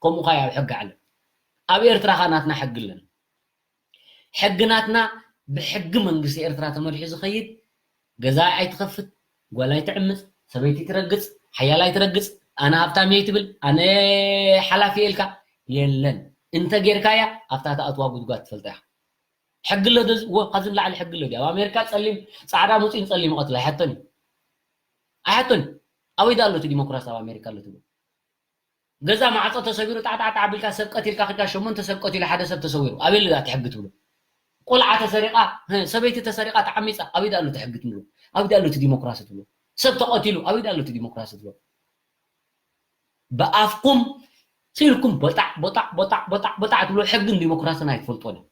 ከምኡ ኸኣ ኣብ ሕጊ ዓለም። ኣብ ኤርትራ ኸኣ ናትና ሕጊ ኣለና። ሕጊ ናትና ብሕጊ መንግስቲ ኤርትራ ተመሪሑ ዝኸይድ፣ ገዛ ኣይትኸፍት፣ ጓል ኣይትዕምጽ፣ ሰበይቲ ትረግጽ፣ ሓያል ኣይትረግጽ፣ ኣነ ሃብታም እየ ኣይትብል፣ ኣነ ሓላፊ እየ ኢልካ የለን። እንተ ጌርካያ ኣብታ ትኣትዋ ጉድጓድ ትፈልጣ ኢኻ። ሕጊ ኣሎ ዶ? እወ፣ ካብዚ ንላዕሊ ሕጊ ኣሎ ድዩ? ኣብ ኣሜሪካ ጸሊም ጻዕዳ መጺኡ ንጸሊም ይቐትሎ ኣይሓቶን እዩ። ኣይሓቶን እዩ። ኣበይ ዳ ኣሎ እቲ ዲሞክራሲ ኣብ ኣሜሪካ ኣሎ ትብሎ? ገዛ ማዕጾ ተሰቢሩ ጣዕጣዕጣዕ ኣቢልካ ሰብ ቀቲልካ ኺድካ ሸሞንተ ሰብ ቀቲሉ ሓደ ሰብ ተሰዊሩ ኣበይ ኣሎ ዳ እቲ ሕጊ ትብሎ? ቆልዓ ተሰሪቓ፣ ህ፣ ሰበይቲ ተሰሪቓ ተዓሚጻ ኣበይ ዳ ኣሎ እቲ ሕጊ ትብሎ? ኣበይ ዳ ኣሎ እቲ ዲሞክራሲ ትብሎ? ሰብ ተቐቲሉ ኣበይ ዳ ኣሎ እቲ ዲሞክራሲ ትብሎ? ብኣፍኩም ስኢልኩም ቦጣዕ ቦጣዕ ቦጣዕ ቦጣዕ ቦጣዕ ትብሎ። ሕግን ዲሞክራስን ኣይትፈልጦን እዩ።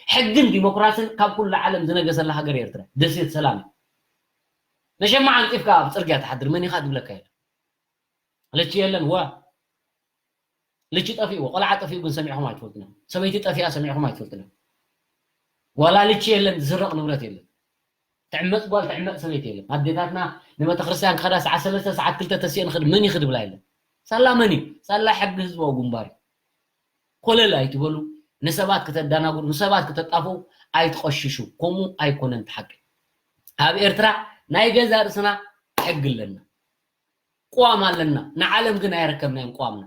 ሕግን ዲሞክራስን ካብ ኩሉ ዓለም ዝነገሰላ ሃገር ኤርትራ ደሴት ሰላም እዩ። መሸማዕ ኣንጢፍካ ኣብ ጽርግያ ትሓድር መን ኢኻ ዝብለካ የለን። ልቺ የለን ዋ። ልቺ ጠፊእዎ፣ ቆልዓ ጠፊኡ ግን ሰሚዕኹም ኣይትፈልጡን ኢኹም። ሰበይቲ ጠፊኣ ሰሚዕኹም ኣይትፈልጡን ኢኹም። ዋላ ልቺ የለን፣ ዝስረቕ ንብረት የለን። ትዕመጽ ጓል ትዕመጽ ሰበይቲ የለን። ኣዴታትና ንቤተክርስትያን ክኸዳ ሰዓት ሰለስተ ሰዓት ክልተ ተሲአን ክድ መን ይኽድ ብላ የለን። ሳላ መን እዩ? ሳላ ሕጊ ህዝባዊ ግንባር እዩ። ኮለል ኣይትበሉ፣ ንሰባት ከተዳናግሩ፣ ንሰባት ከተጣፍኡ ኣይትቐሽሹ። ከምኡ ኣይኮነን እቲ ሓቂ። ኣብ ኤርትራ ናይ ገዛ ርእስና ሕጊ ኣለና። ቅዋም ኣለና። ንዓለም ግን ኣየረከብናዮን ቅዋምና።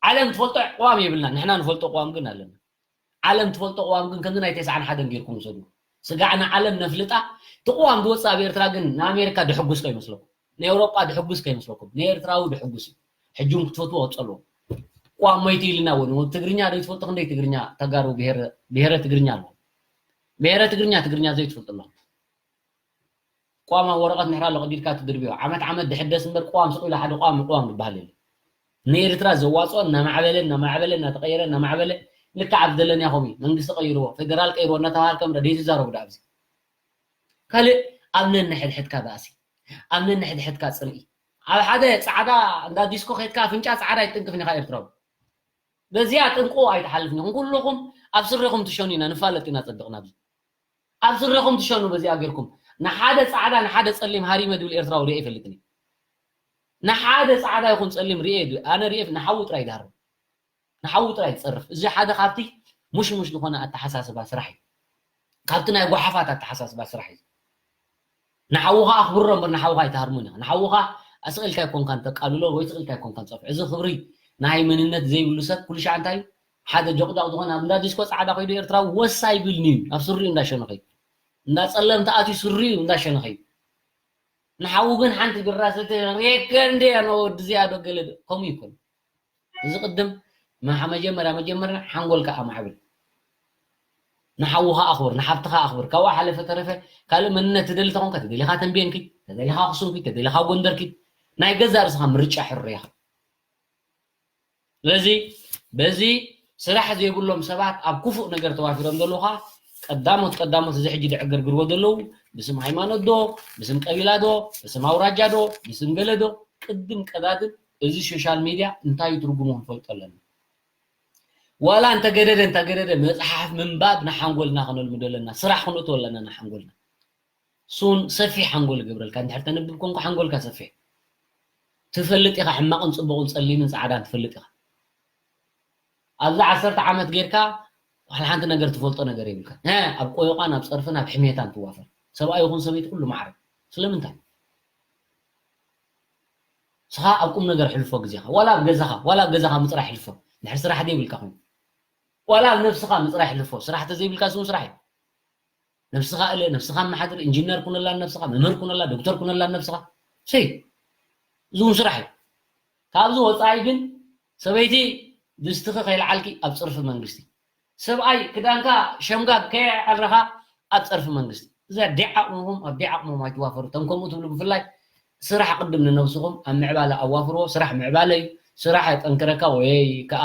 ዓለም ትፈልጦ ቅዋም የብልና፣ ንሕና ንፈልጦ ቅዋም ግን ኣለና። ዓለም ትፈልጦ ቅዋም ግን ከምዚ ናይ ተስዓን ሓደን ጌርኩም ውሰዱ። ስጋዕ ንዓለም ነፍልጣ። እቲ ቅዋም ዝወፅእ ኣብ ኤርትራ ግን ንኣሜሪካ ድሕጉስ ከይመስለኩም፣ ንኤውሮጳ ድሕጉስ ከይመስለኩም፣ ንኤርትራዊ ድሕጉስ እዩ። ሕጂ እውን ክትፈትዎ ክትፀልዎ። ቅዋም ሞይቱ ኢልና እውን ትግርኛ ዘይትፈልጡ ክንደይ ትግርኛ ተጋሩ ብሄረ ብሄረ ትግርኛ ኣለዉ። ብሄረ ትግርኛ ትግርኛ ዘይትፈልጡ ኣለኹም። ቋም ኣብ ወረቐት ምሕራ ኣሎ፣ ቀዲድካ ትድርብዮ። ዓመት ዓመት ድሕደስ እምበር ቋም ስቕ ኢሉ ሓደ ቋም ንቋም ዝበሃል የለን። ንኤርትራ ዘዋፅኦ እናማዕበለ እናማዕበለ እናተቐየረ እናማዕበለ ልክዕ ኣብ ዘለናዮ ከምኡ እዩ። መንግስቲ ቀይርዎ፣ ፌደራል ቀይርዎ እናተባሃልካ እምበር ዘይትዛረቡ ዶ ኣብዚ? ካልእ ኣብ ነንሕድሕድካ ባእሲ፣ ኣብ ነንሕድሕድካ ፅልኢ። ኣብ ሓደ ፃዕዳ እንዳ ዲስኮ ከይድካ ኣፍንጫ ፃዕዳ ኣይትጥንቅፍን ኢኻ ኤርትራዊ። በዚኣ ጥንቁ ኣይትሓልፍን ኢኹም። ኩልኹም ኣብ ስረኹም ትሸኑ ኢና፣ ንፋለጥ ኢና ጸድቕና ኣብዚ። ኣብ ስረኹም ትሸኑ በዚኣ ጌርኩም። ንሓደ ጻዕዳ ንሓደ ጸሊም ሃሪመ ድብል ኤርትራዊ ሪኤ ኣይፈልጥን እየ። ንሓደ ጻዕዳ ይኹን ጸሊም ሪኤ ድ-፣ ኣነ ሪኤ ንሓዉ ጥራይ ድሃርም። ንሓዉ ጥራይ ዝጸርፍ። እዚ ሓደ ካብቲ ሙሽሙሽ ዝኾነ ኣተሓሳስባ ስራሕ እዩ። ካብቲ ናይ ጓሓፋት ኣተሓሳስባ ስራሕ እዩ። ንሓውኻ ኣኽብሮ እምበር ንሓውኻ ኣይትሃርሙን ኢኻ። ንሓውኻ ስቕ ኢልካ ኣይኮንካን ተቃልሎ ወይ ስቕ ኢልካ ኣይኮንካን ጸፍዖ። እዚ ክብሪ ናይ መንነት ዘይብሉ ሰብ ኩሉ ሻዕ እንታይ እዩ? ሓደ ጆቕጃቕ ዝኾነ ኣብ እንዳ ዲስኮ ጻዕዳ ከይዱ ኤርትራዊ ወስ ኣይብልን'ዩ። ኣብ ስሪኡ እንዳሸነ ከይዱ። እንዳ ጸለምቲ ኣትዩ ስሪኡ እንዳሸነ ከይዱ። ንሓዉ ግን ሓንቲ ቢራ ሰትየ ሬከ እንድየ ኣነ ወዲ እዚኣ ዶ ገለ ዶ? ከምኡ ይኮን። እዚ ቅድም መሓ-፣ መጀመርያ፣ መጀመርያ ሓንጎልካ ኣማዕብል። ንሓውኻ ኣኽብር፣ ንሓብትኻ ኣኽብር። ካብኡ ሓለፈ ተረፈ ካልእ መንነት ትደሊ ተኾንካ፣ ተደሊኻ ተንቤን ኪድ፣ ተደሊኻ ኣኽሱም ኪድ፣ ተደሊኻ ጎንደር ኪድ። ናይ ገዛእ ርእስኻ ምርጫ ሕሩይ ኢኻ። ስለዚ በዚ ስራሕ ዘይብሎም ሰባት ኣብ ክፉእ ነገር ተዋፊሮም ዘለዉ ኸዓ ቀዳሞት ቀዳሞት እዚ ሕጂ ዝዕገርግርዎ ዘለዉ ብስም ሃይማኖት ዶ፣ ብስም ቀቢላ ዶ፣ ብስም ኣውራጃ ዶ፣ ብስም ገለ ዶ፣ ቅድም ቀዳድም እዚ ሶሻል ሚድያ እንታይ እዩ ትርጉሙ ክንፈልጦ ኣለና። ዋላ እንተገደደ እንተገደደ መፅሓፍ ምንባብ ንሓንጎልና ከነልምዶ ኣለና፣ ስራሕ ክንእትዎ ኣለና ንሓንጎልና። ሱን ሰፊሕ ሓንጎል ይገብረልካ። እንድሕር ተንብብ ኮንካ ሓንጎልካ ሰፊሕ። ትፈልጥ ኢኻ፣ ሕማቕን ጽቡቕን ጸሊምን ጻዕዳን ትፈልጥ ኢኻ። ኣብዚ ዓሰርተ ዓመት ጌርካ ዋላ ሓንቲ ነገር ትፈልጦ ነገር የብልካ። እ፣ ኣብ ቆዮቓን ኣብ ጸርፍን ኣብ ሕሜታን ትዋፈር። ሰብኣይ ይኹን ሰበይቲ ኩሉ ማዕረ። ስለምንታይ? ስኻ ኣብ ቁም ነገር ሕልፎ ግዜኻ። ዋላ ኣብ ገዛኻ፣ ዋላ ኣብ ገዛኻ ምጽራይ ሕልፎ። ድሕሪ ስራሕ ዘይብልካ ኮይኑ። ዋላ ኣብ ነብስኻ ምጽራይ ሕልፎ። ስራሕ ተዘይብልካ ስሙ ስራሕ እዩ። ነብስኻ እለ፣ ነብስኻ ኣመሓድር፣ ኢንጂነር ኩነላ ነብስኻ፣ መምህር ኩነላ፣ ዶክተር ኩነላ ነብስኻ። ሰይ፣ እዚ እውን ስራሕ እዩ። ካብዚ ወጻኢ ግን ሰበይቲ ድስትኺ ከይልዓልኪ ኣብ ጽርፊ መንግስቲ። ሰብኣይ ክዳንካ ሸምጋግ ከየዕረኻ ኣብ ጸርፊ መንግስቲ። እዚ ኣዲዕ ዓቕምኹም፣ ኣዲዕ ዓቕሞም ኣይትዋፈሩ። እቶም ከምኡ ትብሉ ብፍላይ ስራሕ ቅድም ንነብስኹም ኣብ ምዕባለ ኣዋፍርዎ። ስራሕ ምዕባለ እዩ። ስራሕ የጠንክረካ ወይ ከኣ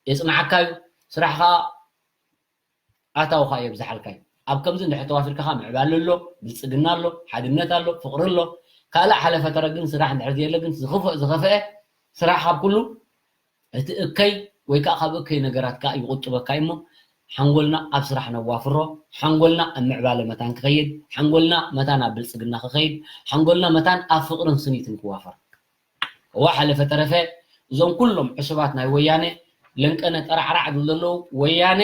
የጽንዓካ እዩ። ስራሕ ከኣ ኣታውኻ የብዝሓልካ እዩ። ኣብ ከምዚ እንድሕር ተዋፊርካ ኸዓ ምዕባለ ኣሎ፣ ብልጽግና ኣሎ፣ ሓድነት ኣሎ፣ ፍቕሪ ኣሎ። ካልእ ሓለፈ ተረ ግን ስራሕ እንድሕር ዘየለ ግን ዝኽፍእ ዝኸፍአ ስራሕ ካብ ኩሉ እቲ እከይ ወይ ከኣ ካብ እከይ ነገራት ከኣ ይቑጥበካ እዩ እሞ ሓንጎልና ኣብ ስራሕ ነዋፍሮ፣ ሓንጎልና ኣብ ምዕባለ መታን ክኸይድ፣ ሓንጎልና መታን ኣብ ብልጽግና ክኸይድ፣ ሓንጎልና መታን ኣብ ፍቕርን ስኒትን ክዋፈር። እዋ ሓለፈ ተረፈ እዞም ኩሎም ዕሱባት ናይ ወያነ ለንቀነ ጠራዕራዕ ዝብሉ ዘለዉ ወያነ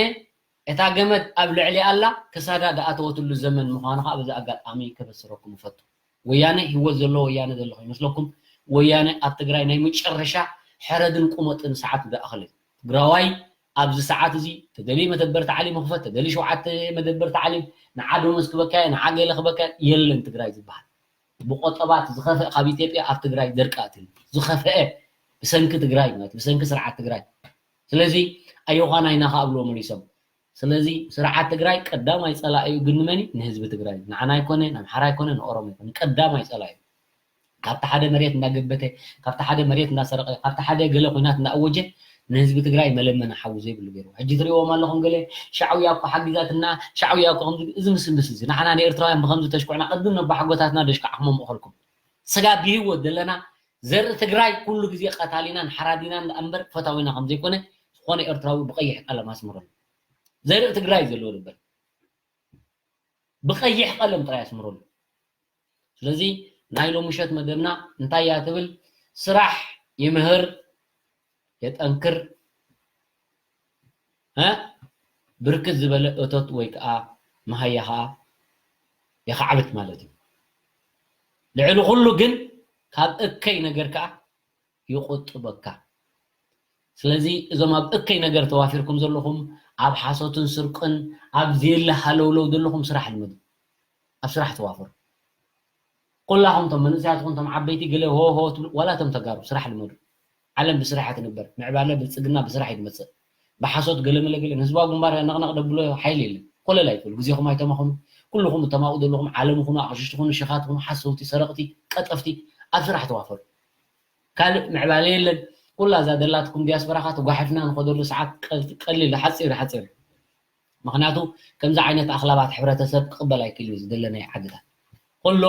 እታ ገመድ ኣብ ልዕሊ ኣላ ክሳዳ ዝኣተወትሉ ዘመን ምዃኑ ከዓ በዚ ኣጋጣሚ ከበስረኩም እፈቱ። ወያነ ህይወት ዘለዎ ወያነ ዘሎ ከይመስለኩም። ወያነ ኣብ ትግራይ ናይ መጨረሻ ሕረድን ቁመጥን ሰዓት ዝኣኸለ እዩ። ትግራዋይ ኣብዚ ሰዓት እዚ ተደልዩ መደበር ታዕሊም ክፈት፣ ተደልዩ ሸውዓተ መደበር ታዕሊም፣ ንዓ ደሞዝ ክበካየ፣ ንዓ ገለ ክበካየ የለን ትግራይ ዝበሃል። ብቆጠባት ዝኸፍአ ካብ ኢትዮጵያ ኣብ ትግራይ ደርቂ ኣትዩ። ዝኸፍአ ብሰንኪ ትግራይ ማለት ብሰንኪ ስርዓት ትግራይ። ስለዚ ኣዮዃና ኢና ከኣብልዎ መሊሶም። ስለዚ ስርዓት ትግራይ ቀዳማይ ጸላኢኡ ግን ንመን እዩ? ንህዝቢ ትግራይ። ንዓና ኣይኮነ፣ ንኣምሓራ ኣይኮነ፣ ንኦሮሞ ኣይኮነ። ቀዳማይ ጸላኢኡ። ካብቲ ሓደ መሬት እንዳገበተ፣ ካብቲ ሓደ መሬት እንዳሰረቐ፣ ካብቲ ሓደ ገለ ኹናት እንዳኣወጀ ንህዝቢ ትግራይ መለመኒ ሓዊ ዘይብሉ ገይሩ። ሕጂ ትሪእዎም ኣለኹም ገለ ሻዕውያ እኮ ሓጊዛትና፣ ሻዕውያ እኮ ከምዚ፣ እዚ ምስምስ እዚ። ንዓና ንኤርትራውያን ብኸምዚ ተሽኩዕና ቅድም ነባሓጎታትና ደሽካዕኹሞም እኸልኩም። ስጋ ብህይወት ዘለና ዘርኢ ትግራይ ኩሉ ግዜ ቀታሊናን ሓራዲናን ደኣ እምበር ፈታዊና ከም ዘይኮነ ዝኾነ ኤርትራዊ ብቐይሕ ቀለም ኣስምረሉ። ዘርኢ ትግራይ ዘለዎ ድበር ብቐይሕ ቀለም ጥራይ ኣስምረሉ። ስለዚ ናይ ሎሚ ምሸት መደብና እንታይ እያ ትብል? ስራሕ ይምህር፣ የጠንክር፣ እ? ብርክት ዝበለ እቶት ወይ ከዓ መሃያ ከዓ የኻዕብት ማለት እዩ። ልዕሊ ኩሉ ግን ካብ እከይ ነገር ከዓ ይቑጥበካ። ስለዚ እዞም ኣብ እከይ ነገር ተዋፊርኩም ዘለኹም፣ ኣብ ሓሶትን ስርቅን፣ ኣብ ዘየለ ሃለውለው ዘለኹም ስራሕ ልመዱ። ኣብ ስራሕ ተዋፈሩ። ኩላኹም እቶም መንእሰያት ኹም እቶም ዓበይቲ ገለ ሆ ሆ ትብሉ፣ ዋላ እቶም ተጋሩ ስራሕ ልመዱ። ዓለም ብስራሕ እያ ትንበር። ምዕባለ ብልጽግና ብስራሕ እዩ ዝመጽእ። ብሓሶት ገለ መለ ገለ ንህዝባዊ ግንባር ነቕነቕ ደብሎ ሓይሊ የለን። ኮለል ኣይትበሉ። ግዜኹም ኣይተማኽኑ። ኩልኹም እቶም ኣብኡ ዘለኹም ዓለም ኹኑ፣ ኣቕሽሽቲ ኹኑ፣ ሽኻት ኹኑ፣ ሓሰውቲ፣ ሰረቕቲ፣ ቀጠፍቲ ኣብ ስራሕ ተዋፈሩ። ካልእ ምዕባለ የለን። ኩላ እዛ ደላትኩም ዲያስፖራ ኸዓ ተጓሒፍና ንኸደሉ ሰዓት ቀል-፣ ቀሊል፣ ሓፂር፣ ሓፂር። ምኽንያቱ ከምዚ ዓይነት ኣኽላባት ሕብረተሰብ ክቕበል ኣይክእል እዩ ዝደለናይ ዓድታት። ኩሉ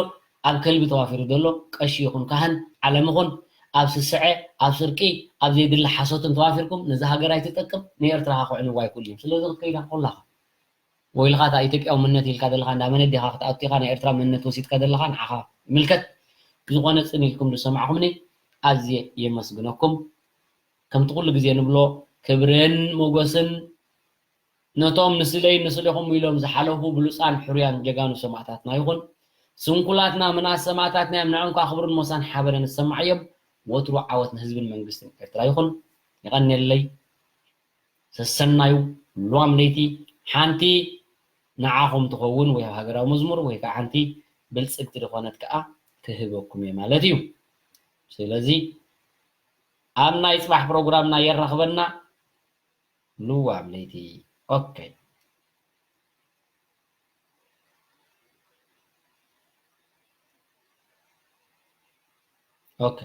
ኣብ ከልቢ ተዋፊሩ ዘሎ ቀሺ ይኹን ካህን ዓለም ይኹን ኣብ ስስዐ፣ ኣብ ስርቂ፣ ኣብ ዘይድለ ሓሶትን ተዋፊርኩም ነዚ ሃገር ኣይትጠቅም፣ ንኤርትራ ኸዓ ክዕንዋ ኣይክእሉ እዮም። ስለዚ ክትከይዳ ኩላኻ ወይልኻ እታ ኢትዮጵያዊ መንነት ኢልካ ዘለኻ እንዳ መን ዲኻ ክትኣቱ ኢኻ ናይ ኤርትራ መንነት ወሲድካ ዘለኻ ንዓኻ ይምልከት። ብዝኾነ ጽን ኢልኩም ዝሰማዕኹምኒ ኣዝየ የመስግነኩም። ከምቲ ኩሉ ግዜ ንብሎ ክብርን ሞገስን ነቶም ንስለይ ንስሌኹም ኢሎም ዝሓለፉ ብሉጻን ሕሩያን ጀጋኑ ሰማእታትና ይኹን። ስንኩላትና ምናስ ሰማእታትና እዮም። ንዕኦም ከዓ ክብርን ሞሳን ሓበረን ዝሰማዓዮም። ወትሩ ዓወት ንህዝብን መንግስትን ኤርትራ ይኹን። የቐንየለይ። ሰሰናዩ ሉዋም ለይቲ ሓንቲ ንዓኹም ትኸውን ወይ ሃገራዊ መዝሙር ወይ ከዓ ሓንቲ ብልጽግቲ ዝኾነት ከዓ ክህበኩም እየ ማለት እዩ። ስለዚ ኣብ ናይ ጽባሕ ፕሮግራምና የራኽበና። ሉዋም ለይቲ። ኦኬ። ኦኬ።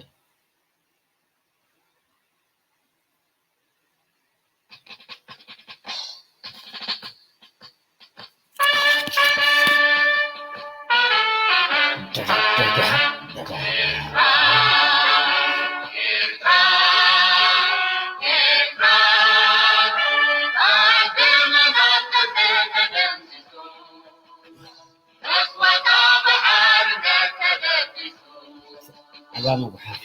ዓጋመ ጉሓፍ።